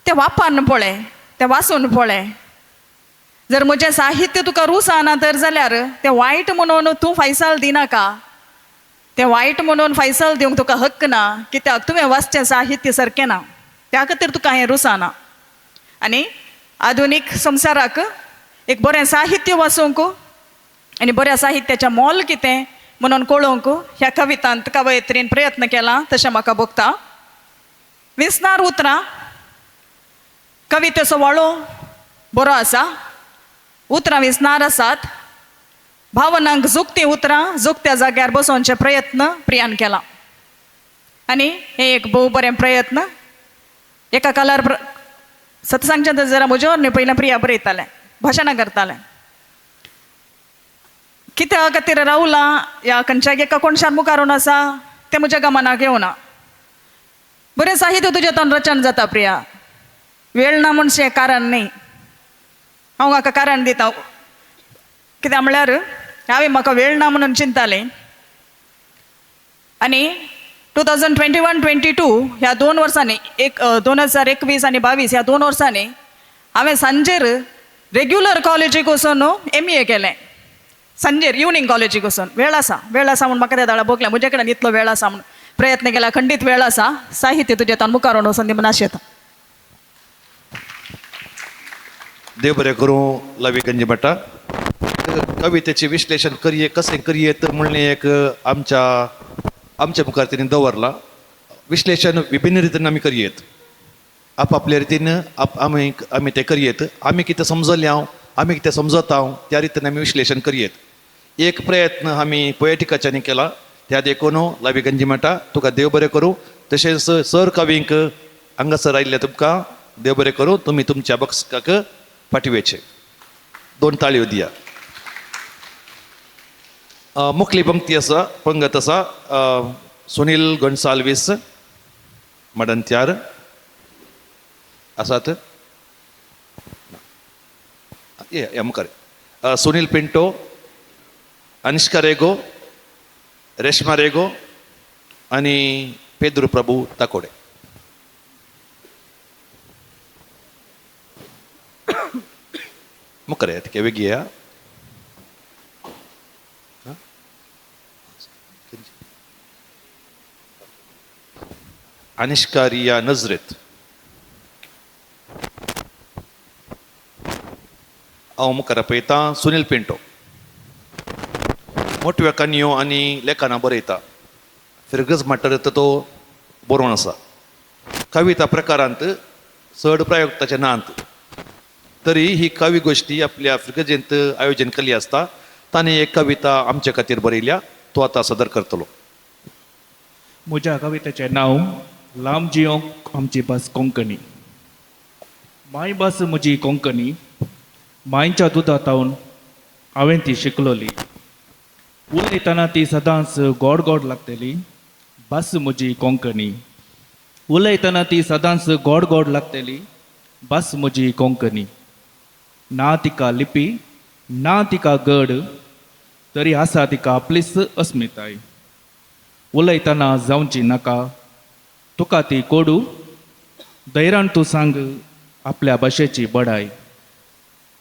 तें वापरून पळय, तें वाचून पळय. जर म्हजें साहित्य तुका रुचाना तर जाल्यार तें वायट म्हणून तूं फैसाल दिनाका, तें वायट म्हणून फैसाल दिवंक तुका हक्क ना, कित्याक तुवें वाचचें साहित्य सारकें ना, त्या खातीर तुका हें रुचाना. आनी आधुनीक संवसाराक एक बरें साहित्य वाचूंक आनी बऱ्या साहित्याचें मोल कितें म्हणून कळोवंक ह्या कवितांत कवयित्रीन प्रयत्न केला तशें म्हाका भोगता. विसनार उतरां कवितेचो वाळो बरो आसा, उतरां विसनार आसात, भावनांक जुगतीं उतरां जुगत्या जाग्यार बसोवचे प्रयत्न प्रियान केला आनी हे एक भोव बरें प्रयत्न. एका काळार सत सांगचें तर जरा म्हज्यावर न्ही पयलें प्रिया बरयतालें, भाशणां करतालें. कित्या खातीर रावलां ह्या खंयच्या एका कोणशान मुखारून आसा तें म्हज्या गमनाक येवना. बरें साहित्य तुजें तोंड रचन जाता प्रिया, वेळ ना म्हणशें कारण न्ही. हांव म्हाका कारण दिता कित्याक म्हळ्यार हांवें म्हाका वेळ ना म्हणून चिंतालें. आनी 2021-22 ह्या 2 वर्सांनी एक 2021 आनी 22 ह्या 2 वर्सांनी हांवें सांजेर रेग्युलर कॉलेजीक वचून MA केलें. सांजेर इवनींग कॉलेजीक वचून वेळ आसा वेळ आसा म्हूण म्हाका त्या दाळा भोगलें म्हजे कडेन इतलो वेळ आसा म्हूण प्रयत्न केला, खंडीत वेळ आसा साहित्य तुजें तान मुखार वचून दी म्हूण आशेता. देव बरें करूं लवी गंजी भट्टा. कवितेचें विश्लेशण करये कशें करयेत म्हणलें एक आमच्या आमच्या मुखार तेणी दवरलां. विश्लेशण विभिन्न रितीन आमी करयेत, आपआपल्या रितीन आमी आमी तें करयेत. आमी कितें समजलें हांव, आमी कितें समजता हांव त्या रितीन आमी विश्लेशण करयेत. एक प्रयत्न आमी पोएटिकाच्यानी केला, त्या देखून लवी गंजी म्हणटा तुका देव बरें करूं. तशेंच सर कवींक हांगासर आयिल्ले तुमकां देव बरें करूं. तुमी तुमच्या बक्षकाक फाटी वयचे. 2 ताळयो दिया. मुखली पंक्ती आसा, पंगत आसा सुनील गोन्साल्वीस मडंत्यार आसात. या मुखार सुनील पिंटो, अनिष्का रेगो, रेश्मा रेगो आनी पेद्रू प्रभू ताकोडे. मुखार या तिके वेगळी या. अनिष्का रिया नजरेत. हांव मुखार पळयतां सुनील पिंटो मोटव्या काणयो आनी लेखनां बरयता. फिरगज म्हणटा तो बरोवन आसा. कविता प्रकारांत चड प्रयोग ताचे नात तरी ही कवी गोश्टी आपल्या फिरगजेंत आयोजन केल्ली आसता. ताणें एक कविता आमचे खातीर बरयल्या, तो आतां सादर करतलो. म्हज्या कवितेचें नांव लांब जियोंक आमची भास कोंकणी. मायभास म्हजी कोंकणी, मांयच्या दुदा तावन हांवें ती शिकलोली. उलयतना ती सदांच गोड गोड लागतली, भास म्हजी कोंकणी. उलयतना ती सदांच गोड गोड लागतली, भास म्हजी कोंकणी. ना तिका लिपी ना तिका गड, तरी आसा तिका आपलीच अस्मिताय. उलयतना जावची नाका तुका ती कोडू, धैर्यान तूं सांग आपल्या भाशेची बडाय.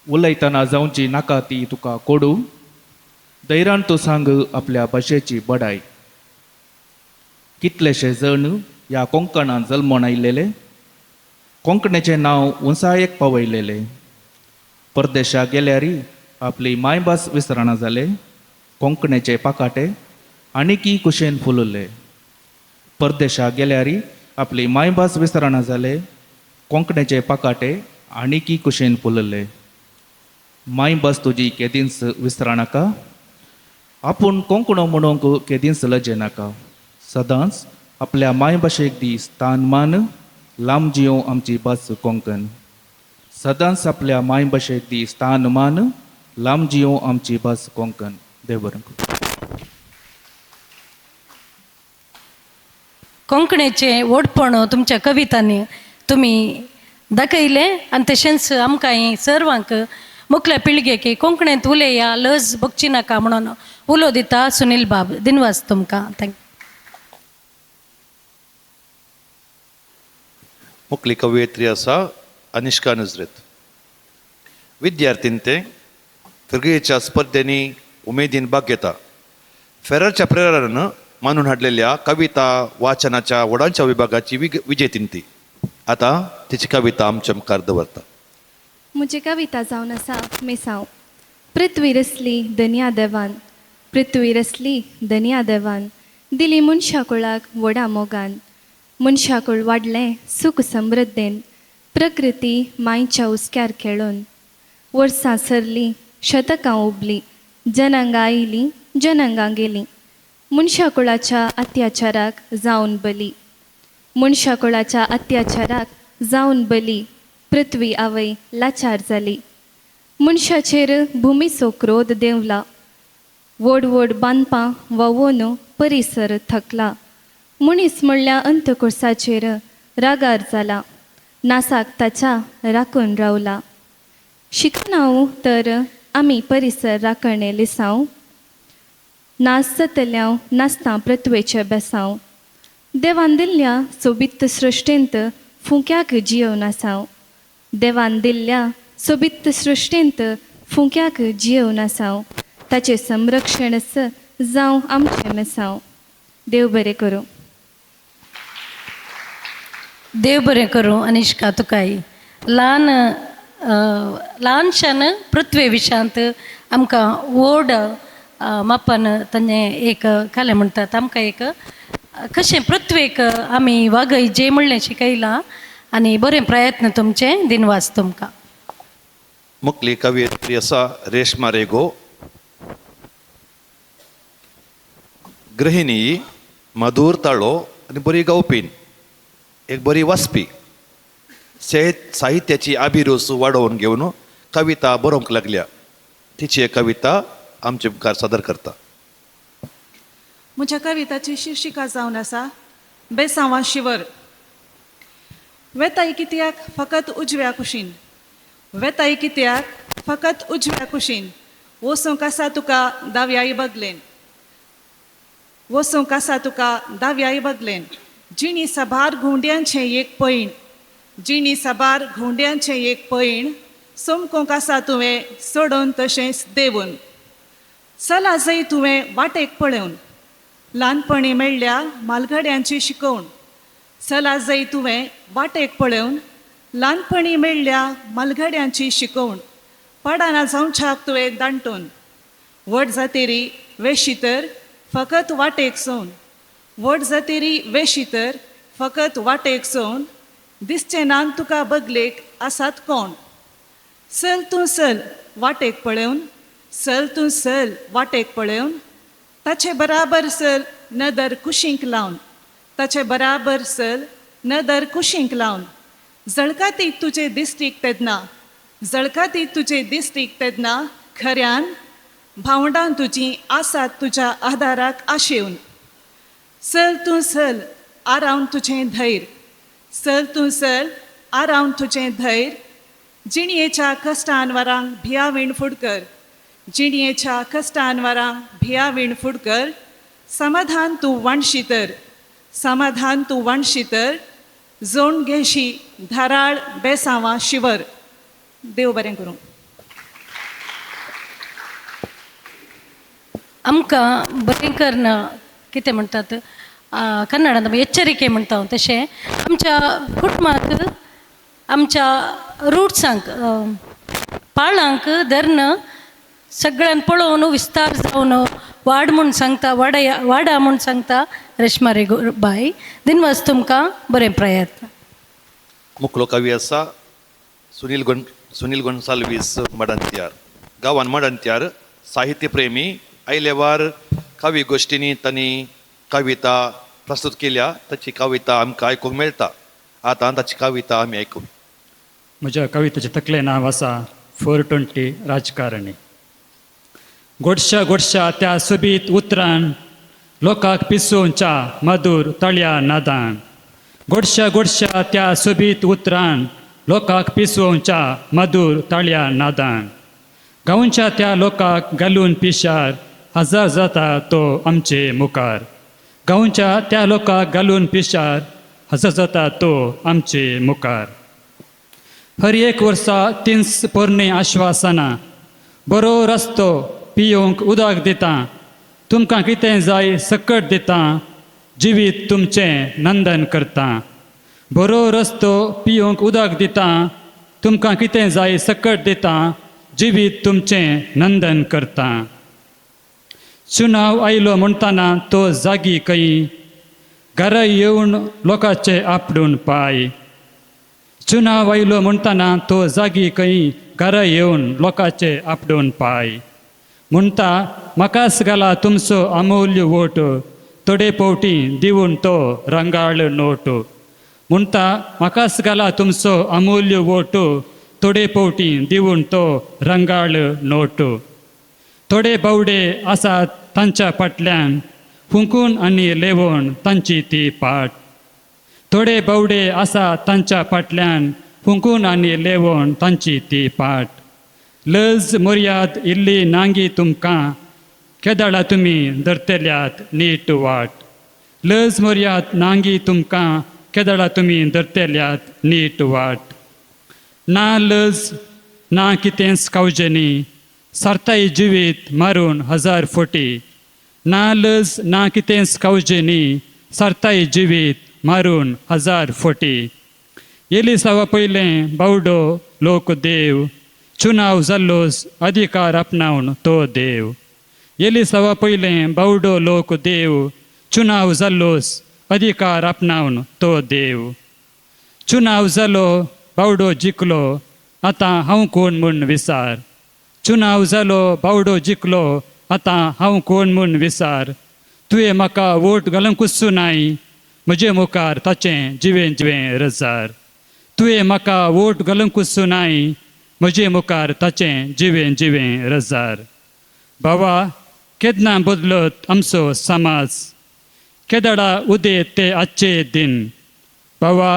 उलयतना जावची नाका ती तुका कोडू, धैर्यान तूं सांग आपल्या भाशेची बडाय. कितलेशे जण ह्या कोंकणान जल्मोन आयिल्ले, कोंकणीचें नांव उंचायेक पावयलेले. परदेशाक गेल्यार आपली मायभास विसरना जाले, कोंकणीचे पाकाटे आनीकय कुशेन फुलले. परदेशाक गेल्यार आपली मायभास विसरना जाले, कोंकणीचे पाकाटे आनीकय कुशेन फुलले. मायभास तुजी केदींच विसरनाका, आपूण कोंकणो म्हणूंक केदींच लजेनाका. सदांच आपल्या मायभाशेक दी स्थान मान, लांब जियों आमची भास कोंकण. सदांच आपल्या मायभाशेक दी स्थान मान, लांब जियों आमची भास कोंकण. देव बरें करूं. कोंकणीचें व्हडपण तुमच्या कवितांनी तुमी दाखयलें आनी तशेंच आमकां सर्वांक मुखल्या पिळगेक कोंकणींत उलया, लज भोगची नाका म्हणून उलो दिता सुनील बाब. दिनवास तुमकां. Thank you. मुखली कवयित्री आसा अनिष्का नजरेत. विद्यार्थीन ते फिरगेच्या स्पर्धेंनी उमेदीन भाग घेता. फेररच्या प्रेरणान मानून हाडलेल्या कविता वाचनाच्या व्हडांच्या विभागाची विजेतीन ती आतां तिची कविता आमच्या मुखार दवरता. म्हजी कविता जावन आसा मिसांव. पृथ्वी रसली दनया देवान, पृथ्वी रसली दनया देवान, दिली मनशाकुळाक व्हडा मोगान. मनशाकूळ वाडलें सूख समृद्धेन, प्रकृती मांयच्या हुस्क्यार खेळून. वर्सां सरलीं, शतकां उबलीं, जनंगां आयलीं, जनंगां गेलीं, मनशाकुळाच्या अत्याचाराक जावन बली. मनशाकुळाच्या अत्याचाराक जावन बली, पृथ्वी आवय लाचार जाली. मनशाचेर भुमीचो क्रोध देंवला, व्हड व्हड बांदपां व्हांवोन परिसर थकला. मनीस म्हणल्या अंतकुर्साचेर रागार जाला, नासाक ताच्या राखून रावला. शिकना तर आमी परिसर राखणे लिसांव, नास जातल्या नासता पृथ्वेचे बेसांव. देवान दिल्ल्या सोबीत सृश्टींत फुंक्याक जियोवन आसाव, देवान दिल्ल्या सोबीत सृश्टींत फुंक्याक जियोवन आसाव. ताचें संरक्षणच जावं आमचें मेसांव. देव बरें करूं. देव बरें करूं अनिष्का तुकाय. ल्हान ल्हानशान पृथ्वे विशांत आमकां व्हड मापान ताणें एक कालें म्हणटात आमकां एक कशें पृथ्वेक आमी वागयचें म्हणलें शिकयलां आनी बरें प्रयत्न तुमचे. दिनवास तुमकां. मुखली कवयित्री आसा रेश्मा रेगो. गृहिणी, मधूर ताळो आनी बरी गावपी, एक बरी वाचपी. साहित्याची अभिरूच वाडोवन घेवन कविता बरोवंक लागल्या. तिची एक कविता आमचे मुखार सादर करता. म्हज्या कविताची शिर्शिका जावन आसा बेसांवा शिवर. वेताय कित्याक फकत उजव्या कुशीन, वेताय कित्याक फकत उजव्या कुशीन, वसूंक आसा तुका दाव्याय बगलेन, वसूंक आसा तुका दाव्याय बगलेन. जिणी साबार घुंवड्यांचें एक पैण, जिणी साबार घुंवड्यांचें एक पैण, सोमकोंक आसा तुवें सोडून तशेंच देवून. चला जंय तुवें वाटेक पळोवन, ल्हानपणी मेळ्ळ्या मालघड्यांची शिकोवण. चला जंय तुवें वाटेक पळोवन, ल्हानपणी मेळ्ळ्या मालघड्यांची शिकोवण. पडाना जावच्याक तुवें दांटून, व्हड जातेरी वेशी तर फकत वाटेक सोवन, व्हड जातेरी वेशी तर फकत वाटेक सोवन. दिसचें ना तुका बगलेक आसात कोण. चल तूं चल वाटेक पळोवन, चल तूं चल वाटेक पळोवन, ताचे बराबर चल नदर कुशींक लावन, ताचे बराबर चल नदर कुशींक लावन. जळकाती तुजे दिश्टीक तेदना, जळकाती तुजे दिश्टीक तेदना, खऱ्यान भावंडां तुजीं आसात तुज्या आदाराक आशेवन. चल तूं चल आरावन तुजें धैर्य, चल तूं चल आरावन तुजें धैर्य. जिणयेच्या कश्टान वरांक भियावीण फुडकर, जिणयेच्या कश्टान वरांक भियावीण फुडकर. समाधान तूं वांटशी तर, समाधान तूं वांटशी तर, जोण घेशी धाराळ बेसांवा शिवर. देव बरें करूं. आमकां बरें करना कितें म्हणटात कन्नडांत एच्चरिके म्हणटा तशें आमच्या कुटुंबाक आमच्या रुट्सांक पाळांक धरून सगळ्यान पळोवन विस्तार जावन वाड म्हूण सांगता, वाडया वाडा म्हूण सांगता रेश्मा रेगो बाय. दिनवास तुमकां, बरें प्रयत्न. मुखलो कवी आसा सुनील गोन्साल्वीस मडंत्यार, गांवान मडंत्यार, साहित्य प्रेमी. आयलेवार कवी गोश्टींनी तांणी कविता प्रस्तुत केल्या. ताची कविता आमकां आयकूंक मेळटा. आतां ताची कविता आमी आयकूं. म्हज्या कवितेचें तकलें नांव आसा 420 राजकारणी. गोडश्या गोडश्या त्या सोबीत उतरान लोकांक पिसोवच्या मधूर तळ्या नादान. गोडश्या गोडश्या त्या सोबीत उतरान लोकांक पिसोवच्या मधूर तळ्या नादान. गांवच्या त्या लोकांक घालून पिशार हजार जाता तो आमचे मुखार. गांवच्या त्या लोकांक घालून पिशार हजार जाता तो आमचे मुखार. हर एक वर्सा तींच पोरणी आश्वासनां, बरो रस्तो पियोवंक उदक दिता, तुमकां कितें जाय सकट दिता, जिवीत तुमचें नंदन करता. बरो रस्तो पियोवंक उदक दिता, तुमकां कितें जाय सकट दिता, जिवीत तुमचें नंदन करता. चुनाव आयलो म्हणटना तो जागी खंय, घरा येवन लोकांचे आपडून पाय. चुनाव आयलो म्हणटना तो जागी खंय, घरा येवन लोकांचे आपडून पाय. म्हणटा म्हाकाच घाला तुमचो अमूल्य वोट, थोडे फावटी दिवन तो रंगाळ नोट. म्हणटा म्हाकाच घाला तुमचो अमूल्य वोट, थोडे फावटी दिवन तो रंगाळ नोट. थोडे बावडे आसात तांच्या फाटल्यान, फुंकून आनी लेवोन तांची ती पाट. थोडे बावडे आसात तांच्या फाटल्यान, फुंकून आनी लेवोन तांची ती पाट. लज मर्याद इल्ली नांगी तुमकां, केदाळा तुमी धरतल्यात नीट वाट. लज मर्याद नांगी तुमकां, केदाळा तुमी धरतल्यात नीट वाट. ना लज ना कितेंच कावजेनी, सारताय जिवीत मारून हजार फोटी. ना लज ना कितेंच कावजेनी, सारताय जिवीत मारून हजार फोटी. येलिसावा पयलें बावडो लोक देव, चुनाव जाल्लोच अधिकार आपणावन तो देव. येलिसावा पयलें बावडो लोक देव, चुनाव जाल्लोच अधिकार आपणावन तो देव. चुनाव जालो बावडो जिखलो, आतां हांव कोण म्हूण विचार. चुनाव जालो बावडो जिखलो, आतां हांव कोण म्हूण विचार. तुवें म्हाका वोट घालूंकच नाय, म्हजे मुखार ताचें जिवें जिवें रजार. तुवें म्हाका वोट घालूंकूच नाय म्हजे मुखार ताचें जिवें जिवें रजार. बाबा केन्ना बदलत आमचो समाज, केदडा उदे ते आजचे दिन. बाबा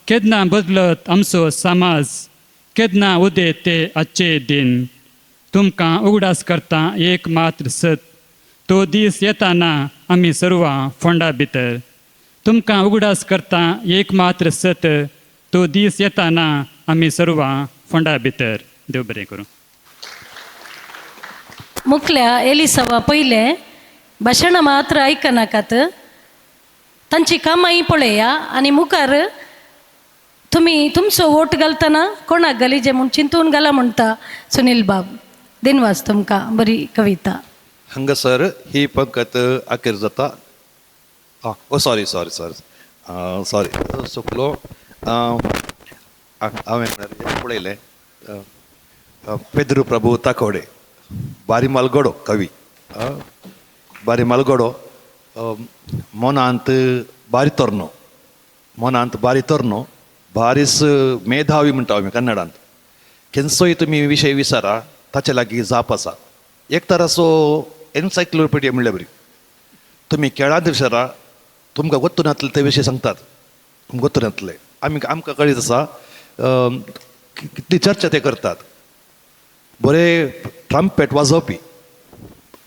केन्ना बदलत आमचो समाज, केन्ना उदे ते आजचे दिन. तुमकां उगडास करता एक मात्र सत, तो दीस येताना आमी सर्वां फोंडा भितर. तुमकां उगडास करता एक मात्र सत, तो दीस येताना आमी सर्वां फोंडा भितर. देव बरें करूं. मुखल्या एलिसावा पयलें भाशणां मात्र आयकनाकात, तांची कामांय पळया आनी मुखार तुमी तुमचो वोट घालतना कोणाक घालीजे म्हूण चिंतून घाला म्हणटा सुनील बाब. दिनवास तुमकां, बरी कविता. हांगासर ही पंगत अखेर जाता. ओ सॉरी सॉरी सॉरी सॉरी चुकलो. हांवें पळयलें पेद्रू प्रभू ताकोडे, बारी मालगडो कवी, बारी मालगडो, मोनांत बारी तोरनो, मोनांत बारी तोरनो, बारीस मेधावी म्हणटा आमी कन्नडांत. केन्सोय तुमी विशय विचारा ताचे लागीं जाप आसा. एक तराचो एन्सायक्लोपिडिया म्हणल्यार बरी. तुमी खेळांत विचारा तुमकां गोत्तू नातले ते विशय सांगतात, तुमकां गोत्तू नातले. आमी आमकां कळीत आसा कितली चर्चा ते करतात. बरें ट्रम्पेट वाजोवपी,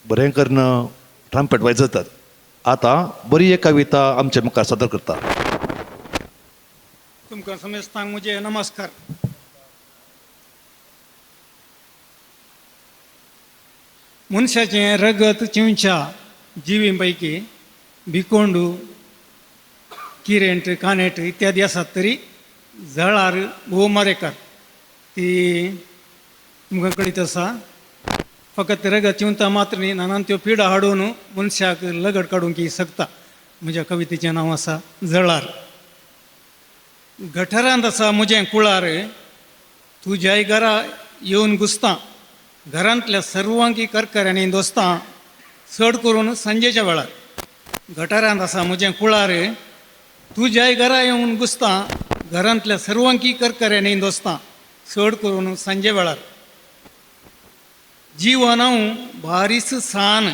बरें करून ट्रम्पेट वाजयतात. आतां बरी एक कविता आमचे मुखार सादर करता. तुमकां समेस्तांक म्हजे नमस्कार. मनशाचें रगत चिंवच्या जिवीं पैकी भिकोंडू, किरेंट, कानेट इत्यादी आसात तरी जळार भोव मारेकार ती तुमकां कळीत आसा. फकत रगत चिंवता मात्र न्ही, नानान त्यो पिडा हाडून मनशाक लगड काडूंक शकता. म्हज्या कवितेचें नांव आसा जळार. गठारांत आसा म्हजें कुळार, तुज्याय घरा येवन घुसता, घरांतल्या सर्वांकी करकऱ्यांनी दोस्तां, चड करून सांजेच्या वेळार. गटारांत आसा म्हजें कुळार, तुज्याय घरा येवन घुसता, घरांतल्या सर्वांकी करकऱ्यांनी दोस्तां, चड करून सांजे वेळार. जिवन हांव बारीस सान,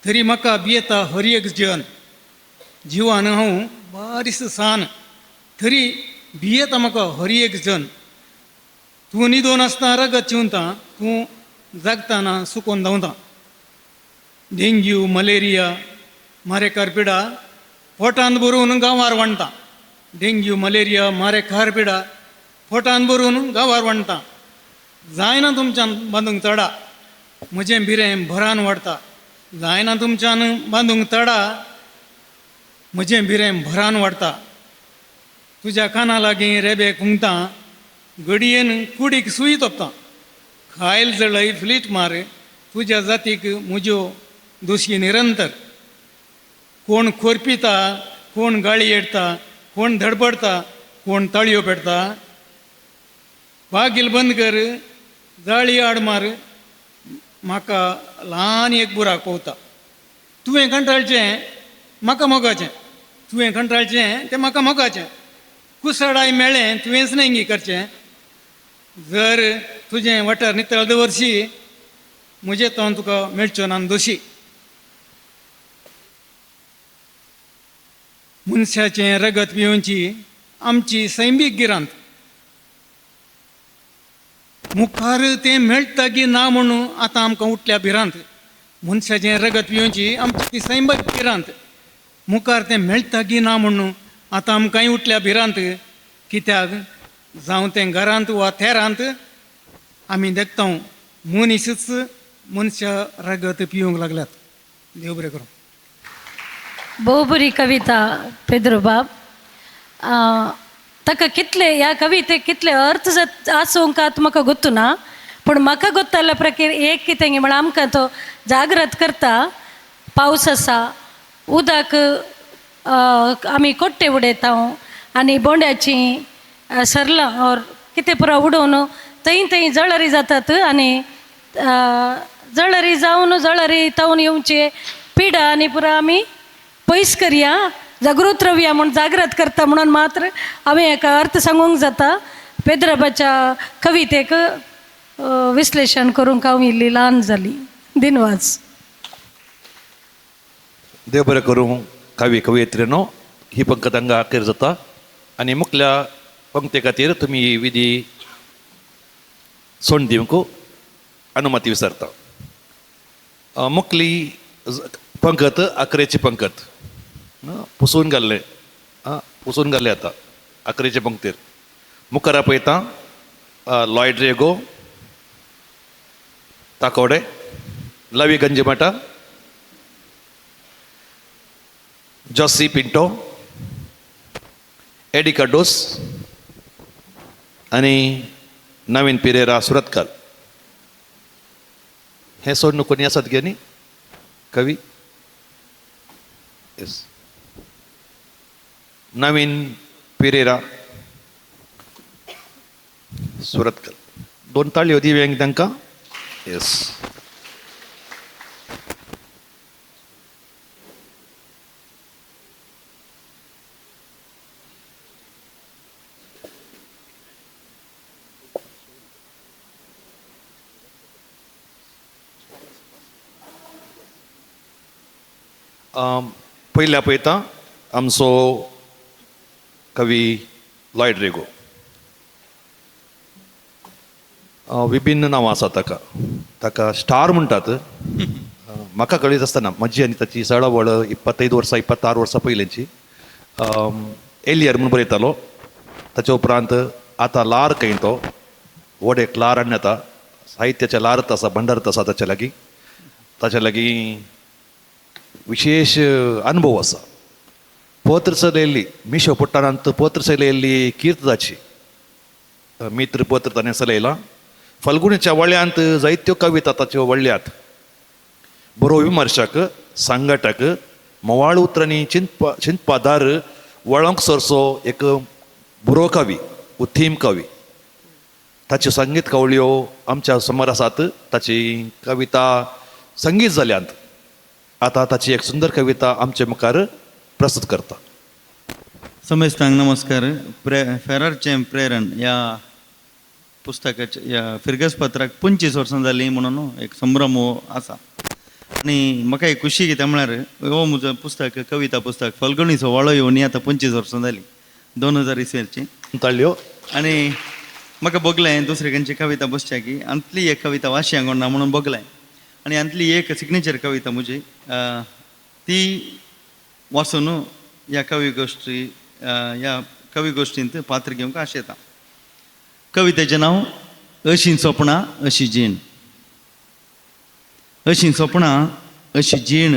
तरी म्हाका भियेता हर एक जन. जिवन हांव बारीस सान, तरी भियेता म्हाका हर एक जन. तूं न्हिदोन आसतना रगत चिंवता, तूं जागतना सुकोन धांवता. डेंग्यू, मलेरिया मारेकार पिडा पोटांत भरून गांवार वांडटा. डेंग्यू, मलेरिया मारेकार पिडा पोटांत भरून गांवार वांडटा. जायना तुमच्यान बांदूंक तडा, म्हजें भिरें भरान वाडटा. जायना तुमच्यान बांदूंक तडा, म्हजें भिरें भरान वाडटा. तुज्या काना लागीं रेबे खुंगता, घडयेन कुडीक सुई तोपता. खायल जळय फ्लीट मार, तुज्या जातीक म्हज्यो दोशी निरंतर. कोण खोरपिता, कोण गाळी येडटा, कोण धडपडटा, कोण ताळयो पेडटा. बागील बंद कर, जाळी आड मार, म्हाका ल्हान एक बुराक पवता. तुवें कंटाळचें म्हाका मोगाचें, तुवें कंटाळचें तें म्हाका मोगाचें. कुसडाय मेळ्ळें तुवेंच न्हय करचें. जर तुजें वाठार नितळ दवरशी, म्हजें तोंड तुका मेळचो ना दोशी. मनशाचें रगत पिवची आमची सैमीक गिरांत, मुखार तें मेळटा की ना म्हणून आतां आमकां उठल्या भिरांत. मनशाचें रगत पिवची आमची सैमीक गिरांत, मुखार तें मेळटा की ना म्हणून आतां आमकांय उठल्या भिरांत. कित्याक जावं तें घरांत वा थेरांत आमी देखता मनीसच मनशा रगत पिवंक लागल्यात. देव बरें करूं. भोव बरी कविता पेद्रोबाब. ताका कितले ह्या कवितेक कितले अर्थ आसूंक आतां म्हाका गोत्तू ना, पूण म्हाका गोत्ताल्या प्रकार एक कितें म्हळ्यार आमकां तो जागृत करता. पावस आसा, उदक आमी कोट्टे उडयता आनी बोंड्याची सरलां ओर कितें पुरो उडोवन थंय थंय जळारी जातात आनी जळारी जावन जळारी तावन येवचे पिडा आनी पुरो आमी पयस करया. जागृत रावया म्हूण जागृत करता म्हणून मात्र हांवें हेका अर्थ सांगूंक जाता. पेद्राबाच्या कवितेक विश्लेशण करूंक हांव इल्ली ल्हान जाली. दिनवास. देव बरें करूं कवी कवयित्रीनो. ही पंगत हांगा अखेर जाता आनी मुखल्या पंक्ती खातीर तुमी ही विधी सोंड दिवंक अनुमती विसरता. मुखली पंगत अकरेची पंगत पुसून घाल्लें, पुसून घाल्लें आतां अकरेचे पंक्तीर. मुखार पळयता लॉयड रेगो ताकोडे, लवी गंजिमाटा, जॉसी पिंटो, एडी कार्डोस आनी नवीन पिरेरा सुरतकार. हें सोडून कोणी आसात गे न्ही कवी? येस, नवीन पिरेरा सुरतकर. दोन ताळयो दिवया तांकां. येस. पयल्या पळयता आमचो कवी लॉयड रेगो. विभिन्न नांवां आसा ताका. ताका स्टार म्हणटात. म्हाका कळीत आसतना म्हजी आनी ताची चळवळ 25 वर्सां 26 वर्सां पयलींची. एलियर म्हूण बरयतालो. ताच्या उपरांत आतां लार खंय तो व्हड एक लार आनी आतां साहित्याचें लारत आसा, भंडारत आसा ताच्या लागीं. ताच्या लागीं विशेष अनुभव आसा. पत्र चलयल्ली मिशो पट्टाणांत पत्र चलयल्ली कीर्त ताची. मित्र पत्र ताणें चलयलां. फाल्गुनीच्या वळ्यांत जायत्यो कविता ताच्यो वळ्ळ्यात. बरो विमर्शक, सांगटक, म्होवाळ उतरांनी चिंतपादार वळोंक सरसो एक बरो कवी, उत्थीम कवी. ताच्यो संगीत कवळ्यो आमच्या समोर आसात. ताची कविता संगीत जाल्यांत. आतां ताची एक सुंदर कविता आमचे मुखार प्रस्तुत करता. समेस्तांक नमस्कार. फेरारचें प्रेरण ह्या पुस्तकाच्या ह्या फिरगज पत्राक 25 वर्सां जालीं म्हणून एक संभ्रम हो आसा. आनी म्हाका एक खुशी कितें म्हळ्यार हो म्हजो पुस्तक कविता पुस्तक फाल्गुनीचो वाळो येवन आतां 25 वर्सां जालीं, 2000 इसवेची. ताळयो. आनी म्हाका भोगलें दुसरे खंयची कविता बसच्या की आंतली एक कविता वाशियांक ना म्हणून भोगलें. आनी आंतली एक सिग्नेचर कविता म्हजी ती वाचून ह्या कवी गोश्टी ह्या कवी गोश्टींत पात्र घेवंक आशेता. कवितेचें नांव अशीं सपनां अशी जीण. अशीं सपनां अशी जीण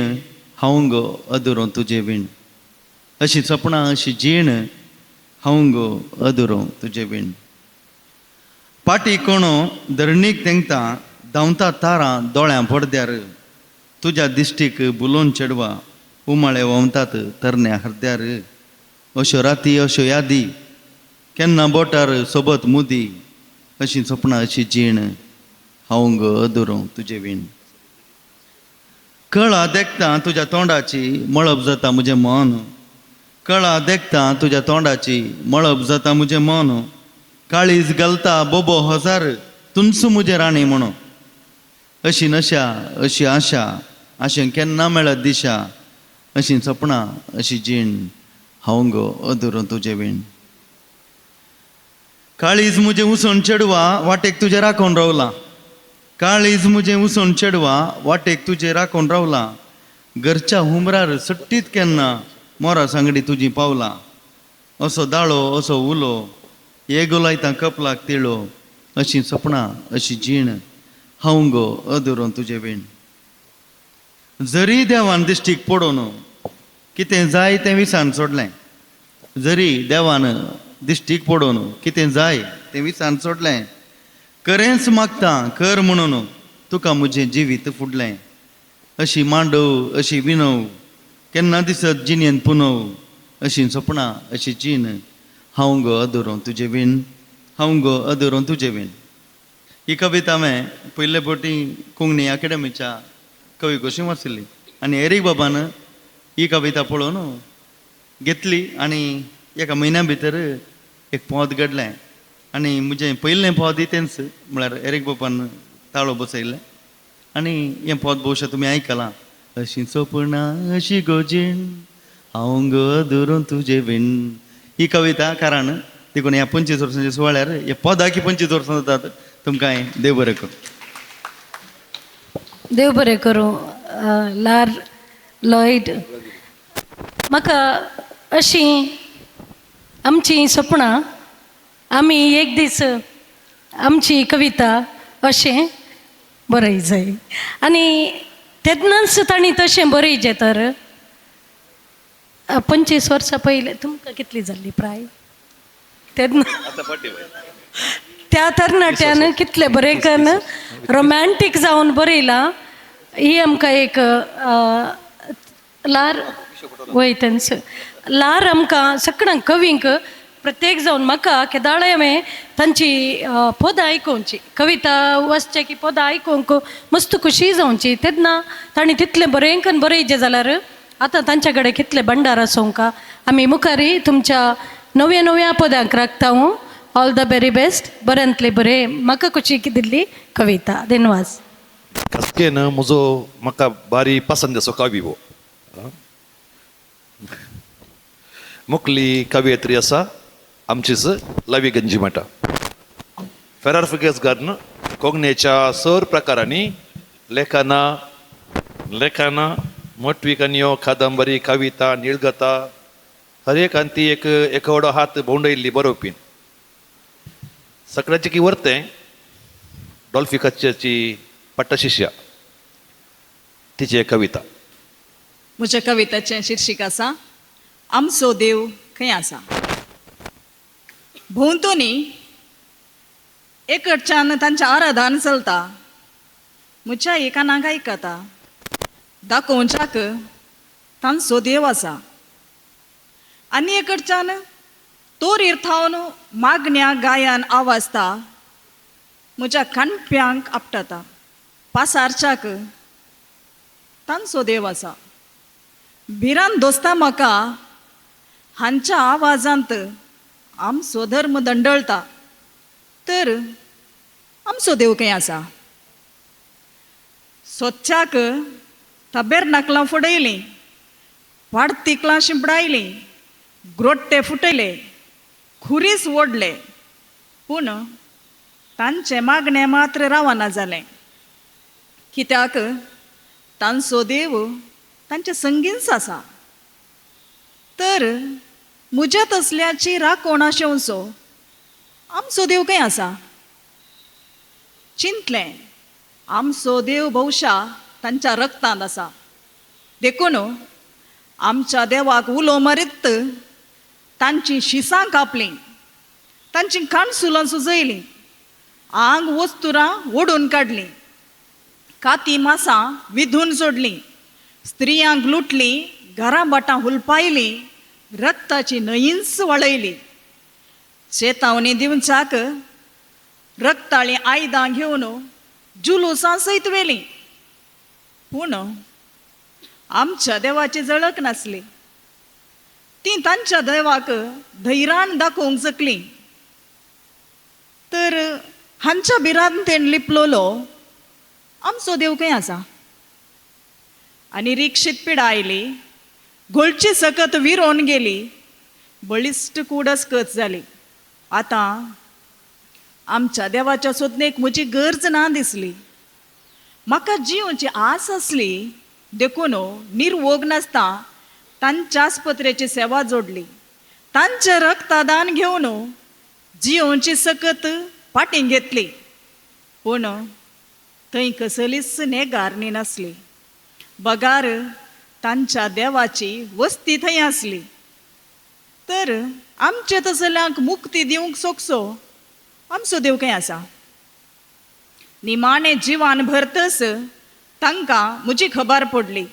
हांव गो अधुरो तुजे वीण. अशीं सपनां अशी जीण हांव गो अधुरो तुजे वीण. पाटी कोणो धरणीक तेंगता धांवता तारां दोळ्यां पडद्यार. तुज्या दिश्टीक बुलोवन चेडवा उमाळे व्हांवतात तरण्या हरद्यार. अश्यो राती अश्यो यादी केन्ना बोटार सोबत मुदी. अशीं सपनां अशी जीण हांव गो अधुरो तुजे वीण. कळा देखता तुज्या तोंडाची मळब जाता म्हजें मन. कळा देखता तुज्या तोंडाची मळब जाता म्हजें मन. काळीज घालता बोबो हजार तुमचो म्हजें राणी म्हणून. अशी नशा अशी आशा आशें केन्ना मेळत दिशा. अशीं सपनां अशी जीण हांव गो अधुरो तुजे वीण. काळीज म्हजें उसण चेडवा वाटेक तुजें राखून रावलां. काळीज म्हजें उसण चेडवा वाटेक तुजें राखून रावलां. घरच्या हुमरार सुट्टीत केन्ना मोरा सांगडी तुजी पावलां. असो दाळो असो उलो हे गोलायता कपलाक तिळो. अशीं सपनां अशी जीण हांव गो अधुरो तुजे वीण. जरी देवान दिश्टीक पडोवन कितें जाय तें विसान सोडलें. जरी देवान दिश्टीक पडोवन कितें जाय तें विसान सोडलें. करेंच मागता कर म्हणून तुका म्हजें जिवीत फुडलें. अशी मांडव अशी विनव केन्ना दिसत जिणेन पुनव. अशीं सपनां अशी जीण हांव गो अधुरो तुजे वीण. हांव गो अधुरो तुजे वीण. ही कविता हांवें पयले फावटी कोंकणी अकॅडमीच्या कवी गोशी वाचिल्ली आनी एरीक बाबान ही कविता पळोवन घेतली आनी एका म्हयन्या भितर एक पद घडलें आनी म्हजें पयलें पद तेंच म्हळ्यार एरीक बापान ताळो बसयलें आनी हें पद भोवशा तुमी आयकलां. अशी सपनां अशी गोजीण हांव गो धरून तुजे बीण, ही कविता कारण देखून ह्या 25 वर्सांच्या सुवाळ्यार ह्या पदाकी 25 वर्सां जातात. तुमकां देव बरें करूं. देव बरें करूं. लार लॉयड, म्हाका अशीं आमचीं सपनां आमी एक दीस आमची कविता अशें बरय जाय आनी तेन्नाच तांणी तशें बरयचें. तर 25 वर्सां पयलें तुमकां कितली जाल्ली प्राय तेन्ना त्या तरणाट्यान कितलें बरें कन्न रोमँटीक जावन बरयलां. ही आमकां एक लार वय तेंच लार आमकां सगळ्यांक कवींक प्रत्येक जावन म्हाका केदाळाय हांवें तांची पदां आयकोवची, कविता वाचचे की पदां आयकोंक मस्त खुशी जावची. तेन्ना तांणी तितलें बरें कन्न बरयचें जाल्यार आतां तांच्या कडेन कितलें भंडार आसूंक. आमी मुखारी तुमच्या नव्या नव्या पदांक राखता. All the very best. बऱ्यांतले बरें म्हाका खुशी दिल्ली कविता. धन्यवाद. कसकेन म्हजो म्हाका बारी पसंद असो कवी हो. मुकली कवयित्री आसा आमचीच लवी गंजी म्हणटा. फेरार फिगर्स गार्डन कोंकणीच्या सर प्रकारांनी लेखनां लेखनां मोटवी काणयो, कादंबरी, कविता, निळगता हर एक ती एक एकोडो हात भोंवडयल्ली बरोवपी. सगळ्याचे की वरतें डॉल्फी कच्च्याची पट्टशिष्या तिची एक कविता. म्हज्या कविताचें शीर्षिक आसा आमचो देव खंय आसा. भोंवतणी एकडच्यान तांच्या आराधन चलता, म्हज्या एकानाक आयकता, दाखोवच्याक तांचो देव आसा. आनी एकडच्यान तोरीर थावन मागण्या गायन आवाजता, म्हज्या कानप्यांक आपटता, पासारच्याक तांचो देव आसा. भिरांत दोस्ता म्हाका हांच्या आवाजांत आमचो धर्म दंडळता, तर आमचो देव खंय आसा. सोदच्याक तबेर नाकलां फुडयलीं, वाडतिकलां शिंपडायलीं, ग्रोट्टे फुटयले, खुरीस ओडले, पूण तांचें मागणें मात्र रावना जालें. कित्याक तांचो देव तांचे संगींच आसा. तर म्हज्या तसल्याची राखण आशेवचो आमचो देव खंय आसा. चिंतलें आमचो देव भोवशा तांच्या रक्तांत आसा, देखून आमच्या देवाक उलो मारीत तांचीं शिसां कापलीं, तांचीं काणसुलां सुजयलीं, आंग वस्तुरां ओडून काडलीं, काती मासां विधून सोडलीं, स्त्रियांक लुटलीं, घरां भाटां हुलपायलीं, रक्ताची न्हंयच वळयली. चेतावणी दिवच्याक रक्ताळीं आयदां घेवन जुलूसां सयत व्हेलीं, पूण आमच्या देवाची झळक नासली. तीं तांच्या देवाक धैर्यान दाखोवंक शकलीं. तर हांच्या भिरांतेन लिपलोलो आमचो देव खंय आसा. आनी रिक्षीत पिडा आयली, गोळची सकत विरोन गेली, बळिश्ट कूडस कच जाली. आतां आमच्या देवाच्या सोदनेक म्हजी गरज ना दिसली. म्हाका जिवची आस आसली, देखून निर्वोग नासता तांच्या आस्पत्रेची सेवा जोडली, तांचें रक्तदान घेवन जिवची सकत फाटीं घेतली. पूण थंय कसलीच नेगारणी नासली, बगार तांच्या देवाची वस्ती थंय आसली. तर आमचे तसल्यांक मुक्ती दिवंक सोगसो आमचो देव खंय आसा. निमाणें जिवान भरतस तांकां म्हजी खबर पडली.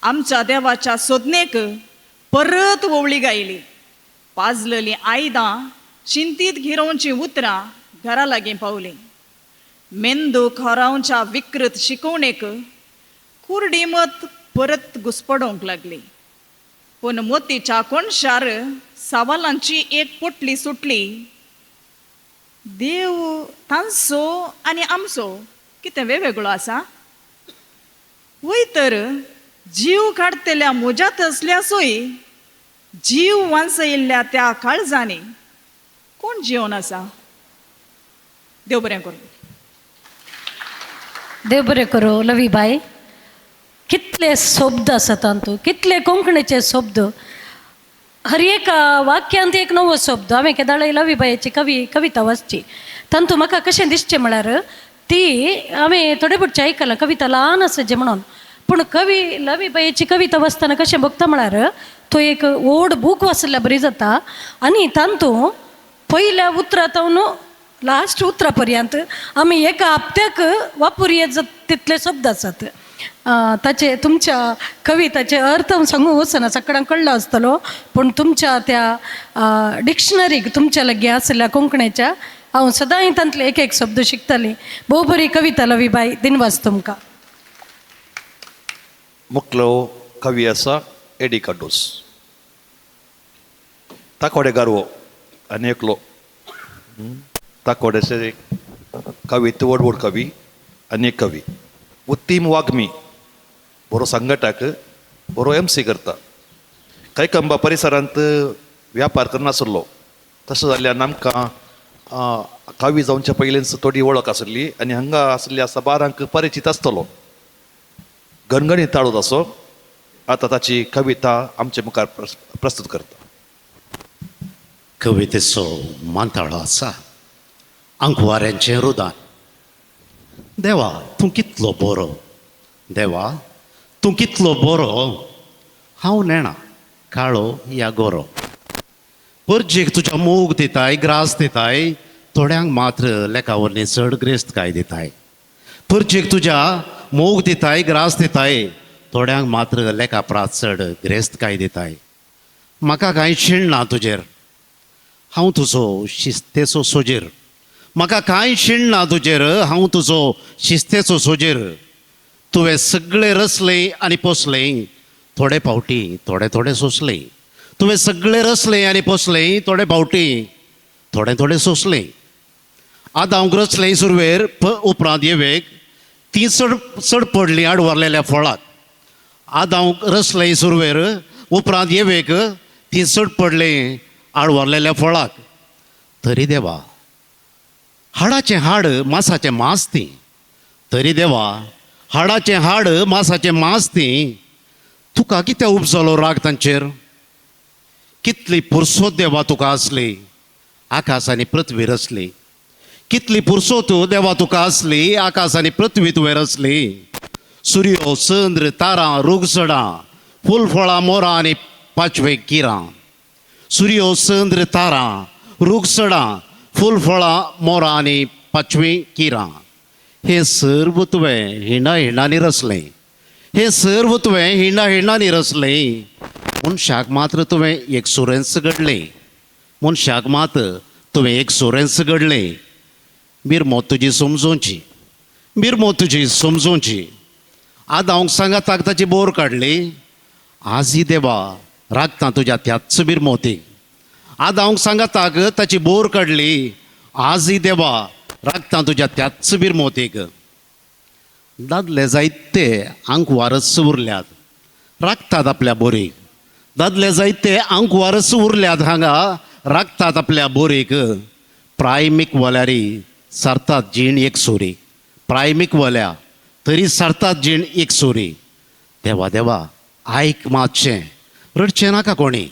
आमच्या देवाच्या सोदनेक परत वोवळी गायली, पाजलेलीं आयदां चिंतीत घिरोवचीं उतरां घरा लागीं पावलीं. मेंदू खोरावच्या विकृत शिकवणेक कुर्डी मत परत घुसपडोवंक लागली. पूण मोतीच्या कोणशार सवालांची एक पोटली सुटली. देव तांचो आनी आमचो कितें वेगवेगळो आसा? वय तर जीव काडटल्या म्हज्या तसल्यासूय जीव वांचयिल्ल्या त्या काळजांनी कोण जिवन आसा? देव बरें करूं. देव बरें करूं लवी बाय. कितले शब्द आसा तातूंत, कितले कोंकणीचे शब्द, हर एका वाक्यांत एक नवो शब्द. हांवें केदाळाय लवी बायेची कविता वाचची, तातूंत म्हाका कशें दिसचें म्हळ्यार ती हांवें थोडे पुटचें आयकलां, कविता ल्हान आसा जें म्हणून, पूण कवी लवी बायेची कविता वाचतना कशें भोगता म्हळ्यार तो एक व्हड बूक वाचिल्ल्या बरी जाता आनी तातूंत पयल्या उतरांतून लास्ट उतरा पर्यंत आमी एका हप्त्याक वापरुया तितले शब्द आसात. ताचे तुमच्या कविताचे अर्थ हांव सांगूंक वचना, सगळ्यांक कळ्ळो आसतलो, पूण तुमच्या त्या डिक्शनरीक तुमच्या लागीं आशिल्ल्या कोंकणीच्या हांव सदांय तांतले एक एक शब्द शिकतालीं. भोव बरी कविता लवी बाय, दिनवास तुमकां. मुखलो कवी आसा एडी कार्डोस, ताकोडे गारवो आनी एकलो ताकोडेचे कवी, व्हड व्हड कवी आनी एक कवी उत्तीम वाग्मी, बरो संघटक, बरो एम सी करता. कैकंबा परिसरांत व्यापार करनासलो, तशें जाल्ल्यान आमकां कवी जावच्या पयलींच थोडी वळख आसली आनी हांगा आसली आसा बारांक परिचीत आसतलो. गणगणीत ताळो असो आतां ताची कविता आमचे मुखार प्रस्तुत करता. कवितेचो मांताळो आसा आंकवाऱ्यांचें रुदान. देवा तूं कितलो बरो, देवा तूं कितलो बरो, हांव नेणा काळो या गोरो. परजेक तुज्या मोग दिताय, ग्रास दिताय, थोड्यांक मात्र लेखा वरवीं चड ग्रेस्तकाय दिताय. परजेक तुज्या मोग दिताय, ग्रास दिताय, थोड्यांक मात्र लेखा प्रास चड ग्रेस्तकाय दिताय. म्हाका कांय शीण ना तुजेर, हांव तुजो शिस्तेचो सोजेर. म्हाका कांय शीण ना तुजेर, हांव तुजो शिस्तेचो सोजेर. तुवें सगळें रचलें आनी पोसलें, थोडे फावटी थोडे थोडे सोंसलें. तुवें सगळें रचलें आनी पोसलें, थोडे फावटी थोडे थोडे सोंसलें. आदांक रचलें सुरवेर, उपरांत येवेक ती चड चड पडली आडवारलेल्या फळाक. आदांक रचलें सुरवेर, उपरांत येवेक ती चड पडली आडवारलेल्या फळाक. तरी देवा हाडाचें हाड मासाचें मांस ती, तरी देवा हाडाचें हाड मासाचें मांस ती. तुका कितें उपजलो राग तांचेर? कितली पुरसोत देवा तुका आसली, आकाश आनी पृथ्वी रचली. कितली पुरसोत देवा तुका आसली, आकाश आनी पृथ्वी तुवें रचली. सुर्यो चंद्र तारां रुगसडां, फूल फळां मोरां आनी पांचवे किरां. सुर्यो चंद्र तारां रुगसडां, फूल फळां मोरां आनी पांचवी किरां. हें सर्व तुवें हिंडा हिंडांनी रचलें, हें सर्व तुवें हिंडा हिंडांनी रचलें. मनशाक मात्र तुवें एक सुरेंच घडलें, मनशाक मात तुवें एक सुरेंच घडलें. मिरमो तुजी समजोवची, मिरमो तुजी समजोवची. आदांक सांगाताक ताची बोर काडली, आजी देवा राखता तुज्या त्याच मिरमोती. आदांक सांगाताक ताची बोर काडली, आजी देवा राखता तुज्या त्याच बिरमोतीक. दादले जायते आंकवारच उरल्यात, राखतात आपल्या बोरीक. दादले जायते आंकवारच उरल्यात हांगा, राखतात आपल्या बोरीक. प्रायमीक वल्यारी सारतात जीण एक सोरी, प्रायमीक वल्या तरी सारतात जीण एक सोरी. देवा देवा आयक मातशें, रडचें नाका कोणी.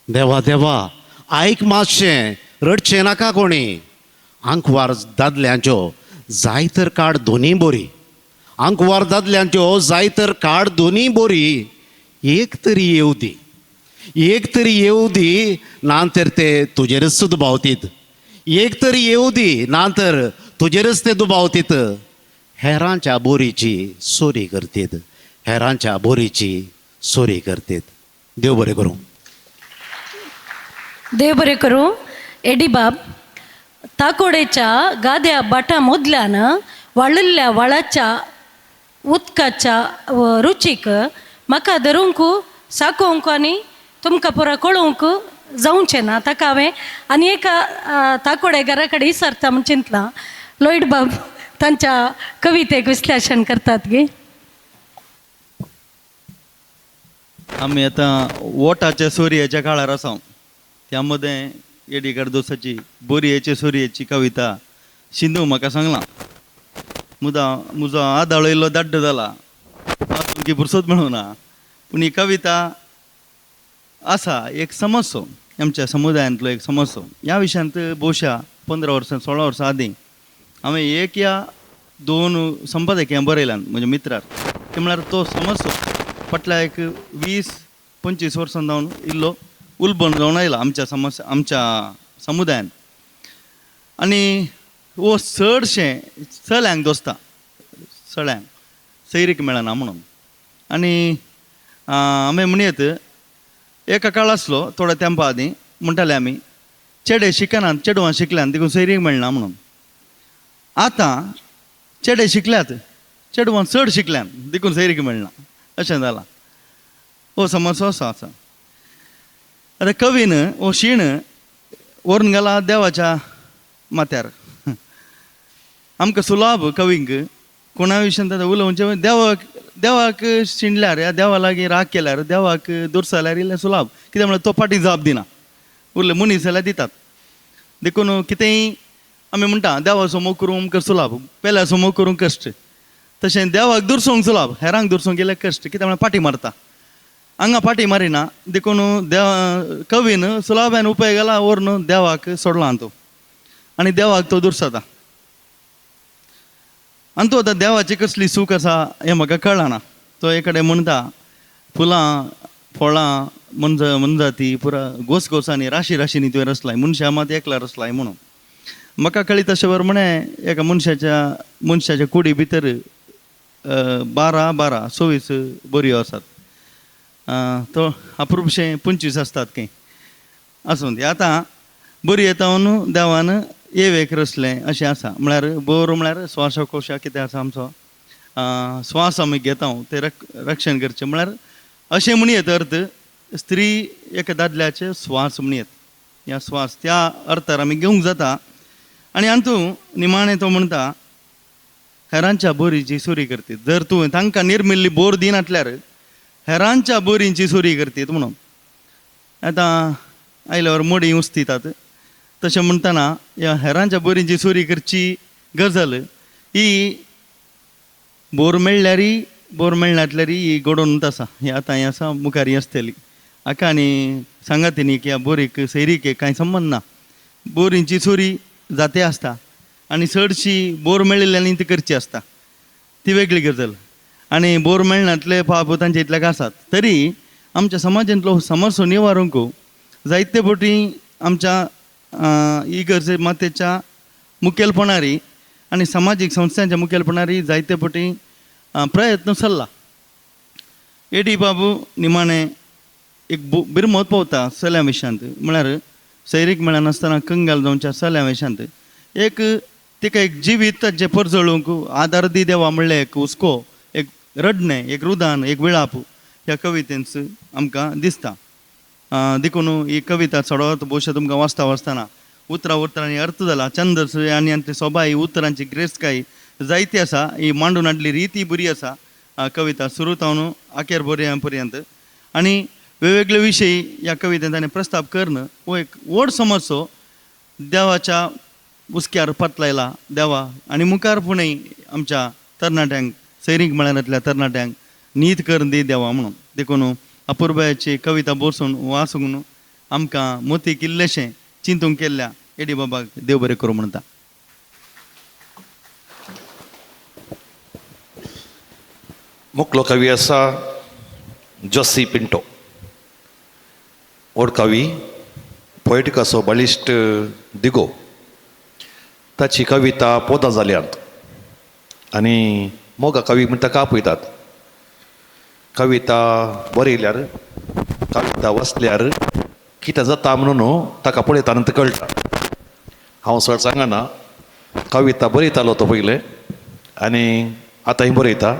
देवा देवा आयक मातशें, रडचें नाका कोणी. आंकवार दादल्यांच्यो जाय तर काड दोनी बोरी, आंकवार दादल्यांच्यो जाय तर काड दोनी बोरी. एक तरी येवं दी, एक तरी येवं दी, ना तर ते तुजेरच दुबावतीत. एक तरी येवं दी, ना तर तुजेरच ते दुबावतीत. हेरांच्या बोरीची सोरी करतीत, हेरांच्या बोरीची सोरी करतीत. देव बरें करूं. देव बरें करूं. एडी बाब, ताकोडेच्या गाद्या बाटा मदल्यान वाळिल्ल्या वाळाच्या उदकाच्या रुचीक म्हाका धरूंक साकोवंक आनी तुमकां पुरो कळोवंक जावचें ना. ताका हांवें आनी एका ताकोडे घरा कडेन विचारता म्हूण चिंतलां. लोयड बाब तांच्या कवितेक विश्लेशण करतात गे. आमी आतां वोटाच्या सोरयेच्या काळार आसा. त्या मदें एडी कार्दोसाची बोरयेचे सोरयेची कविता सिंधू म्हाका सांगलां. मुदा म्हजो आदाळो इल्लो दाड्डो जाला, वाचूंक पुरसत मेळूना, पूण ही कविता आसा एक समस्यो आमच्या समुदायांतलो एक समस्यो. ह्या विशयांत भोवशा 15 वर्सां 16 वर्सां आदीं हांवें एक या 2 संपादकीय बरयल्यान म्हज्या मित्रार. ते म्हळ्यार तो समस्यो फाटल्या एक 20-25 वर्सां जावन इल्लो उलबण जावन आयला आमच्या समस्या आमच्या समुदायान. आनी हो चडशें चल्यांक दोसता, चल्यांक सैरीक मेळना म्हणून. आनी आमी म्हणयत एका काळ आसलो थोड्या तेंपा आदीं म्हणटाले आमी चेडे शिकनात, चेडवां शिकल्यान देखून सैरीक मेळना म्हणून. आतां चेडे शिकल्यात, चेडवां चड शिकल्यान देखून सैरीक मेळना अशें जालां. हो समस्या असो आसा. आतां कवीन हो शीण व्हरून घाला देवाच्या माथ्यार. आमकां सुलाभ कवींक कोणा विशयान आतां उलोवचें देवाक, देवाक शिणल्यार या देवा लागीं राग केल्यार, देवाक दुरसाल्यार इल्लें सुलाभ. कित्याक म्हळ्यार तो फाटीं जाप दिना, उरले मनीस जाल्यार दितात. देखून कितेंय आमी म्हणटा देवाचो मोग करूंक आमकां सुलाभ, पेल्याचो मोग करूंक कश्ट. तशें देवाक दुरसोंक सुलाभ, हेरांक दुरसोंक गेल्यार कश्ट. कित्याक म्हळ्यार फाटीं मारता, हांगा फाटीं मारिना. देखून देवा कवीन सुलाब्यान उपाय घाला व्हरून देवाक सोडला तो आनी देवाक तो दुरसता. आनी तो आतां देवाची कसली सूख आसा हें म्हाका कळना. तो एक कडेन म्हणटा फुलां फळां मनजा मनजाती पुरा घोस घोसांनी राशी राशींनी तुवें रचलाय, मनशां मात एकला रचलाय म्हणून. म्हाका कळीत अशें बर म्हळें एका मनशाच्या मनशाच्या कुडी भितर 12 12 24 बोरयो आसात, तो अप्रुपशें 25 आसतात खंय. आसूं ती आतां बोरये येता देवान एवेक रचलें अशें आसा. म्हळ्यार बोर म्हळ्यार श्वासकोशा कितें आसा आमचो श्वास आमी घेता तें रक्षण करचें. म्हळ्यार अशें म्हणयत अर्थ स्त्री एका दादल्याचे श्वास म्हणयत, ह्या श्वास त्या अर्थार आमी घेवंक जाता. आनी हातूंत निमाणें तो म्हणटा हेरांच्या बोरीची चोरी करतीत, जर तूं तांकां निर्मिल्ली बोर दिनातल्यार हेरांच्या बोरींची चोरी करतीत म्हणून. आतां आयल्यावर मोडी उस्तितात तशें म्हणटना ह्या हेरांच्या बोरींची चोरी करची गजाल ही बोर मेळ्ळ्यारी बोर मेळनातल्यारी ही घडोवन आसा. ही आतां ही आसा मुखार ही आसतली. हाका आनी सांगात न्ही की ह्या बोरीक सैरीक कांय संबंद ना. बोरींची चोरी जाते आसता आनी चडशी बोर मेळिल्ल्यांनी ती करची आसता, ती वेगळी गजाल. आनी बोर मेळनातले पाप तांचे इतल्याक आसात. तरी आमच्या समाजांतलो समस्या निवारूंक जायते फावटी आमच्या इगर्जे मातेच्या मुखेलपणारी आनी समाजीक संस्थांच्या मुखेलपणारी जायते फावटी प्रयत्न चल्ला. एडी बाबू निमाणें एक बिरमत पावता चल्या विशयांत, म्हळ्यार सैरीक मेळनासतना कंगाल जावच्या चल्या विशयांत एक तिका एक जिवीत ताचें परजळूंक आदार दी देवा म्हणलें एक हुस्को, एक रडणें, एक रुदान, एक विळाप ह्या कवितेंच आमकां दिसता. देखून ही कविता चडवत भोवशा तुमकां वाचता वाचतना उतरां उतरांनी अर्थ जाला. छंदस आनी आनी सोबाय उतरांची ग्रेसकाय जायती आसा. ही मांडून हाडली रीत बरी आसा कविता सुरू जावन अखेर पर्यंत. आनी वेगवेगळे विशय ह्या कवितेंत ताणें प्रस्ताव करून हो एक व्हड समस्यो देवाच्या हुस्क्यार पातलायला देवा. आनी मुखार फुडें आमच्या तरणाट्यांक सैरीक मेळनातल्या तरणाट्यांक नीत करून दी देवा म्हणून. देखून अपुरबायाची कविता बसून वाचून आमकां मोतीक इल्लेशें चिंतूंक केल्ल्या एडी बाबाक देव बरें करूं म्हणटा. मुकलो कवी आसा जोसी पिंटो. व्हड कवी, पोएटिकाचो बळिश्ट दिगो. ताची कविता पोदां जाल्यात आनी मोगा कवी म्हण ताका आपयतात. कविता बरयल्यार, कविता वाचल्यार कितें जाता म्हणून ताका पळयता आनी कळटा. हांव चड सांगना, कविता बरयतालो तो पयलें आनी आतांय बरयता.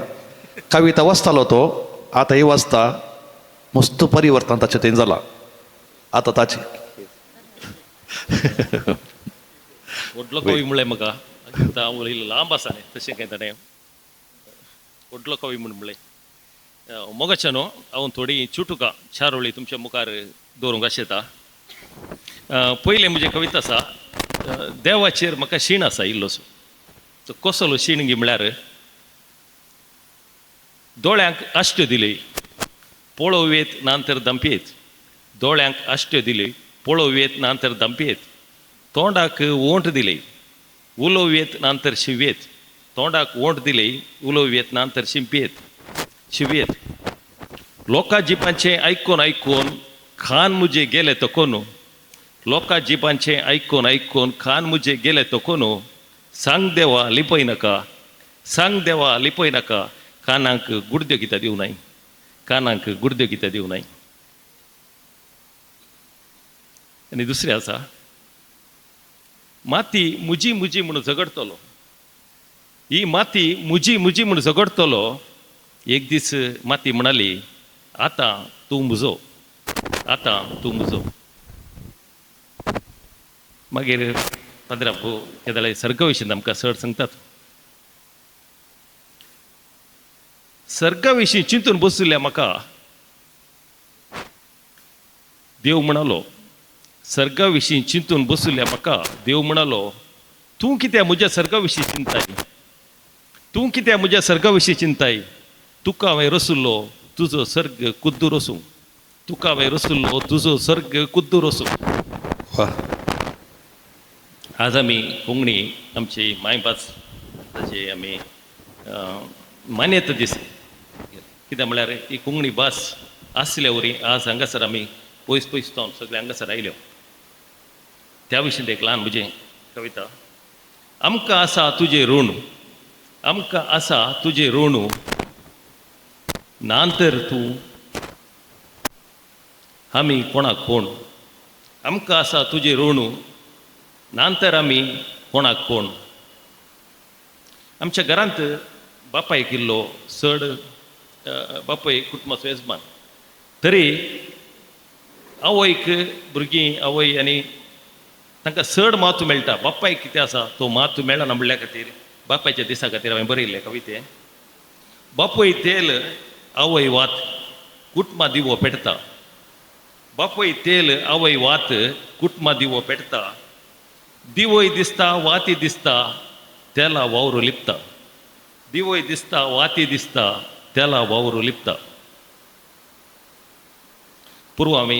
कविता वाचतालो तो आतांय वाचता. मस्त परिवर्तन ताचें थंय जालां आतां ताचें. व्हडलो कवी म्हणलें म्हाका आतां हांव उलयलो लांब आसा न्ही तशें कांय ताणें व्हडलो कवी म्हूण म्हणलें. मोगाच्या न्हू हांव थोडीं चुटुकां चार ओळी तुमच्या मुखार दवरूंक आशेता. पयलें म्हजें कविता आसा देवाचेर म्हाका शीण आसा इल्लोसो. तो कसलो शीण गी म्हळ्यार दोळ्यांक आश्ट्यो दिली पळोवयेत ना तर दंपयेत, दोळ्यांक आश्ट्यो दिली पळोवयेत ना तर दंपयेत, तोंडाक ओंठ दिली उलोवयेत ना तर शिवयेत, तोंडाक ओंठ दिली उलोवयेत ना तर शिंपयेत शिवयेत. लोकां जिबांचें आयकून आयकून खान मुजे गेले तो कोनू, लोकां जिबांचें आयकून आयकून खान मुजे गेले तो कोनू, सांग देवा लिपय नाका, सांग देवा लिपय नाका, कानांक गुडद्यो कित्याक दिवं नाय, कानांक गुडद्यो कित्याक दिवं नाय. आनी दुसरें आसा माती मुजी मुजी म्हूण झगडटलो, ही माती मुजी मुजी म्हूण झगडटलो, एक दीस माती म्हणाली आतां तूं म्हजो, आतां तूं म्हजो. मागीर पाद्रापू केदळे सर्ग विशीं आमकां चड सांगतात. सर्गा विशीं चिंतून बशिल्ल्या म्हाका देव म्हणालो, सर्गा विशीं चिंतून बशिल्ल्या म्हाका देव म्हणालो, तूं कित्याक म्हज्या सर्गा विशीं चिंताय, तूं कित्याक म्हज्या सर्गा विशीं चिंताय, तुका हांवें रसुल्लो तुजो सर्ग कुद्दूर वसूं, तुका हांवें रसुल्लो तुजो सर्ग कुद्दूर वसूं. आज आमी कोंकणी आमची मायभास ताची आमी मान्यता दीस कित्याक म्हळ्यार ही कोंकणी भास आसल्या वरी आज हांगासर आमी पयस पयस जावन सगळे हांगासर आयल्यो. त्या विशीं एक ल्हान म्हजें कविता. आमकां आसा तुजें ऋण, आमकां आसा तुजें ऋण, ना तर तूं आमी कोणाक कोण, आमकां आसा तुजें ऋण, ना तर आमी कोणाक कोण. आमच्या घरांत बापायक इल्लो चड बापाय कुटुंबाचो येजमान, तरी आवयक भुरगीं आवय आनी तांकां चड म्हत्व मेळटा. बापायक कितें आसा तो म्हत्व मेळना म्हणल्या खातीर बापायच्या दिसा खातीर हांवें बरयल्लें कविते. बापूय तेल आवय वात कुटुंबा दिवो पेटता, बापूय तेल आवय वात कुटुंबा दिवो पेटता, दिवोय दिसता वाती दिसता तेला वावरू लिपता, दिवोय दिसता वाती दिसता तेला वावरू लिपता. पूर्व आमी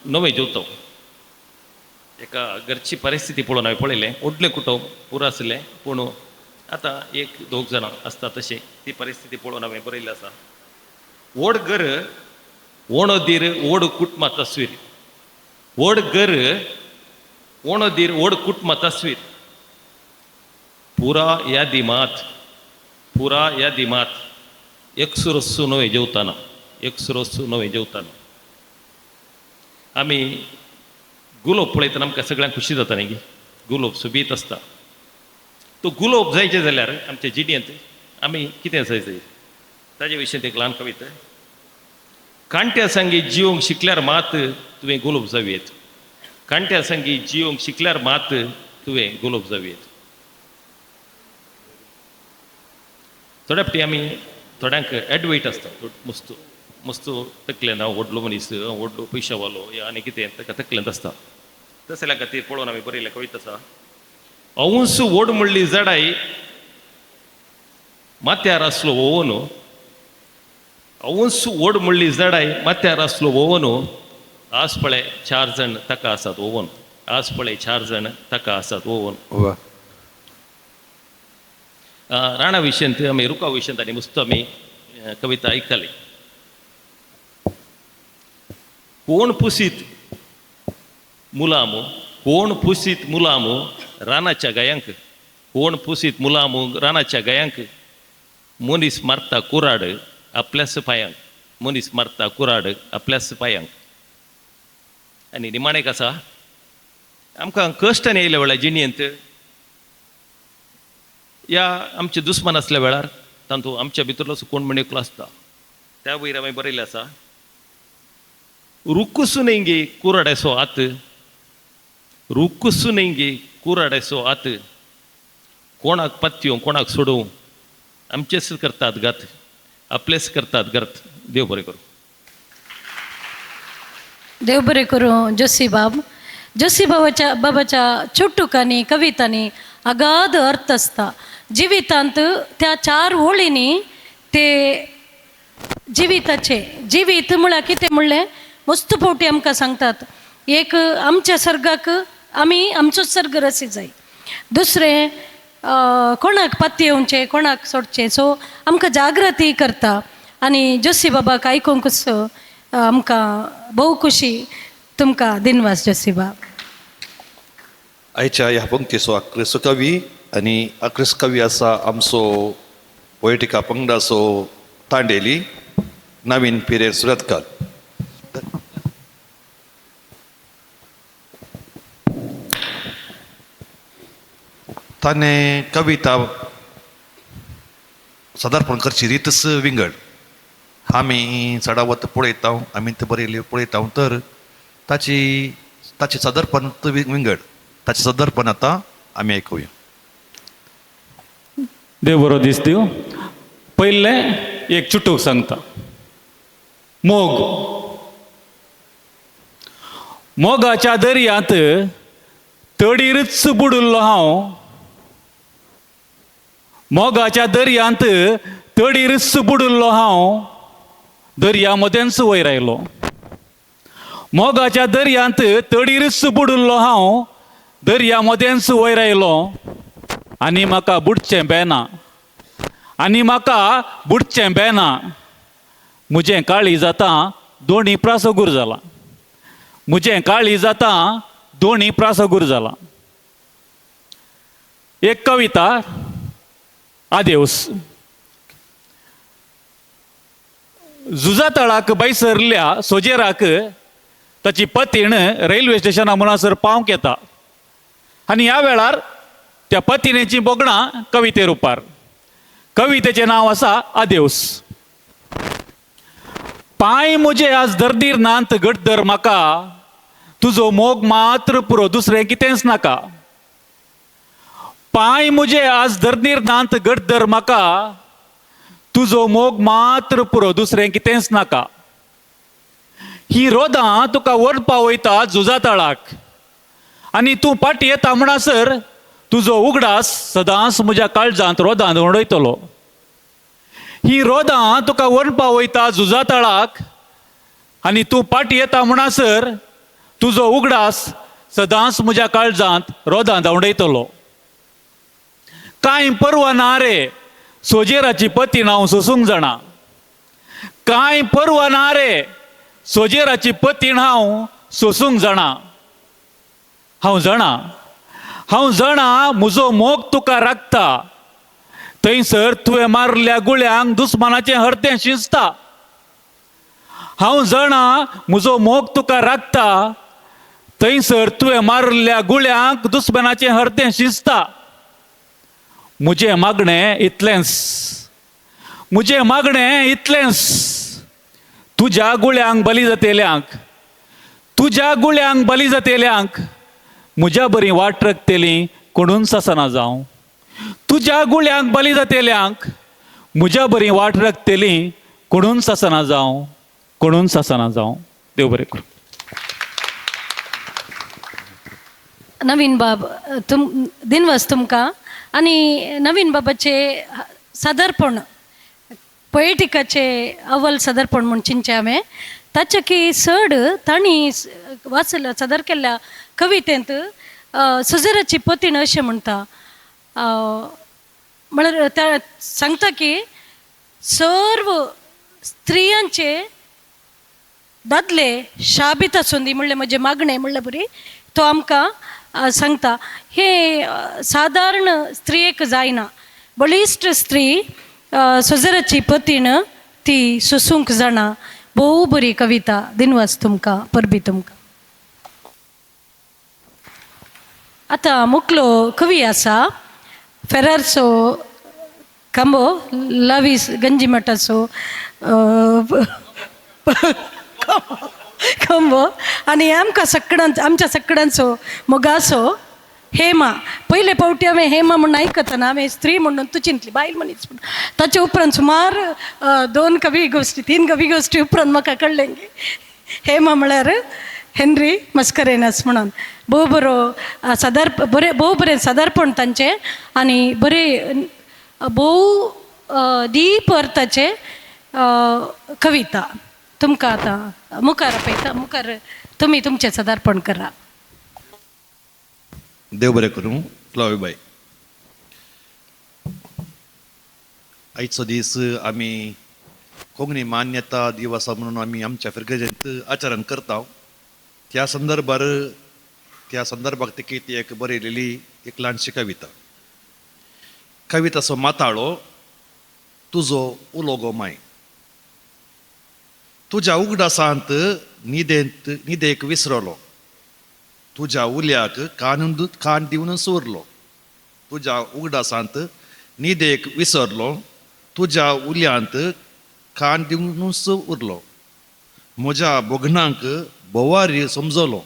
नवें जेवतो एका घरची परिस्थिती पळोवन हांवें पळयलें, व्हडलें कुटुंब पुरो आसलें पूण आतां एक दोग जाणां आसता तशें ती परिस्थिती पळोवन हांवें बरयल्लें आसा. व्हड घर ओणोदीर व्हड कुटुंबा तस्वीर, व्हड घर ओणोदीर व्हड कुटुंबा तस्वीर, पुरा यादी मात, पुरा यादी मात, एकसुरस्सू नवें जेवताना, एकसुरस्सू नवें जेवताना. आमी गुलोब पळयतना आमकां सगळ्यांक खुशी जाता न्ही, गुलोब सोबीत आसता. तो गुलोब जायचें जाल्यार आमच्या जिणेंत आमी कितें जाय जाय ताजे विशीं एक ल्हान कविता. कांट्या सांगी जिवंक शिकल्यार मात तुवें गुलोब जावयेत, कांट्या सांगी जिवंक शिकल्यार मात तुवें गुलोब जावयेत. थोड्या फावटी आमी थोड्यांक एडवायट आसता, मस्त मस्त तकलेन हांव व्हडलो मनीस, हांव व्हडलो पयशावालो या आनी कितें ताका तकलेंत आसता. तसल्या खातीर पळोवन हांवें बरयल्लें कविता आसा. अवंस व्हड म्हणली जडाय माथ्यार आसलो वोवन, अवंस व्हड म्हणली जडाय माथ्यार आसलो वोवन, आज पळय चार जाण ताका आसात वोवन, आज पळय चार जाण ताका आसात वोवन. राणा विशयंत आमी रुखा विशयंत आनी मस्त आमी कविता आयकली. कोण पुसीत मुलामू, कोण पुसीत मुलामू रानाच्या गायांक, कोण पुसीत मुलामू रानाच्या गायांक, मनीस मारता कुराड आपल्याच पांयांक, मनीस मारता कुराड आपल्याच पांयांक. आनी निमाणेक आसा आमकां कश्टान येयल्या वेळार जिणेंत या आमचे दुस्मान आसल्या वेळार तातूंत आमच्या भितरलो कोण म्हण एकलो आसता. त्या वयर हांवें बरयल्लें आसा. रुकुसुनेंगे कुराड्याचो हात, रुकुसुनेंगे कुराड्याचो हात, कोणाक पातयो कोणाक सोडोवं, आमचेच करतात घात, आपलेच करतात घात. देव बरें करूं. देव बरें करूं जोशी बाब. जोशी बाबाच्या बाबाच्या चुटुकांनी कवितांनी अगाध अर्थ आसता. जिवितांत त्या चार ओळींनी ते जिविताचे जिवीत म्हळ्यार कितें म्हणलें मस्त फावटी आमकां सांगतात. एक आमच्या सर्गाक आमी आमचोच सर्ग रसी जाय, दुसरें कोणाक पातयेवचें कोणाक सोडचें, सो आमकां जागृती करता. आनी जोशी बाबाक आयकूंकच आमकां भोव खुशी. तुमकां दिनवास जोशी बाब. आयच्या ह्या पंक्तीचो आक्रेसो कवी आनी आक्रेस कवी आसा आमचो पोएटिका पंगडाचो तांडेली नवीन पिरेर सुरतकार. ताणें कविता सादारणपण करची रितच विंगड. आमी चडावत पळयता, आमी ते बरयल्ले पळयता तर ताची ताचें सादरपण विंगड. ताचें सादरपण आतां आमी आयकुया. देव बरो दीस दिवं. पयलें एक चुटूक सांगता. मोग. मोगाच्या दर्यांत तडीरच बुडिल्लो हांव, मोगाच्या दर्यांत तडीरच बुडिल्लो हांव, दर्या मदेंच वयर आयलो. मोगाच्या दर्यांत तडीरच बुडिल्लो हांव, दर्या मदेंच वयर आयलो. आनी म्हाका बुडचें बेना, आनी म्हाका बुडचें बेना. म्हजें काळीज आतां दोणी प्रासगूर जालां, म्हजें काळीज आतां दोणी प्रासगूर जालां. एक कविता आदेवस. झुजातळाक बैसरल्या सोजेराक ताची पतीण रेल्वे स्टेशना म्हणसर पावंक येता आनी ह्या वेळार त्या पतिणेची भोगणां कविते रुपार. कवितेचें नांव आसा आदेवस. पांय म्हजे आज दर्दीर नांत घट धर म्हाका, तुजो मोग मात्र पुरो दुसरें कितेंच नाका. पांय म्हजे आज दर्दीर नांत घट धर म्हाका, तुजो मोग मात्र पुरो दुसरें कितेंच नाका. ही रोदां तुका व्हरपा वयता झुजा तळाक आनी तूं फाटीं येता म्हणसर तुजो उगडास सदांच म्हज्या काळजांत रोदां उडयतलो. ही रोदां तुका व्हरपा वयता झुजा तळाक आनी तूं फाटीं येता म्हणसर तुजो उगडास सदांच म्हज्या काळजांत रोदां धांवडयतलो. कांय पर्वा ना रे सोजेराची पतीण हांव सोसूंक जाणा, कांय पर्वा ना रे सोजेराची पतीण हांव सोसूंक जाणा. हांव जाणा, हांव जाणा म्हजो मोग तुका राखता, थंयसर तुवें मारल्या गुळ्यांक दुस्मानाचें हरतें शिजता. हांव जाणा म्हजो मोग तुका राखता, थंयसर तुवें मारल्या गुळ्यांक दुस्मानाचें हरतें शिजता. म्हजें मागणें इतलेंच, म्हजें मागणें इतलेंच, तुज्या गुळ्यांक बली जातेल्यांक, तुज्या गुळ्यांक बली जातेल्यांक म्हज्या बरी वाट रकतेली कोणूच आसना जावं. तुज्या गुळ्यांक बली जातेल्यांक म्हज्या बरी वाट रकतेली कोणूच आसना जावं, कोणूच आसना जावं. देव बरें करूं. नवीन बाब तुम दिनवास तुमकां. आनी नवीन बाबाचे सादरपण पोएटिकाचे अव्वल सादरपण म्हूण चिंतचें हांवें. ताचे की चड तांणी वाचल्या सादर केल्ल्या कवितेंत सुजराची पतीण अशें म्हणटा, म्हळ्यार त्या सांगता की सर्व स्त्रियांचे दादले शाबीत आसूं दी म्हणलें म्हजें मागणें म्हणलें बरी तो आमकां सांगता. हे सादारण स्त्रियेक जायना, बळिश्ट स्त्री सोजराची पतीण ती सोसूंक जाणा. भोव बरी कविता. दिनवास तुमकां, परबी तुमकां. आतां मुकलो कवी आसा फेरारचो खांबो लावीस गंजीमठाचो खांबो आनी आमकां सगळ्यांचो आमच्या सगळ्यांचो मोगाचो हेमा. पयले फावटी हांवें हेमा म्हूण आयकतना हांवें स्त्री म्हणून तूं चिंतली, बायल मनीस म्हणून. ताचे उपरांत सुमार 2 कवी गोश्टी 3 कवी गोश्टी उपरांत म्हाका कळ्ळें की हेमा म्हळ्यार हेनरी मस्करेनस म्हणून. भोव बरो सादार बरें भोव बरें सादारपण तांचें आनी बरें भोव डीप अर्थाचे कविता. तुमकां आतां मुखार आपयता, मुखार तुमी तुमचें सादारपण करा. देव बरें करूं फ्लावीबाय. आयचो दीस आमी कोंकणी मान्यता दिवसा म्हणून आमी आमच्या फिर्गजेंत आचरण करता. त्या संदर्भार त्या संदर्भाक ती एक बरयलेली एक ल्हानशी कविता. कविताचो माताळो तुजो उलो गो माय. तुज्या उगडासांत न्हिदेंत न्हिदेक विसरलो, तुज्या उल्याक कान कान दिवनच उरलो. तुज्या उगडासांत न्हिदेक विसरलो, तुज्या उल्यांत कान दिवनच उरलो. म्हज्या भोगणांक भोवारी समजलो,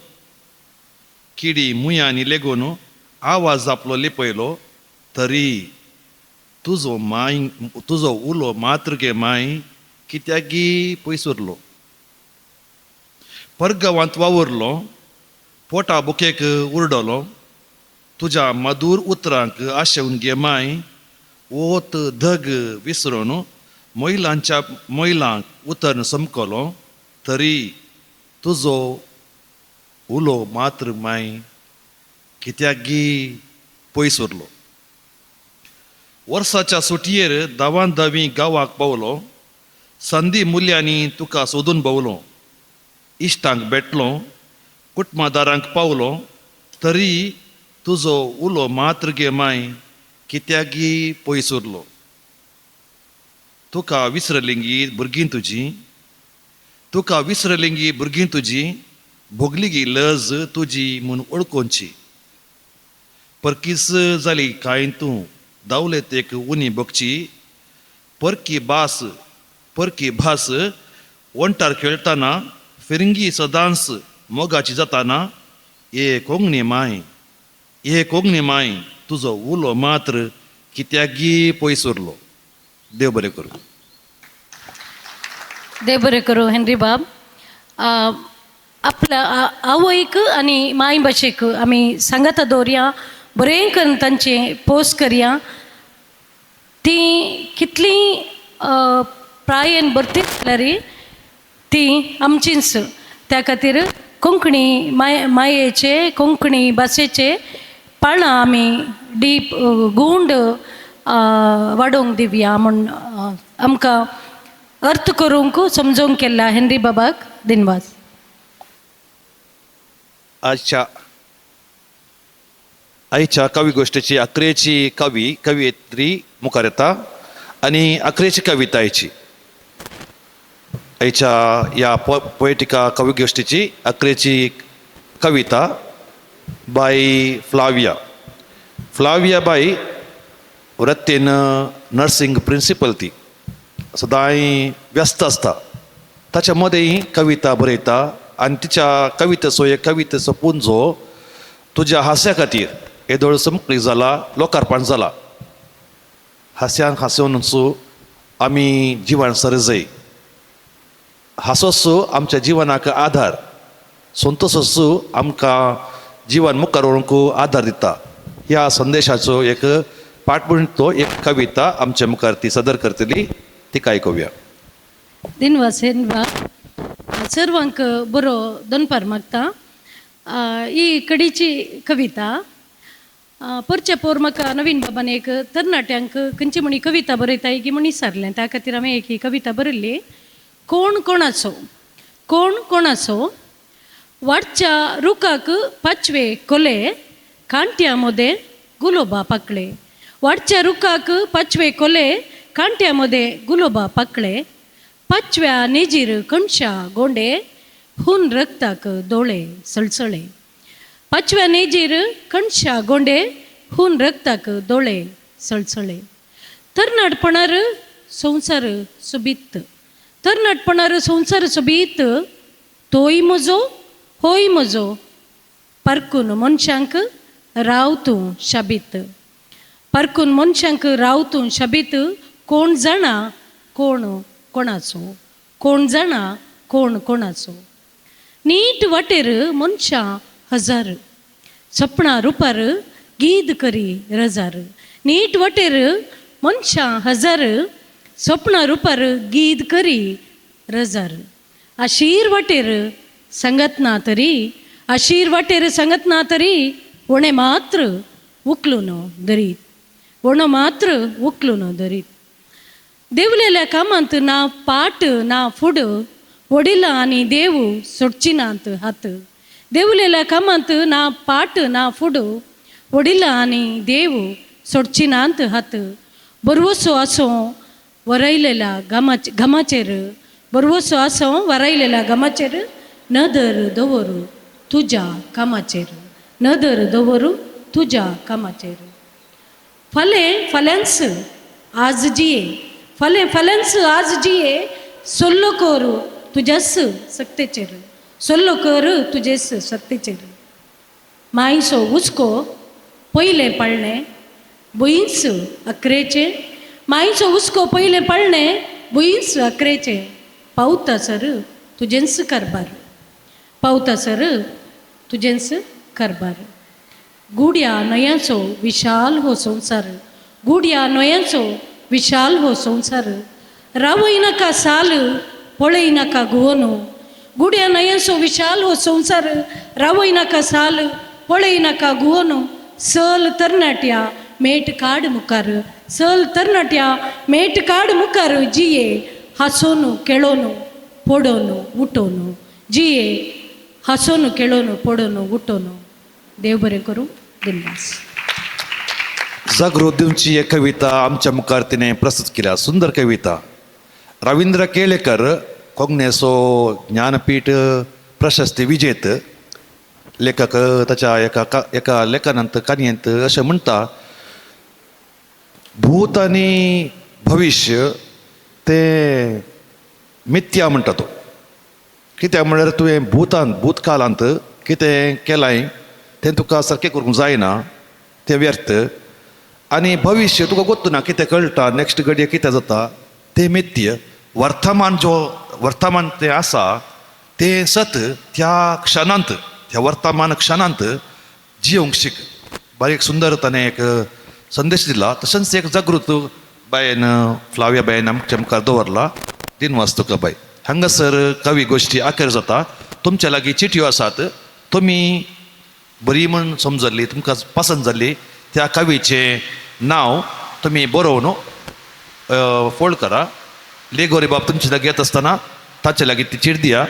किडी मुयांनी लेगून आवाज आपलो लिपयलो. तरी तुजो माय तुजो उलो मात्र गे माय कित्याकी पयस उरलो. परगांवांत वावुरलो, पोटा बुकेक उरडलो. तुज्या मधूर उतरांक आशेवन गे माय ओत धग विसरून महिलांच्या महिलांक उतरन समकलो. तरी तुजो उलो मात्र माय कित्याकी पयस उरलो. वर्साच्या सुटयेर धांवान धांवी गांवाक पावलो, संदी मुल्यांनी तुका सोदून भोंवलो. इश्टांक भेटलो, कुटुंबादारांक पावलो. तरी तुजो उलो मात्र गे माय कित्याकी पयस उरलो. तुका विसरलिंगी भुरगीं तुजी, तुका विसरलिंगी भुरगीं तुजी, भोगली गी लज तुजी म्हूण वळखोवची. परकीच जाली कांय तूं दावलेत एक उनी भोगची. परकी भास परकी भास वंटार खेळटना फिरंगी सदांच मोगाची जाताना. ए कोंकणी माय, ए कोंकणी माय तुजो उलो मात्र कित्याकी पयस उरलो. देव बरें करूं. देव बरें करूं हेनरी बाब. आपल्या आवयक आनी माय भाशेक आमी सांगाता दवरया, बरें करून तांचें पोस करया. ती कितली प्रायेन भरती जाल्यार ती आमचीच. त्या खातीर कोंकणी माय मायेचे कोंकणी भाशेचे पाळां आमी डीप गूंड वाडोवंक दिवया म्हूण आमकां अर्थ करूंक समजोवंक केल्ल्या हेनरी बाबाक दिनवास. आजच्या आयच्या कवी गोश्टीची अकरेची कवी कवयित्री मुखार येता आनी अकरेची कविता आयची आयच्या ह्या पोएटिका कवी गोश्टीची अकरेची कविता बाई फ्लाविया. फ्लाविया बाई वृत्तीन नर्सिंग प्रिंसिपल, ती सदांय व्यस्त आसता. ताच्या मदें कविता बरयता आनी तिच्या कवितेचो एक कवितेचो पुंजो तुज्या हास्या खातीर येदोळ समकळी जाला, लोकार्पण जाला. हास्यान हांसोवनच आमी जिवन सरजय. हांसोसो आमच्या जिवनाक आधार, संतोसोसो आमकां जिवन मुखार व्हरूंक आधार दिता. ह्या संदेशाचो एक पाठ म्हणून तो एक कविता आमच्या मुखार ती सदर करतली, तिका आयकुया. दिनवास हेनबा. सर्वांक बरो दनपार मागता. ही कडीची कविता परच्या पोर म्हाका नवीन बाबान एक तरणाट्यांक खंयची म्हणी कविता बरयता की म्हण विचारलें. त्या खातीर हांवें एक ही कविता बरयल्ली. कोण कोणाचो, कोण कोणाचो वाडच्या रुखाक पाचवे कोले कांट्या मदें गुलोबा पाकळे. वाडच्या रुखाक पाचवे कोले कांट्या मदें गुलोबा पाकळे. पाचव्या नेजीर कणशा गोंडे हून रक्ताक दोळे सळसळे. पाचव्या नेजीर कणशा गोंडे हून रक्ताक दोळे सळसळे. तरणाटपणार संवसार सोबीत, तरणाटपणार संवसार सोबीत, तोय म्हजो होय म्हजो, परकून मनशांक राव तूं शाबीत, परकून मनशांक राव तूं शाबीत, कोण जाणा कोण कोणाचो, कोण जाणा कोण कोणाचो. नीट वाटेर मनशां हजार, सपनां रुपार गीद करी रजार, नीट वाटेर मनशां हजार, सपनां रुपार गीद करी रजार. आशीर वाटेर सांगत ना तरी, आशीर वाटेर सांगत ना तरी, उणें मात्र उखलून दरीत, उणो मात्र उखलून दरीत. देवलेल्या कामांत ना पाट ना फुड, वडिलां आनी देव सोडची नात हात. देवलेल्या कामांत ना पाट ना फुड, वडिलां आनी देव सोडची नात हात. बरवसो आसूं वरयलेल्या घामाचेर, बरवसो आसूं वरयलेल्या घामाचेर, नदर दवरू तुज्या कामाचेर, नदर दवरू तुज्या कामाचेर. फालें फाल्यांच आज जिये, फालें फाल्यांच आज जिये, सोल्लो कर तुज्याच सक्तेचेर, सोल्लो कर तुजेच सक्तेचेर. मायसो हुस्को पयलें पाळणें भुंयच अकरेचें, मायचो हुस्को पयलें पाळणें भुंयच अकरेचें, पावता सर तुजेंच कारबार, पावता सर तुजेंच कारबार. गुड्या न्हंयांचो विशाल हो संवसार, गुड्या न्हंयांचो विशाल हो संवसार, रावय नाका साल पळय नाका गुवोनो. गुड्या न्हंयांचो विशाल हो संवसार, रावय नाका साल पळय नाका गुवोनो. सल तरणाट्या मेट काड मुखार, सल तरणाट्या मेट काड मुखार, जिये हांसोन खेळोन पडोन उठोन, जिये हांसोन खेळोन पडोन उठोन. देव बरें करूं. दिनवास. जागृत दिवची एक कविता आमच्या मुखार तिणें प्रस्तुत केल्या, सुंदर कविता. रविंद्र केळेकर कोंकणीचो ज्ञानपीठ प्रशस्ती विजेत लेखक, ताच्या एका एका लेखनांत काणयेंत अशें म्हणटा, भूत आनी भविश्य तें मिथ्या म्हणटा तो. कित्याक म्हळ्यार तुवें भूतान भूतकाळांत कितें केलां तें तुका सारकें करूंक जायना, तें व्यर्थ. आनी भविश्य तुका गोत्तू ना कितें कळटा नेक्स्ट घडये कितें जाता तें मिथ्य. वर्तमान जो वर्तमान तें आसा तें सत त्या क्षणांत, त्या वर्तमान क्षणांत जियोंक शीक. बारीक सुंदर ताणें एक संदेश दिला. तशेंच एक जागृत बायन फ्लाविया बायन आमच्या मुखार दवरला. दिनवास तुका बाय. हांगासर कवी गोश्टी आखेर जाता. तुमच्या लागीं चिटयो आसात, तुमी बरी म्हण समजल्ली, तुमकां पसंत जाल्ली त्या कवीचें नांव तुमी बरोवन फोल्ड करा. लेगोरी बाब तुमचे लागीं येत आसतना ताचे लागीं ती चीट दिया.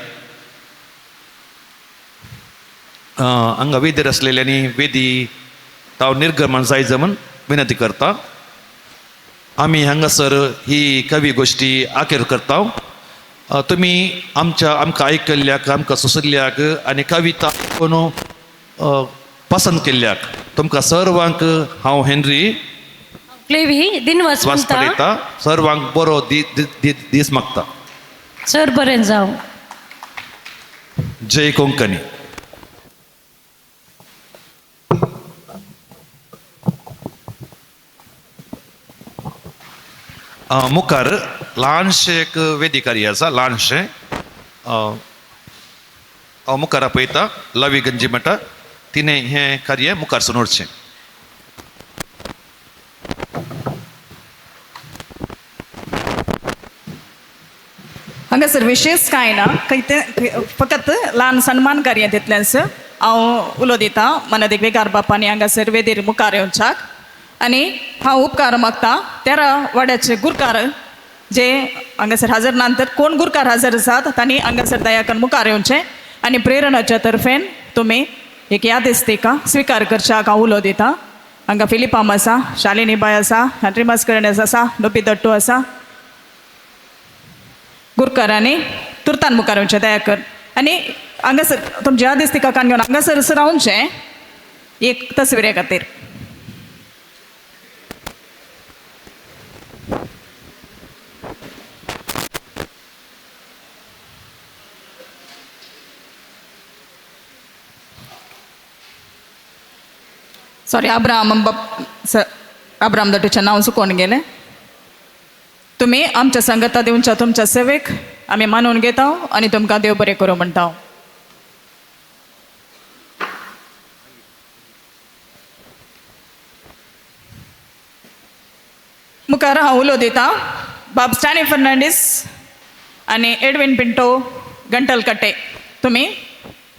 हांगा वेदीर आसलेल्यांनी वेदी ताव निर्गमन जायज म्हण विनंती करता. आमी हांगासर ही कवी गोश्टी आखेर करता. तुमी आमच्या आमकां आयकल्ल्याक, आमकां सोंशिल्ल्याक आनी कविता आयकून पसंत केल्ल्याक तुमकां सर्वांक हांव हेनरी फ्लेवी दिनवास पडयता. सर्वांक बरो दीस मागता. सर बरें जावं. जय कोंकणी. मुखार ल्हानशें एक वेदी कार्य आसा, ल्हानशें. हांव मुखार आपयता लवी गंजी म्हणटा, तिणें हें कार्य मुखार सून. हांगासर विशेष कांय ना, कितें फकत ल्हान सन्मान कार्य तितलेंच हांव उलो दिता मनादीक वेगार बापांनी हांगासर वेदीर मुखार येवच्याक. आनी हांव उपकार मागता तेरा वाड्याचे गुरकार जे हांगासर हाजर ना तर कोण गुरकार हाजर आसात तांणी हांगासर दयाकन मुखार येवचें आनी प्रेरणाच्या तर्फेन तुमी एक यादिस्तिका स्विकार करच्याक हांव उलो दिता. हांगा फिलिपाम आसा, शालिनी बाय आसा, हॅनरी मास्करेन्हस आसा, लोपी दट्टू आसा. गुरकारांनी तुर्तान मुखार येवचें दया कर. आनी हांगासर तुमची यादिस्तिका कान घेवन हांगासर रावचें एक तस्विरे खातीर. सॉरी अब्राम अब्राम दटूचें नांव चुकोन गेलें. तुमी आमच्या संगता दिवच्या तुमच्या सेवेक आमी मानून घेता आनी तुमकां देव बरें करूं म्हणटा. मुखार हांव उलो दिता बाब स्टॅनी फर्नांडीस आनी एडविन पिंटो गंटलकट्टे. तुमी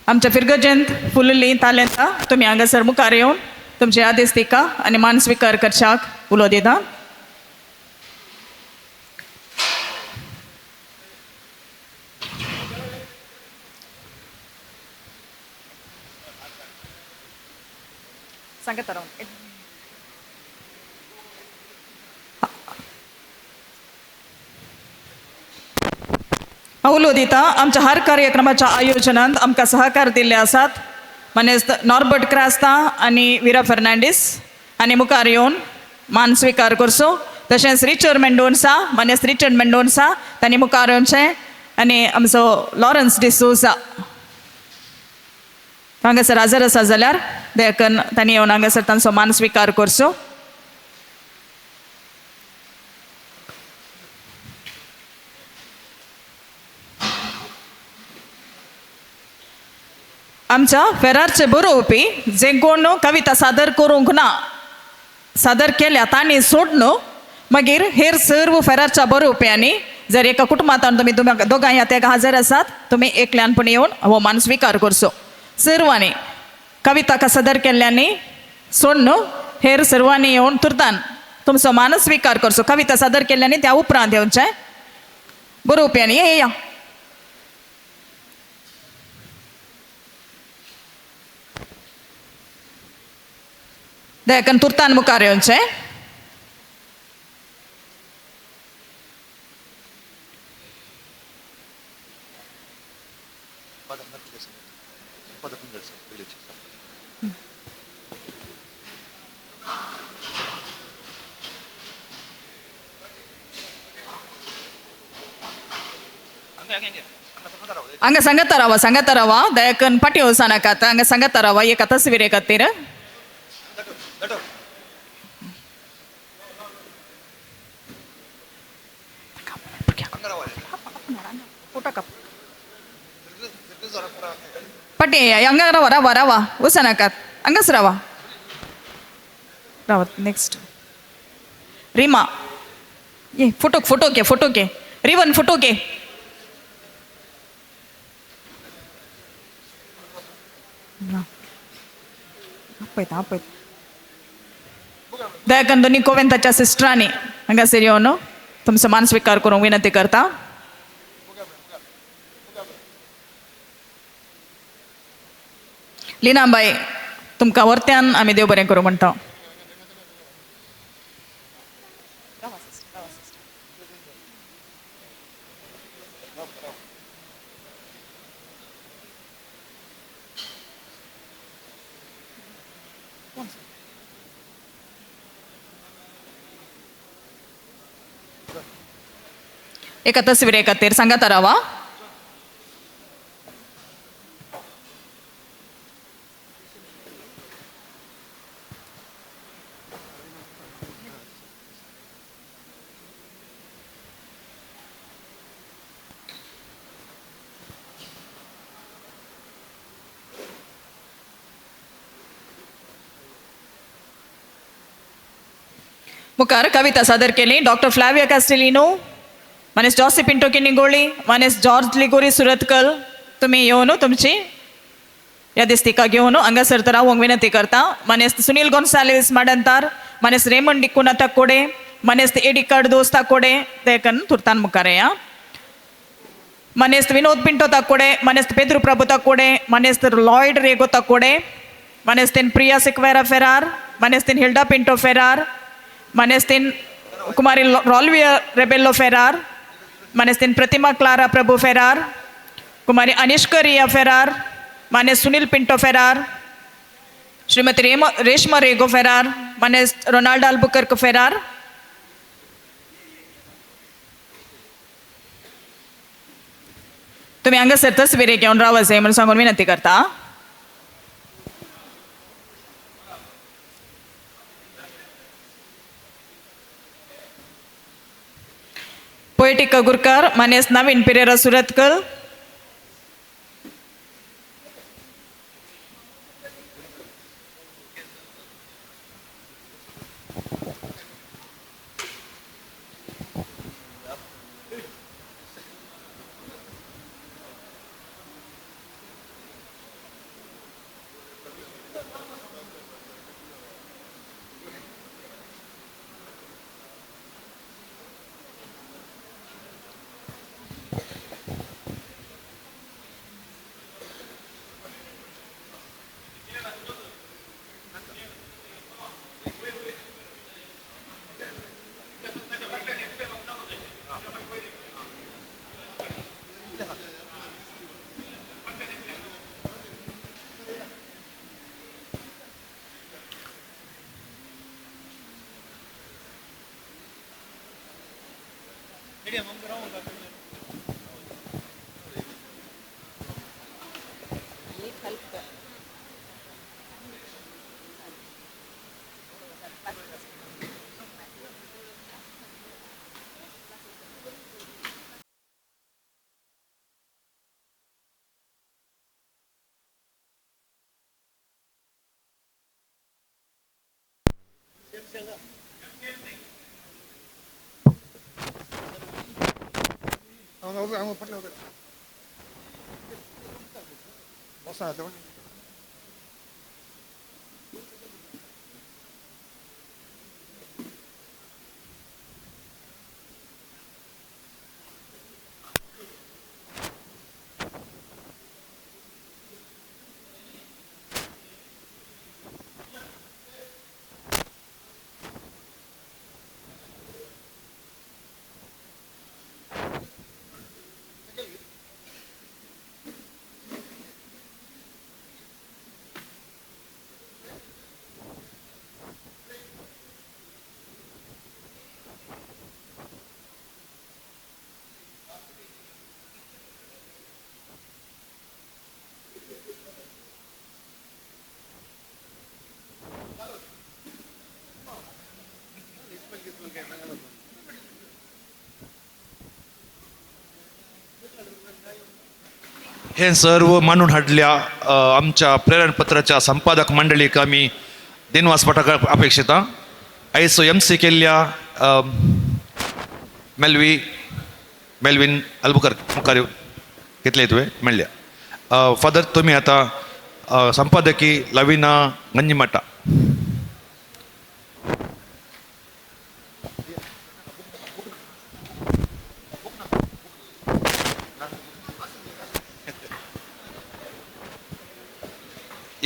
आमच्या फिरगजेंत फुलली तालेंता तुमी हांगासर मुखार येवन तुमचे आदेश दिका आनी मान स्विकार करच्याक उलो दिता. सांगता राव. उलो दिता आमच्या हर कार्यक्रमाच्या आयोजनांत आमकां सहकार दिल्ले आसात मानेस्त नॉर्बर्ट क्रास्ता आनी विरा फर्नांडीस आनी मुखार येवन मान स्विकार करचो. तशेंच रिचर्ड मेंडोन्सा मानेस्त रिचर्ड मेंडोन्सा तांणी मुखार येवचें आनी आमचो लॉरन्स डिसोजा हांगासर हाजर आसा जाल्यार देखून तांणी येवन हांगासर तांचो मान स्विकार करचो. आमच्या फेरारचे बरोवपी जे कोण कविता सादर करूंक ना सादर केल्या तांणी सोडन मागीर हेर सर्व फेरारच्या बरोवप्यांनी जर एका कुटुंबांत तुमी दोगांय तेका हाजर आसात तुमी एकल्यानपणी येवन हो मान स्विकार करचो. सर्वांनी कविता सादर केल्ल्यांनी सोडन हेर सर्वांनी येवन तुर्तान तुमचो मान स्विकार करचो. कविता सादर केल्ल्यांनी त्या उपरांत येवचें बरोवप्यांनी येया. देखून तुर्तान मुखार येवचें. हांगा सांगता रावा सांगता रावा दयाकन पाटी वचनाकात हांगा सांगता रावा एका तस्वीरे खातीर. पटी हांगा रावा रावा रावा वचनाकात हांगाच रावा रावा. नेक्स्ट रिमा ये फोटो फोटो घे फोटो घे रिवन फोटो घे. आपयता आपयता दयाकन दोनी कोवेंताच्या सिस्टरांनी हांगासर येवन तुमचो मान स्विकार करूंक विनंती करता. लिनाबाई तुमकां वर्त्यान आमी देव बरें करूं म्हणटा. एका तस्वीरे खातीर सांगाता रावा. मुखार कविता सादर केली डॉक्टर फ्लाविया कास्टेलिनो मानेस जॉसी पिंटो किनिगोळी मानेस जॉर्ज लिगोरी सुरतकल. तुमी येवन तुमची यादिस्तिका घेवन हांगासर तर रावोंक विनंती करता. मानेस सुनील गोन्साल्वीस माडंतार मानेस रेमंड डिकुना ताकोडे मानेस एडी कार्दोस ताकोडे देखून तुर्तान मुखार या. मानेस विनोद पिंटो ताकोडे मानेस पेद्रू प्रभू ताकोडे मानेस लॉयड रेगो ताकोडे मानेस प्रिया सिक्वेरा फेरार मानेस हिल्डा पिंटो फेरार मानेस कुमारी रॉलविया रेबेल्लो फेरार मानेस प्रतिमा क्लारा प्रभू फेरार कुमारी अनिष्का रिया फेरार मानेस सुनील पिंटो फेरार श्रीमती रेशमा रेगो फेरार मानेस रोनाल्ड आल्बुकर्क फेरार. तुमी हांगासर तस्वीर घेवन रावा जाय म्हणून सांगून विनंती करता. पोएटिका गुरकार मानेस नवीन पिरेरा सुरतकल. हे सर्व मांडून हाडल्या आमच्या प्रेरणपत्राच्या संपादक मंडळीक आमी दिनवास पटक अपेक्षिता. आयचो एम सी केल्ल्या मेल्वी मेल्विन अल्बुकर मुखार घेतले तुवें मेळ्ळ्या. फादर तुमी आतां संपादकी लविना गंजिमटा.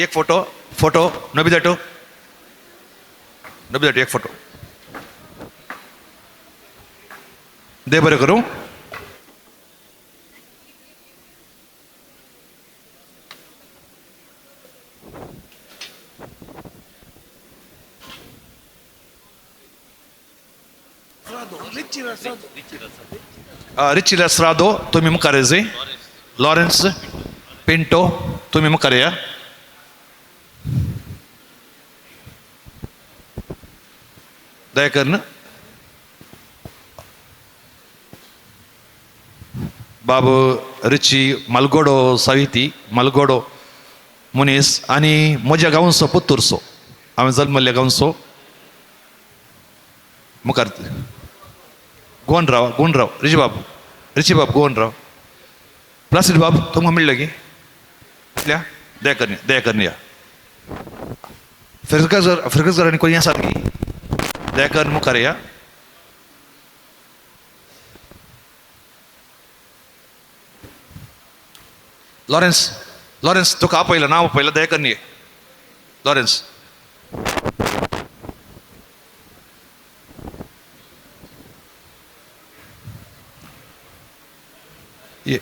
एक फोटो फोटो नबी दाटो नबी दाटो एक फोटो दे बरें करूं. रिची लसरादो तुमी मुखार येजी. लॉरेन्स पिंटो तुमी मुखार या. दया करून बाबू रिची मालगोडो साविती मालगोडो मनीस आनी म्हज्या गांवचो पुत्तुरचो हांवें जल्मल्ल्या गांवचो मुखार गोवन राव गोवन राव रिची बाब रिची बाब गोवन राव प्लासीड बाब तुमकां मेळ्ळें की कितल्या दया करणी दया करणी या फिरकजर फिरकजर आनी कोणी आसात की दया कर मुखार या. लॉरेन्स लॉरेन्स तुका आपयला नांव आपयला दया करणी लॉरेन्स. ये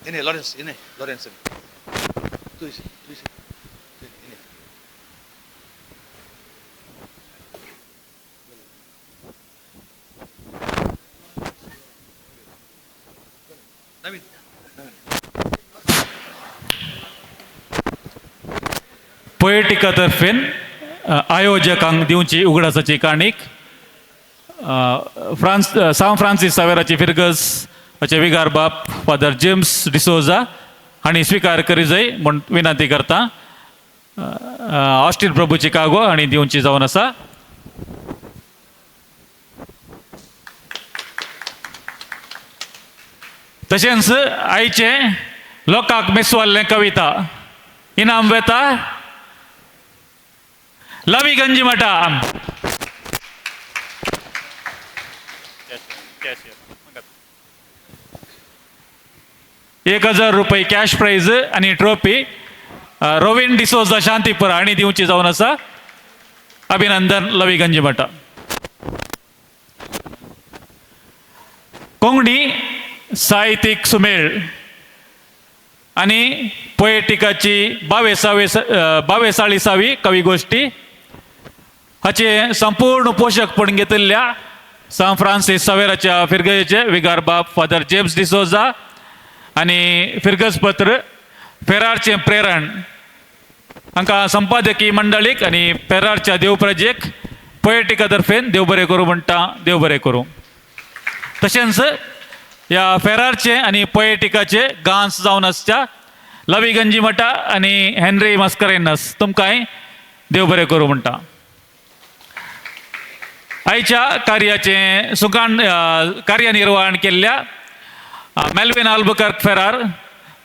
ini Lawrence, ini Lawrence. Tu isi, tu isi. Ini. Poetica तर्फेन आयोजकांक दिवची उगडासाची काणीक फ्रांस सांव फ्रांसीस सावेराची फिरगज हाचे विगार बाप फादर जेम्स डिसोजा हांणी स्विकार करी जाय म्हूण विनंती करता. ऑस्टीन प्रभू चिकागो हांणी दिवची जावन आसा. तशेंच आयचें लोकांक मेसवाल्लें कविता इनाम वेता लवी गंजीमठा. 1000 रुपये कॅश प्राईज आनी ट्रॉफी रोविन डिसोजा शांतीपुरा हांणी दिवची जावन आसा. अभिनंदन लवी गंजीमठा. कोंकणी साहित्यीक सुमेळ आनी पोएटिकाची 22चाळीसावी कवी गोश्टी हाचे संपूर्ण पोशकपण घेतिल्ल्या सांव फ्रांसीस सावेराच्या फिरगजेचे विगार बाप फादर जेम्स डिसोजा आनी फिरगज पत्र फेरारचें प्रेरण हांकां संपादकी मंडळीक आनी फेरारच्या देवप्रजेक पोएटिका तर्फेन देव बरें करूं म्हणटा. देव बरें करूं. तशेंच ह्या फेरारचे आनी पोएटिकाचे गांस जावन आसच्या लवी गंजीमठा आनी हेनरी मस्करेनस तुमकांय देव बरें करूं म्हणटा. आयच्या कार्याचें सुकाण कार्यनिर्वहण केल्ल्या मेल्विन आल्बुकर्क फेरार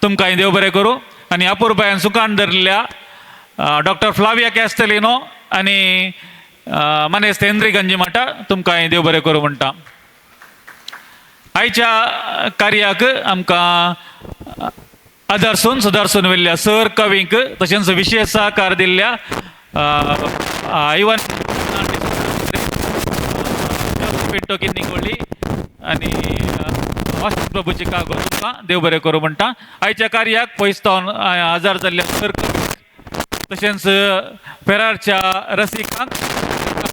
तुमकांय देव बरें करूं आनी अपुरबायान सुकाण धरिल्ल्या डॉक्टर फ्लाविया कॅस्टेलिनो आनी मनेस्त हेनरी गंजीमठा तुमकांय देव बरें करूं म्हणटा. आयच्या कार्याक आमकां आदर्सून सुदारसून वेल्ल्या सर कवींक तशेंच विशेश सहकार दिल्ल्या आयवन पिंटो किन्निकोळी आनी ऑस्टीन प्रभू चिकागो तुमकां देव बरें करूं म्हणटा. आयच्या कार्याक पयस तावन आजार जाल्ल्या सर कवींक तशेंच फेरारच्या रसिकांक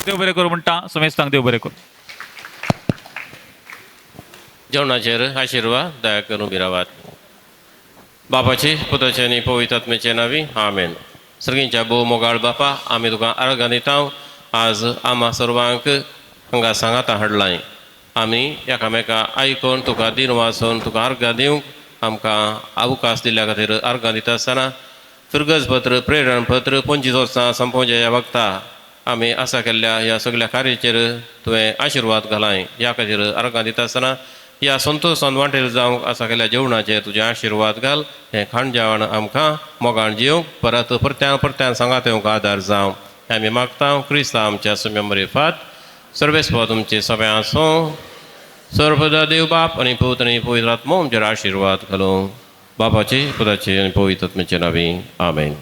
देव बरें करूं म्हणटा. समेस्तांक देव बरें करूं. जेवणाचेर आशिर्वाद दया करून बिरावात. बापाची पुताचे आनी पवित्र आत्म्याचे नांवी आमेन. सर्गींच्या भोव मोगाळ बापा, आमी तुका आर्गां दिता. आज आमा सर्वांक हांगा सांगाता हाडलाय. आमी एकामेका आयकून तुका दिन वाचून तुका आर्गां दिवंक आमकां अवकाश दिल्ल्या खातीर आर्गां दिता आसतना फिरगज पत्र प्रेरण पत्र 25 वर्सां संपोवच्या ह्या वखता आमी आसा केल्ल्या ह्या सगळ्या कार्याचेर तुवें आशिर्वाद घालाय. ह्या खातीर आर्गां दिता आसतना ह्या संतोशान वांटेल जावंक आसा केल्ल्या जेवणाचेर तुजें आशिर्वाद घाल. हें खाण जेवण आमकां मोगान जेवंक परत परत्यान परत्यान सांगात येवंक आदार जावं हें आमी मागता क्रिस्तांव आमच्या सुम्या मरिफात. सर्वेस्पा तुमचे सगळें आसूं. सर्वदा देव बाप आनी पूत आनी पवित्र आत्मो आमचेर आशिर्वाद घालूं. बापाचे पुताचे आनी पवित्र आत्म्याचे नांवी आमेन.